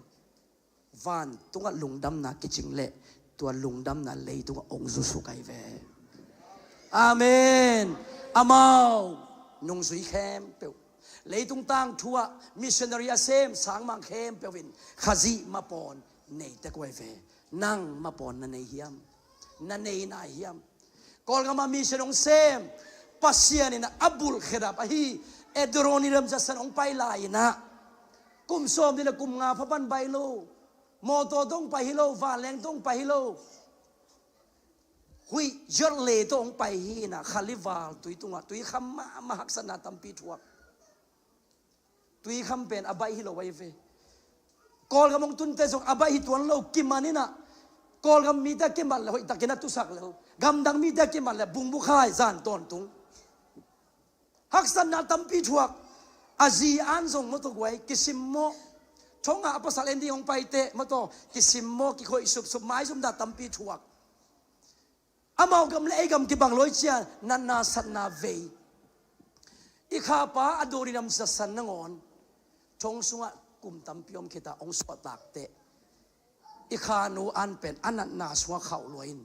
vantungah lungdamna kicing leh tua lungdamna leitungah hong zusuk ai ve. Amen. Amau nungzui khempeuh, leitung tangthu ah missionary a sem sangmang khempeuh in Khazih mapawn nei tek uh ai ve. Nang mapawn na nei hiam? Na nei nai hiam? Kawlgam ah mission hong sem Pasian in a bulh khedap ahi Adoniram Judson hong pai lai in ah kum sawm ni le kum nga pha pan bai lo. Mawtaw tawh hong pai hi lo, vanleng tawh hong pai hi lo. Huih ziorh le tawh hong pai hi in ah Khalival tui tungah tuikham mahmah haksatna tampi thuak. Tuikham pen a baih hi lo ai ve. Kawlgam hong tunte zong a baih hi tuan lo, kiman in ah Kawlgam mite a kiman le hoihtakin a tusak lel, gamdang mite a kiman le bungbukhai zan tawntung. Haksatna tampi thuak. A zi an zong mawtaw guai kisim maw? Thong ah a pasal en ding hong paite mawtaw kisim maw? Kikhoih supsup, maizumna tampi thuak. Amau gam le ei gam kibang lo i cia, natna satna vei. I khapa Adoniram Judson nangawn thong sungah kum tampi om khit ah hong suahtak teh, i khanu an pen a natna sungah khauh lua in,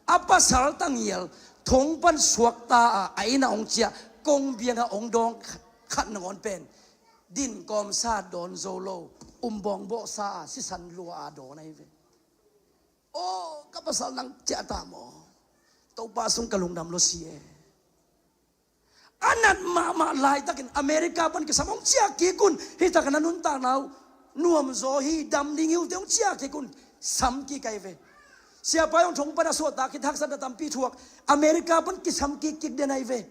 a pasal tangial thong pan suakta a, a inn ah hong ciah, kong biangah hong dawng khat nangawn pen din kawmsa dawn zo lo, um bawngbawhsa a, sisan lua a dawn ahi ve. Aw, ka pasal, nang ciah ta maw? Topa sung ka lungdam lo si e. A nat mahmah laitakin America pan kisam hong ciah kik un, hi takin a nuntakna uh nuamzaw hi, dam ding hi uh teh hong ciah kik un, sam kik ai ve. Siapa hong thong pan a suahtak khit, haksatna tampi thuak, America pan kisam kik kik den ai ve.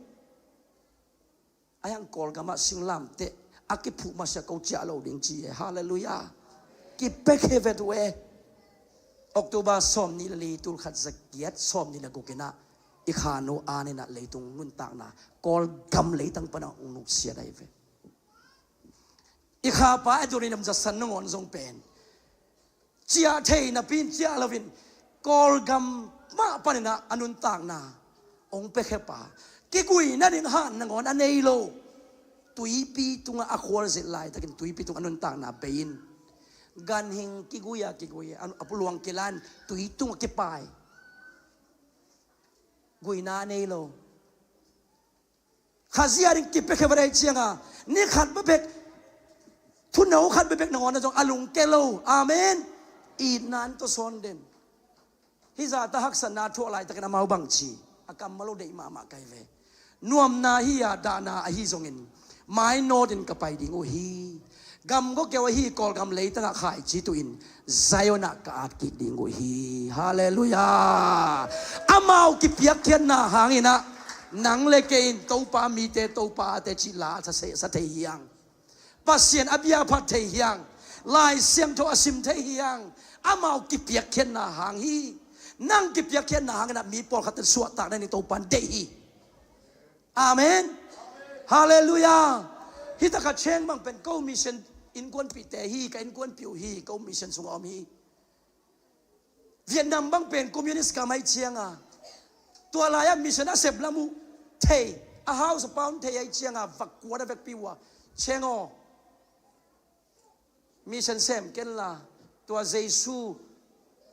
Ahi hang Kawlgam ah singlamteh a kiphuh masiah ko ciah lo ding ci e. Halleluiah. Kipiakhia vet uh e. October sawm nih le li, tul khat za giat sawm nih le guk in ah i khanu an in ah leitung nuntakna Kawlgam leitang pan ah hong nuksiat ai ve. I khapa Adoniram Judson nangawn zong pen ciah thei napi in ciah lo in, Kawlgam mah pan in ah a nuntakna hong piakhia pa, Kiguina ding han nangawn a nei lo. Tuipi tungah a khualzin laitakin tuipi tungah a nuntakna bei in, ganhing kigui a kigui a, a puluang kilan tui tungah kipai. Guina a nei lo. Khazia ding kipiakhia va dei cianga ni khat bek, thuno khat bek nangawn a zong a lungke lo. Amen. Itna an tawsawn den. Hih zahta haksatna thuah laitakin amau bangci a kammal lo deih mahmah kai ve. Nuamna hi a, dahna ahi zongin mainawtin ka pai ding uh hi. Gamgokeu ahi Kawlgam leitangah khaici tuhin Zion ah ka at kik ding uh hi. Halleluiah. Amau kipiakkhiatna hanginah nang le kei in Topa mite, Topa ate cih la a sa thei hiang. Pasian a bia phat thei hiang. Lai Siangtho a sim thei hiang. Amau kipiakkhiatna hang hi. Nang kipiakkhiatna hanginah mi pawlkhatte suahtakna ni Topan deih hi. Amen. Halleluiah. Hita kha Cheng bang pen ko mission innkuanpihte hi, ka innkuanpih uh hi, ko mission sungah om hi. Vietnam bang pen communist kam ahi cianga tua lai-ah mission a sep lam uh thei, a house a pound thei ahi cianga va kuat a vekpi uh a, Cheng aw, mission sem kenla, tua Jesu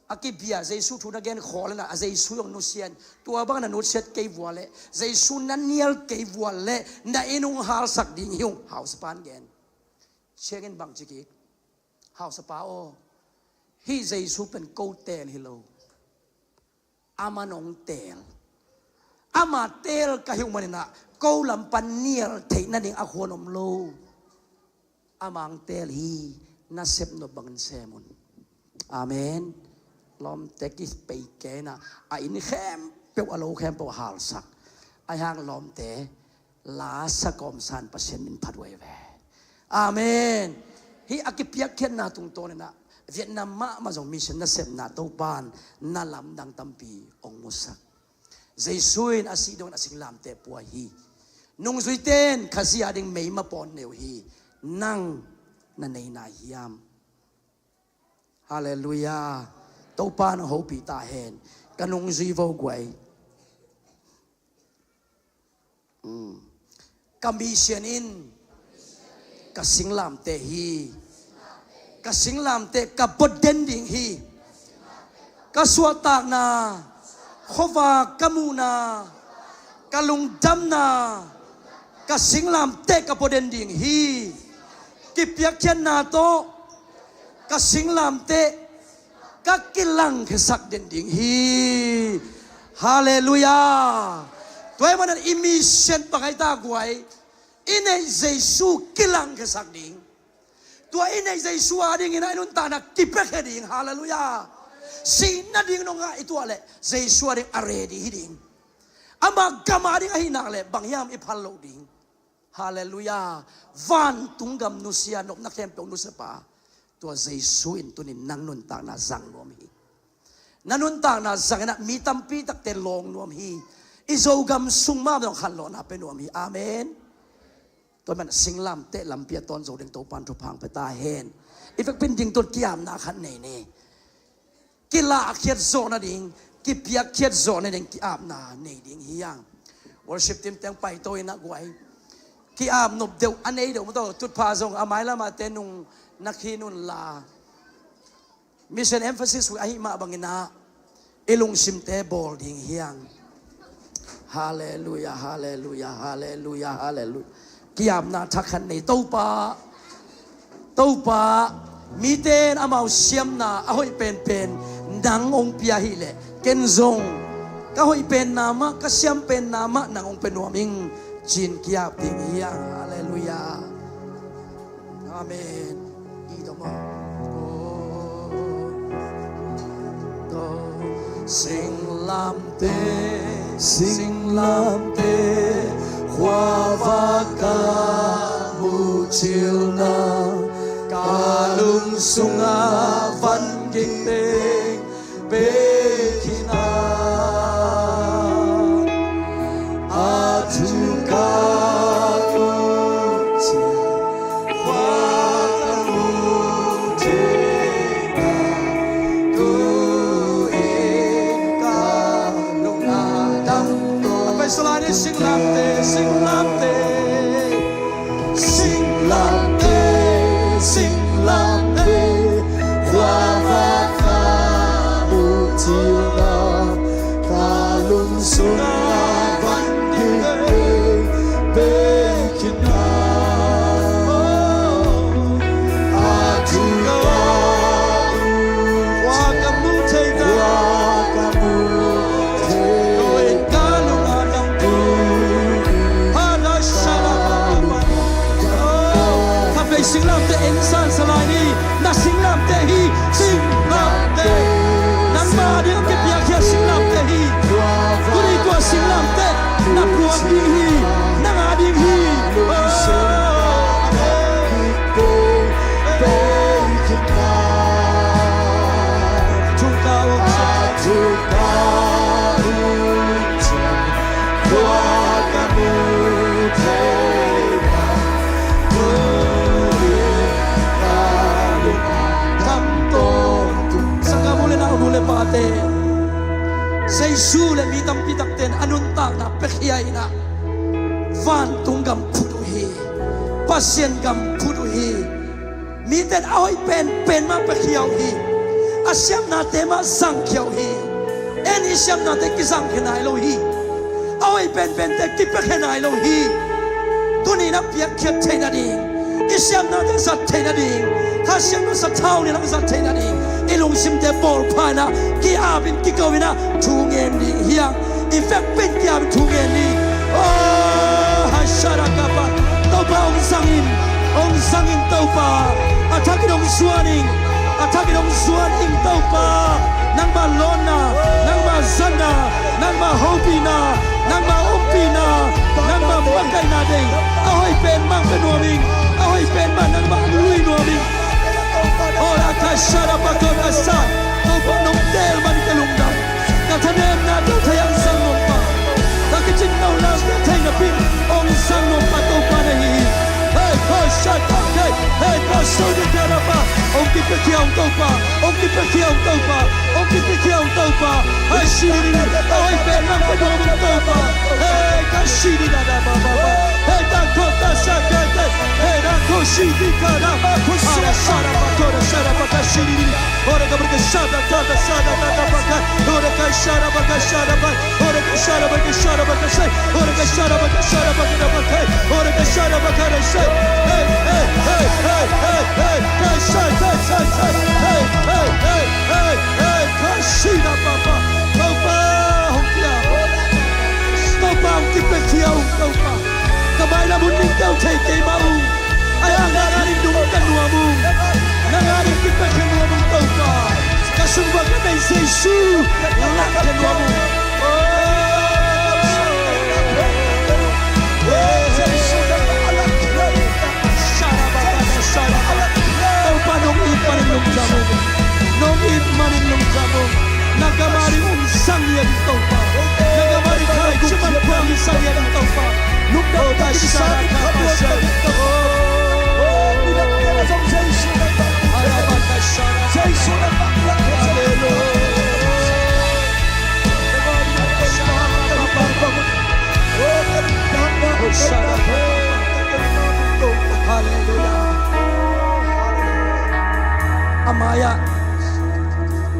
a kibia, Jesu thu na gen khawl inah a Jesu zong nusian, tua bang na nusiat kei vua leh Jesu na nial kei vua leh na inn hong halsak ding hi ung, house pan gen. Cheng in bang ci kik, hausapa aw, hih Jesu pen ko teel hi lo. Aman hong teel. Ama teel ka hih uh maninah ko lam pan nial theih nading a khuan om lo. Ama hong teel hi. Na sep nop bangin sem un. Amen. Lawmte kipei kei inah a inn khempeuh a lo khempeuh a halsak. Ahi hang lawmte la sa kawmsan Pasian min phat uh ahi ve. Amen. Hih a kipiakkhiatna tungtawninah Vietnam mahmah zong mission nasepna Topan na lamdang tampi hong musak. Jesu in a sih dongin a singlamteh pua hi. Nungzuite in Khazih a ding meima pawn nei uh hi. Nang na nei nai hiam? Halleluiah. Topa na hopih ta hen. Ka nungzui vo guai. Ka mission in ka singlamteh hi. Ka singlamteh ka bot den ding hi. Ka suahtakna, khuavak ka muhna, ka lungdamna, ka singlamteh ka bot den ding hi. Kipiakkhiatna tawh ka singlamteh ka kilangkhiasak den ding hi. Halleluiah. Tua ahih manin i mission bang ahi ta guai, i neih Jesu kilangkhiasak ding. Tua i neih Jesu a dingin a i nuntakna kipiakhia ding. Halleluiah. Sihna ding nong ngah i tuah leh Jesu a ding a ready hi ding. Ama gam a ding ahi nak leh bang hiam i phal loh ding. Halleluiah. Vantung gam nusia, nopna khempeuh nusia pa, tua Jesu in tunin nang nuntakna zang nuam hi. Na nuntakna zanginah mi tampi takte lawng nuam hi. I Zogam sung mah zong khanlawhna pia nuam hi. Amen. Tua man singlamteh lampi a tawn zo ding Topan thupha hong pia ta hen. I vekpin ding tun kiamna khat nei ni. Kilahkhiat zawh nading, kipiakkhiat zawh nading kiapna nei ding hi hang. Worship team teng paito inah guai. Kiap nop deuh a nei deuh maw, tutpha zong a mailamah te nung na khin unla. Mission emphasis week ahih mah banginah i lungsimte bawl ding hi hang. Halleluiah, halleluiah, halleluiah, halleluiah. Kiapna thak khat nei. Topa, Topa, mite in amau siamna a hoih penpen nang hong pia hileh ken zong ka hoih penna mah, ka siam penna mah nang hong pia nuam ing, ci-in kiap ding hi hang. Halleluiah. Amen. Singlamteh, singlamteh, khuavak ka muhcilna, ka lung sungah van gik teng pek hi na. A thu ka muh ciang, khua ka muh thei na, tu-in ka lung a dam to. A pai salai ni singlamteh. Inn sansa lai ni. Na singlamteh hi, singlamteh. Nangmah ding a kipiakhia singlamteh hi. Tuni tua singlamteh na puak ding hi. Nang a ding hi. Oh, amen. Thungta uh cia. Sanggamnu le naunu le pate, Jesu le mi tampi takte in a nuntakna piakhia in ah, vantung gam phut uh hi. Pasian gam phut uh hi. Mite in a hoih penpen mah piakhia uh hi. A siamnate mah zangkhia uh hi. En i siamnate kizangkhia nai lo hi. A hoih penpente kipiakhia nai lo hi. Tuni in a piakkhiat theih nading, i siamnate zat theih nading, Kha Siangtho sathau in a zat theih nading, i lungsimte bawlpha in ah, ki-ap in, kiko in ah thu ngen ding hi hang. I vekpi in ki-ap in thu ngen ni. Oh, hasharakapa. Topa hong zang in, hong zang in Topa. A thak in hong zuan in, a thak in hong zuan in Topa. Nangmah lawnna, nangmah zatna, nangmah hopihna, nangmah ompihna, nangmah makaihna deih. A hoih pen mah pia nuam in, a hoih pen mah nangmah lui nuam in. Ora kashara pakon asa. Topa nong teel man ka lungdam. Ka thanemna tawh thei hong zang nuam pa. Ka kicin no lam ka thei napi hong zang nuam pa Topa na hi. Hey, kashata, hey, hey, kashata, kashata pa. Hong kipiakhia hong Topa. Hong kipiakhia hong Topa. Hong kipiakhia hong Topa. Hey, shiri, hey, pen nang pia nuam hong Topa. Hey, kashiri da da ba ba ba. Hey, da ko da sa ka da. Hey, da ko shiri ka da. Ala shara ba ko da shara ba ka shiri. Ora ka ba ka shara da da shara da da ba ka. Ora ka shara ba ka shara ba. Ora ka shara ba ka shara ba ka shara. Ora ka shara ba ka shara ba ka da ba ka. Ora ka shara ba ka da shara. Hey, hey, hey, hey, hey, hey. Ka shara, ka shara, ka shara. Hey, hey, hey, hey, hey. Ka shira papa. Topa hong kia. Topa hong kipiakhia hong Topa. Ka mai lam hun ning teu thei kei mah ung. Ai hang nang a ding dung ka nuam ung. Nang a ding kipiakhia nuam ung Topa. Ka sung bang ka nei Jesu. Lak ka nuam ung. Oh. Topa nong it manin lungdam ung. Nong it manin lungdam ung. Na gam a ding hong sang hiam Topa. Na gam a ding khalai ciman phuang hong sang hiam Topa. Lungdam ta sara ka pa sara. Hallelujah. Hallelujah. A mai-ah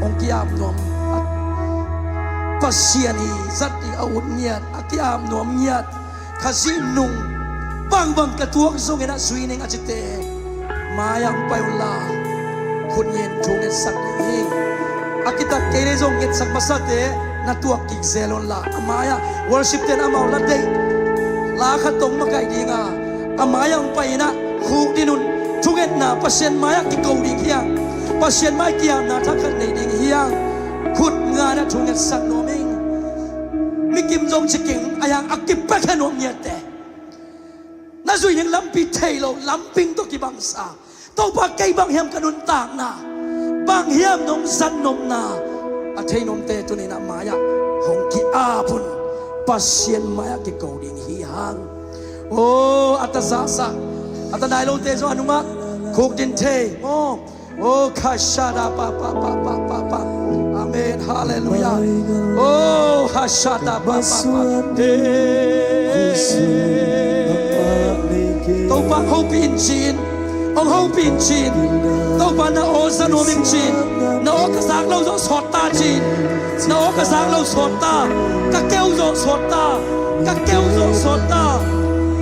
hong ki-ap nuam, Pasian hi zat ding a ut ngiat, a ki-ap nuam ngiat, Khazih nung bangbang ka tuak zongin a zui ning a cite mai-ah hong pai unla, khut ngen thu ngetsak ding hi. A kitat kei leh zong ngetsak masate na tuak kik zel unla, a mai-ah worship-te'n amau la deih, la khat tawh makaih ding a, a mai-ah hong pai in ah khukdin un. Thungetna Pasian mai-ah kiko ding hi hang. Pasian mai-ah ki-apna thakhat nei ding hi hang. Khut ngen in ah thu ngetsak nuam ing. Mi kim zong ci keng, a yang a kipiakhia nuam ngiatte. Na zuih ding lampi thei lo, lamping tawh kibangsa. Topa, kei bang hiam ka nuntakna, bang hiam nong zat nopna, a thei nuamte tuni-in ah mai-ah hong ki-ap un. Pasian mai-ah kiko ding hi hang. Oh, a ta zaksak, a ta nai lote zong a nungah khukdin thei. Oh, oh, kashada pa pa pa pa pa pa. Amen. Hallelujah. Oh, hashada pa pa pa. Hey. Topa hong hopih in ci-in, hong hopih in ci-in. Topa na aw za nuam ing ci-in. Na aw ka zak lo zawh sawt ta ci-in. Na aw ka zak lo sawt ta. Ka keu zawh sawt ta. Ka keu zawh sawt ta.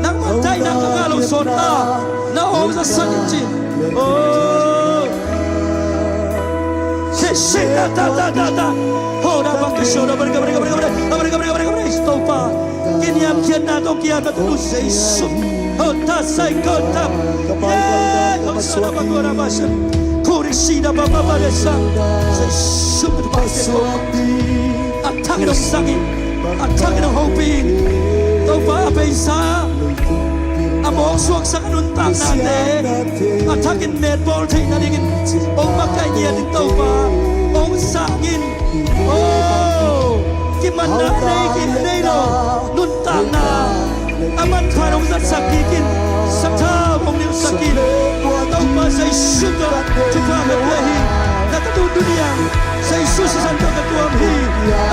Nangmah daihna ka ngah lo sawt ta. Na aw za san in ci-in. Oh. Shit, shit, da, da, da, da, da. Ho, da, ba, ka, sho, da, ba, da, ka, ba, da, ka, ba, da, ka, ba, da, ka, ba, da, ka, ba, da, Topa. Kiniamkhiatna tawh kiat ka tu Jesu. Ho, ta, sai, ko, ta. Yeah, ho, Sida ba ba ba le sa. Sa sum ba ba le sa. A thak in hong zang in, a thak in hong hopih in. Topa, a beisa a mawk suaksak a nuntaknate a thak in netbawl theih nadingin hong makaih ngiat in Topa, hong zang in. Oh, kimanna nei kik nei lo nuntakna a manpha hong zatsak kik in, sathau hong nilhsak in. Topa, Jesu tawh thupha ka pia hi. Na ka tun duniang Jesu sisan tawh ka tuam hi.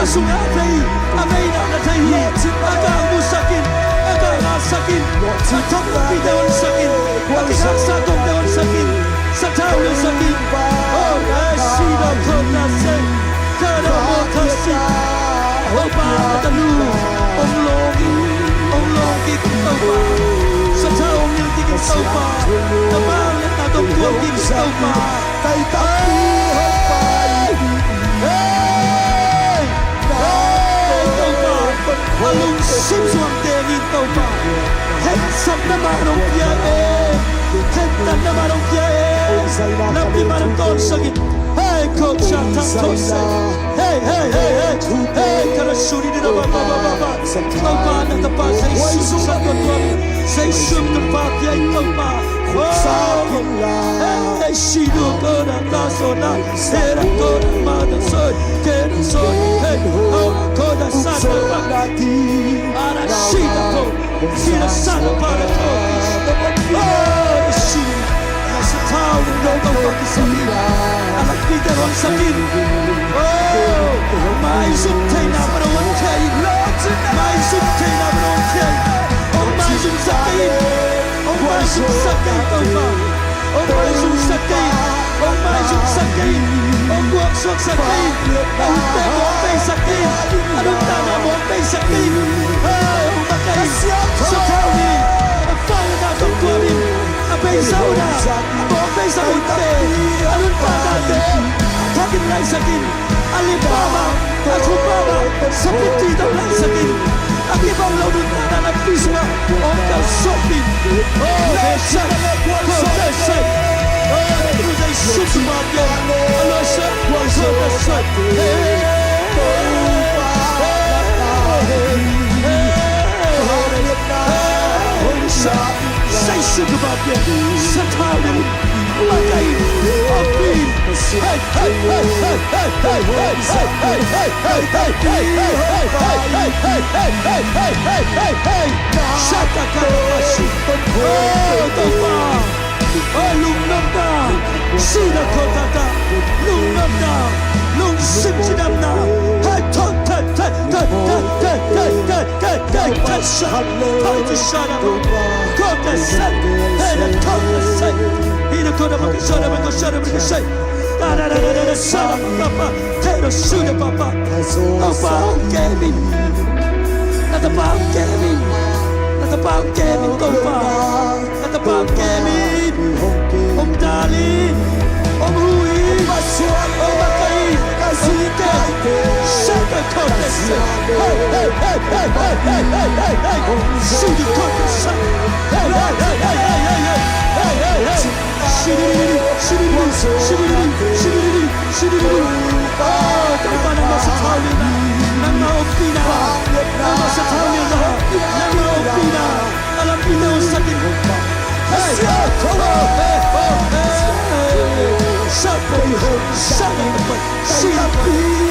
A sungah a vei, a veina na thei hi. A gangmusak in, a gangngahsak in. A thok a pite honsak in, a kikangsa tawmte honsak in. Sathau nilhsak in. Oh, eh, sida kona se. Kada mo kasi. Topa, na tanu hong lawng in, hong lawng kik in Topa. Sathau hong nilh kik in Topa. Na bang le na tawh tuam kik in Topa. Hey! Hey! Hey, Topa, a lungsim suang teng in Topa, khensatna man hong pia e. Khensatna man hong pia e. Lampi man hong tawnsak in. Hey, ko cha ta ko se. Hey, hey, hey, hey. Hey, kara suri ni na ba, ba, ba, ba, ba. Topa, na tapa Jesu sa ko tua. Jesu ko pa pia in Topa. Oh. Hey, hey, sino ko na ta so na. Sera kona mata soy, kena soy, hey, oh, kona sata pa. Ara sida po, sida sata pa da po. Oh, si, na sa tau ni no ko pa ki sa mi. Ala pita ron sa kin. Oh, mai sum tei na pa ron kei. Mai sum tei na pa ron kei. Oh, mai sum sa kin. Oh, mai sum sa kin, oh, mai. Hong maizumsak kei in, hong maizumsak kei in, hong guaksuaksak kei in, a hunte mawk beisak kei in, a nuntakna mawk beisak kei in. Hei, hong mak kei in, sathau ni, a fire na tawh tuam in, a beisa hun a, a mawk beisa hunte, a nuntaknate, a thak in laisak in. A lim mahmah, a khum mahmah, sapit tui tawh laisak in. A kibang lo nuntakna lampi sungah hong kalsuan in. Oh, hesai, hesai. Oh, na tu zai sum sum a pian. A lo sa, hesai. Hey, hey, hey, hey. Hesai. Jesu ka ba pian, sathau ni, makai, api. Hey, hey, hey. Shaka ka ba shi. Oh, Topa. Oh, lungnopna. Sida kotata. Lungnopna. Lungsim cidamna. Hey, thot, thot, thot. Hey, hey, hey, hey, hey, hey, hey, shut up. Come to shut up. Come to shut up. Hey, the come to shut up. Hey, the come to shut up. Come to shut up. Come to shut up. Da, da, da, da, da, da, shut up, papa. Hey, the shut up, papa. Topa hong kem in. Na tapa hong kem in. Na tapa hong kem in, Topa. Na tapa hong kem in. Hong dal in. Hong hu in. Hong makai in. Hong kem in. Shaka kotese. Hey, hey, hey. Sidi kotese. Hey, hey, hey. Shidi, shidi, shidi. Oh, Topa, nangmah sathau ni na. Nangmah ompihna. Nangmah sathau ni na. Nangmah ompihna. A lampi na hong sak in. Hey, hey, oh, hey, oh, hey. Shut up, shut up. Shut up.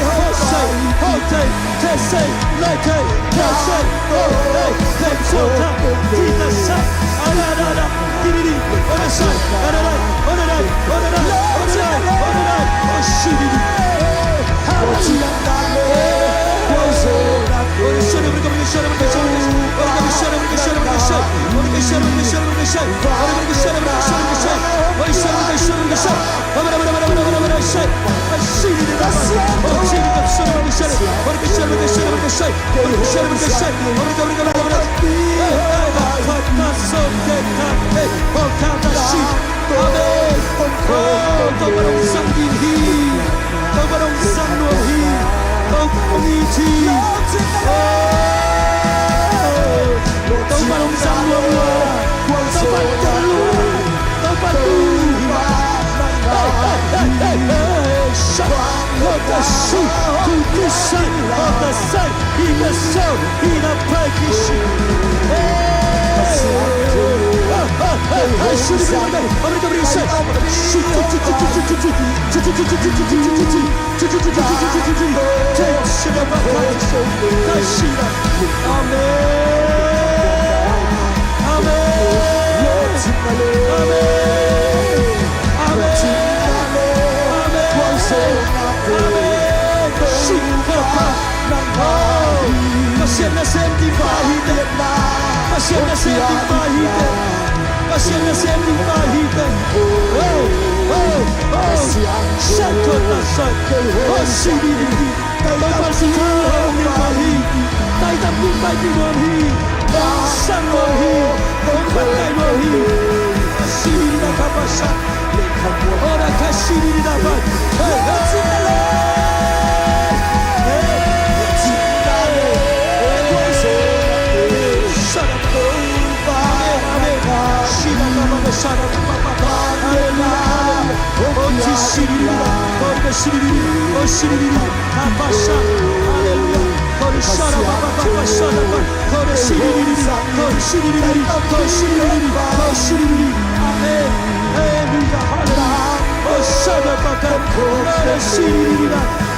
Hosei, hosei, tesei, lekei, tesei, oh, hey, tesota, titasa, ararara, kiriri, onesai, ararai, onerai, onerai, onerai, onerai, oshiriri. Hallelujah. Amen. Oh, Topa dong sang ding hi. Topa dong sang nuam hi. Topa dong it hi. Oh, Topa dong sang nuam nuam. Topa dong nuam. Topa dong Amen. Amen. Amen. Amen. Amen. Amen. Shikapa. Oh, Pasian nasem ding pa hi teh. Pasian nasem ding pa hi teh. Pasian nasem ding pa hi teh. Oh, oh, oh. Shakota sai. Oh, shidi di di. Topa sung hong lim nuam hi. Taitam ding pai ding nuam hi. Sang nuam hi. Hong pai ding nuam hi. Shidi di da kapa sa. Ora ka shidi di da pai. Hey, hey. Shut up. Amen, amen. Shut up, shut up, shut up. Hallelujah, hallelujah. Oh, shidi di da. Oh, shidi di. Oh, shidi di. Hallelujah. Kore shara ba ba ba ba shara ba. Kore shiriri. Kore shiriri. Kore shiriri. Kore shiriri. Amen. Hallelujah. Hallelujah. Oh, shara ba ka. Kore shiriri.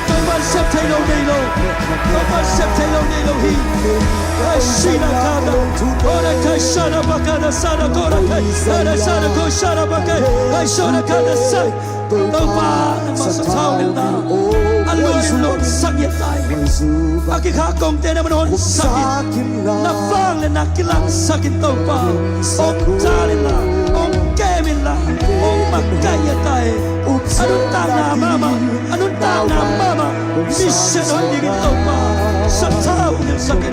Topa sep thei lo nei lo. Topa sep thei lo nei lo hi. Kore shira ka da. Kore ka shara ba ka da shara kore ka. Kore shara ko shara ba ka. Kore shara ka da shara. Topa nangmah sathau nilhna a luan in hon sak in lai. A kikhak kongte na man hon sak in. Na vang le na kilangsak in Topa. Hong tal inla, hong kem inla, hong makaih a tai. A nuntakna mahmah, a nuntakna mahmah. Mission hoih dingin Topa sathau nilhsak in.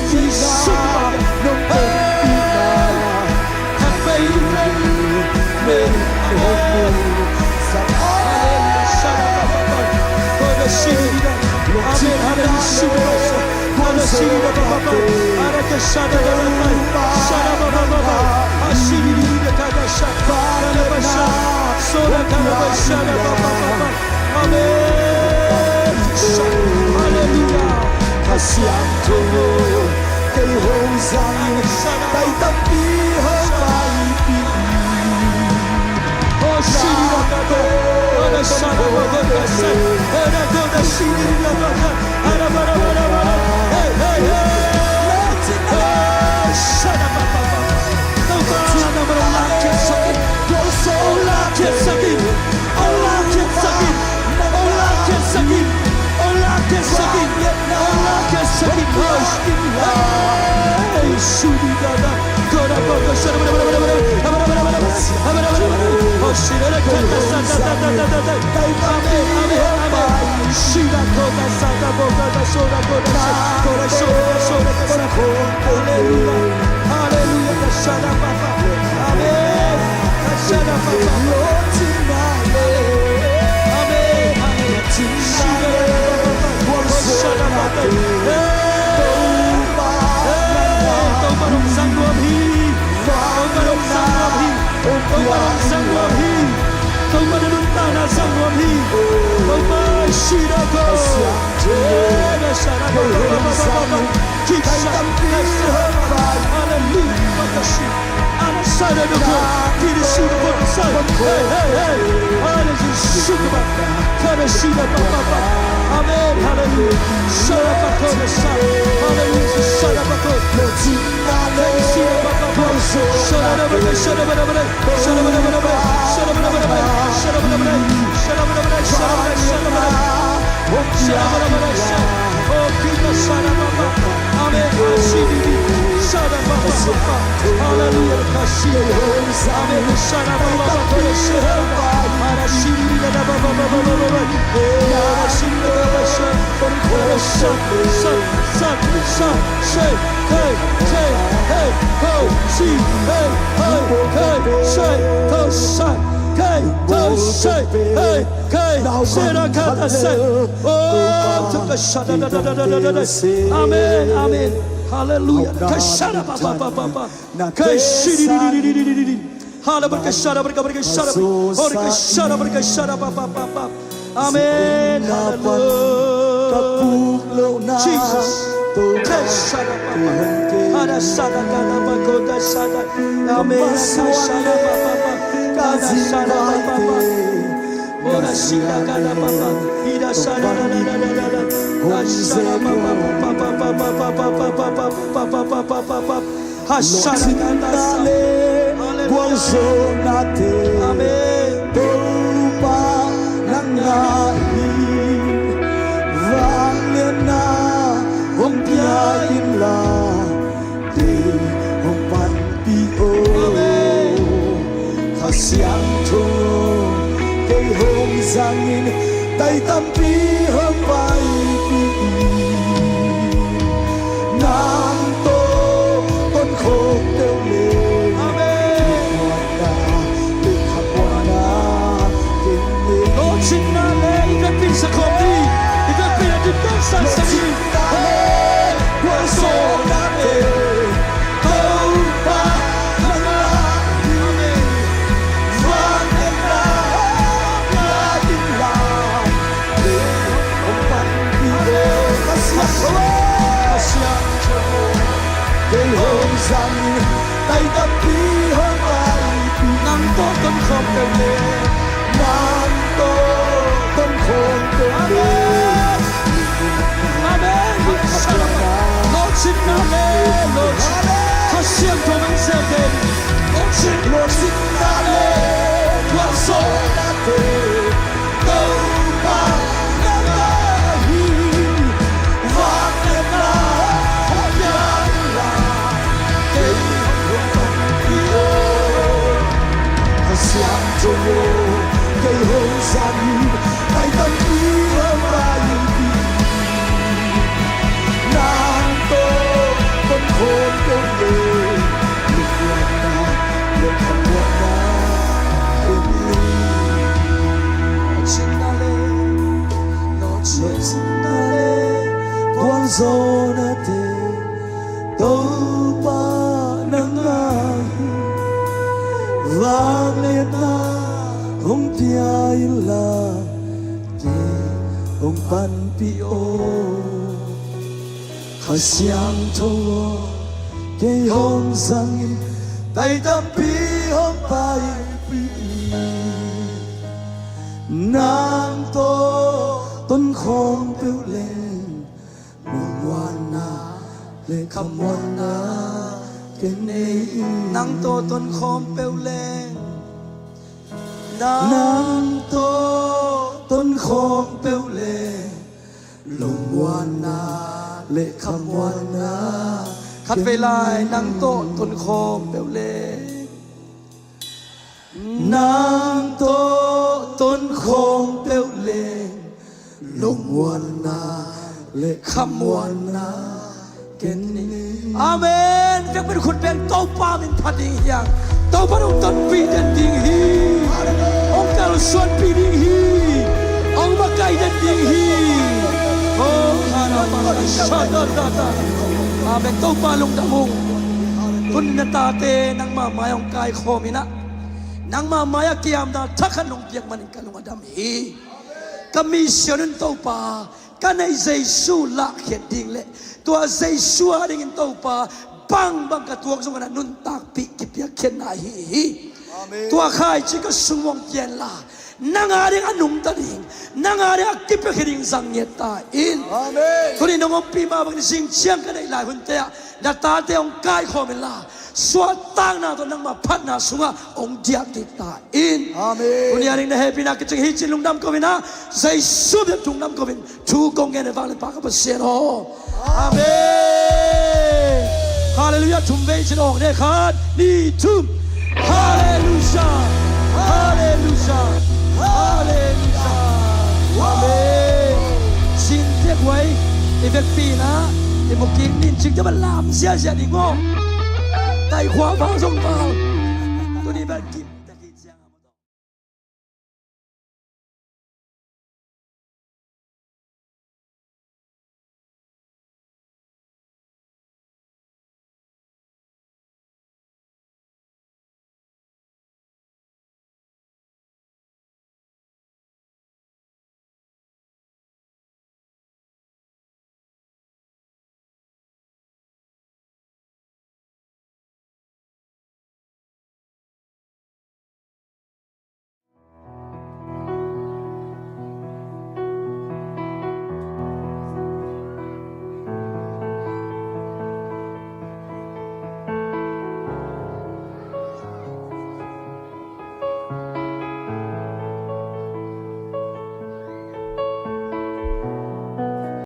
Jesuh min. Amen. Hallelujah. Ka siangtho kei hong zang in, tai tampi hong paipih. Hey, hey, hey. Topa, nangmah hong lakkhiatsak in. Hong lakkhiatsak in. Hong lakkhiatsak in. Hong lakkhiatsak in. Hong lakkhiatsak in. Hong lakkhiatsak in. Hey, sudi dada. Amen, amen, amen. Shira kota sata boga da sora kota sa. Kora sora, sora, sora. Hallelujah. Hallelujah. Kashara papa. Amen. Kashara papa. Amen. Amen. Shira papa. Kashara papa. Hey. Hey. Topa hong sang nuam hi. Topa hong sang nuam hi. Topa hong sang nuam hi. Topa na nuntakna sang nuam hi. Topa shira ko. Hallelujah. Amen. Hallelujah. Hallelujah. Amen, amen. Hallelujah. Hallelujah. Amen. Hallelujah. Jesus. Amen. Hallelujah. Amen. Topa nang na hi, vangliatna hong pia inla, kei hong panpih o. Amen. Kha Siangtho kei hong zangin, tai tampi hong paipih in. Nang tawh tonkhawm peuh le. Amen. Muanna le khamuanna kei nei. Lawhcinna le i vekpi in sa khawm ni. I vekpi in a ding dang sa sa ni. Lawhcinna le gualzawhnate. Topa nang na hi. Amen. Vangliatna hong pia inla, kei hong panpih o. Kha Siangtho, Kha Siangtho, kei hong zangin, tai tampi hong paipih. Nang tawh tonkhawm peuh le. Nang tawh tonkhawm peuh le. Amen. Amen. Lawhcinna le, lawhcin-, Kha Siangtho nang sel den. Lawhcin-, lawhcinna le gualzawhnate, Topa nang na hi. Vangliatna hong pia inla, kei hong panpih o. Kha Siangtho aw, kei hong zangin, tai tampi hong paipih. Nang tawh tonkhawm peuh le. Lungmuanna le khamuanna kei nei. Lawhcinna le, lawhcinna le gualzawhnate, Topa nang na hi. Vangliatna hong pia inla, kei hong panpih o. Kha Siangtho aw, kei hong zangin, tai tampi hong paipih. Nang tawh tonkhawm peuh leng, lungmuanna le khamuanna kei nei. Nang tawh tonkhawm peuh leng. Nang tawh tonkhawm peuh leng, lungmuanna le khamuanna. Khatvei lai, nang tawh tonkhawm peuh leng. Nang tawh tonkhawm peuh leng, lungmuanna le khamuanna kei nei. Amen. Vekpi in khut beng, Topa min phat ding hi hang. Topa in hong tonpih den ding hi. Hong kalsuanpih ding hi. Hong makaih den ding hi. Oh, hallelujah. Amen. Topa lungdam ung. Tun na tate nangma mai-ah hong kaikhawm in ah, nangma mai-ah kiamna thakhat nong piak manin ka lung a dam hi. Ka mission in Topa, ka neih Jesu lahkhiat ding le tua Jesu a dingin Topa bangbang ka tuak zongin a nuntakpih kipiakkhiatna ahi hi. Amen. Tua khaici ka sung muang pianla, nang a ding a nungta ding, nang a ding a kipiakhia ding zang ngiat ta in. Amen. Tuni nong ompih mah bangin zing ciang ka neih lai hunte ah na tate hong kaikhawm inla, suahtakna tawh nangma phatna sungah hong diak kik ta in. Amen. Tuni a ding na hehpihna kicing hi cin lungdam ko in ah, Jesu min tungah lungdam ko in thu kong ngen a, vanglianpa ka Pasian aw. Amen. Hallelujah. Thum vei cin awng ne, khat, nih, thum. Hallelujah. Hallelujah. Hallelujah. Amen. Cin tiak huai i vekpi in ah i mukik nin cik tiak bang lam ziazia ding aw. Taikhua vang zong vang. Tuni bang kim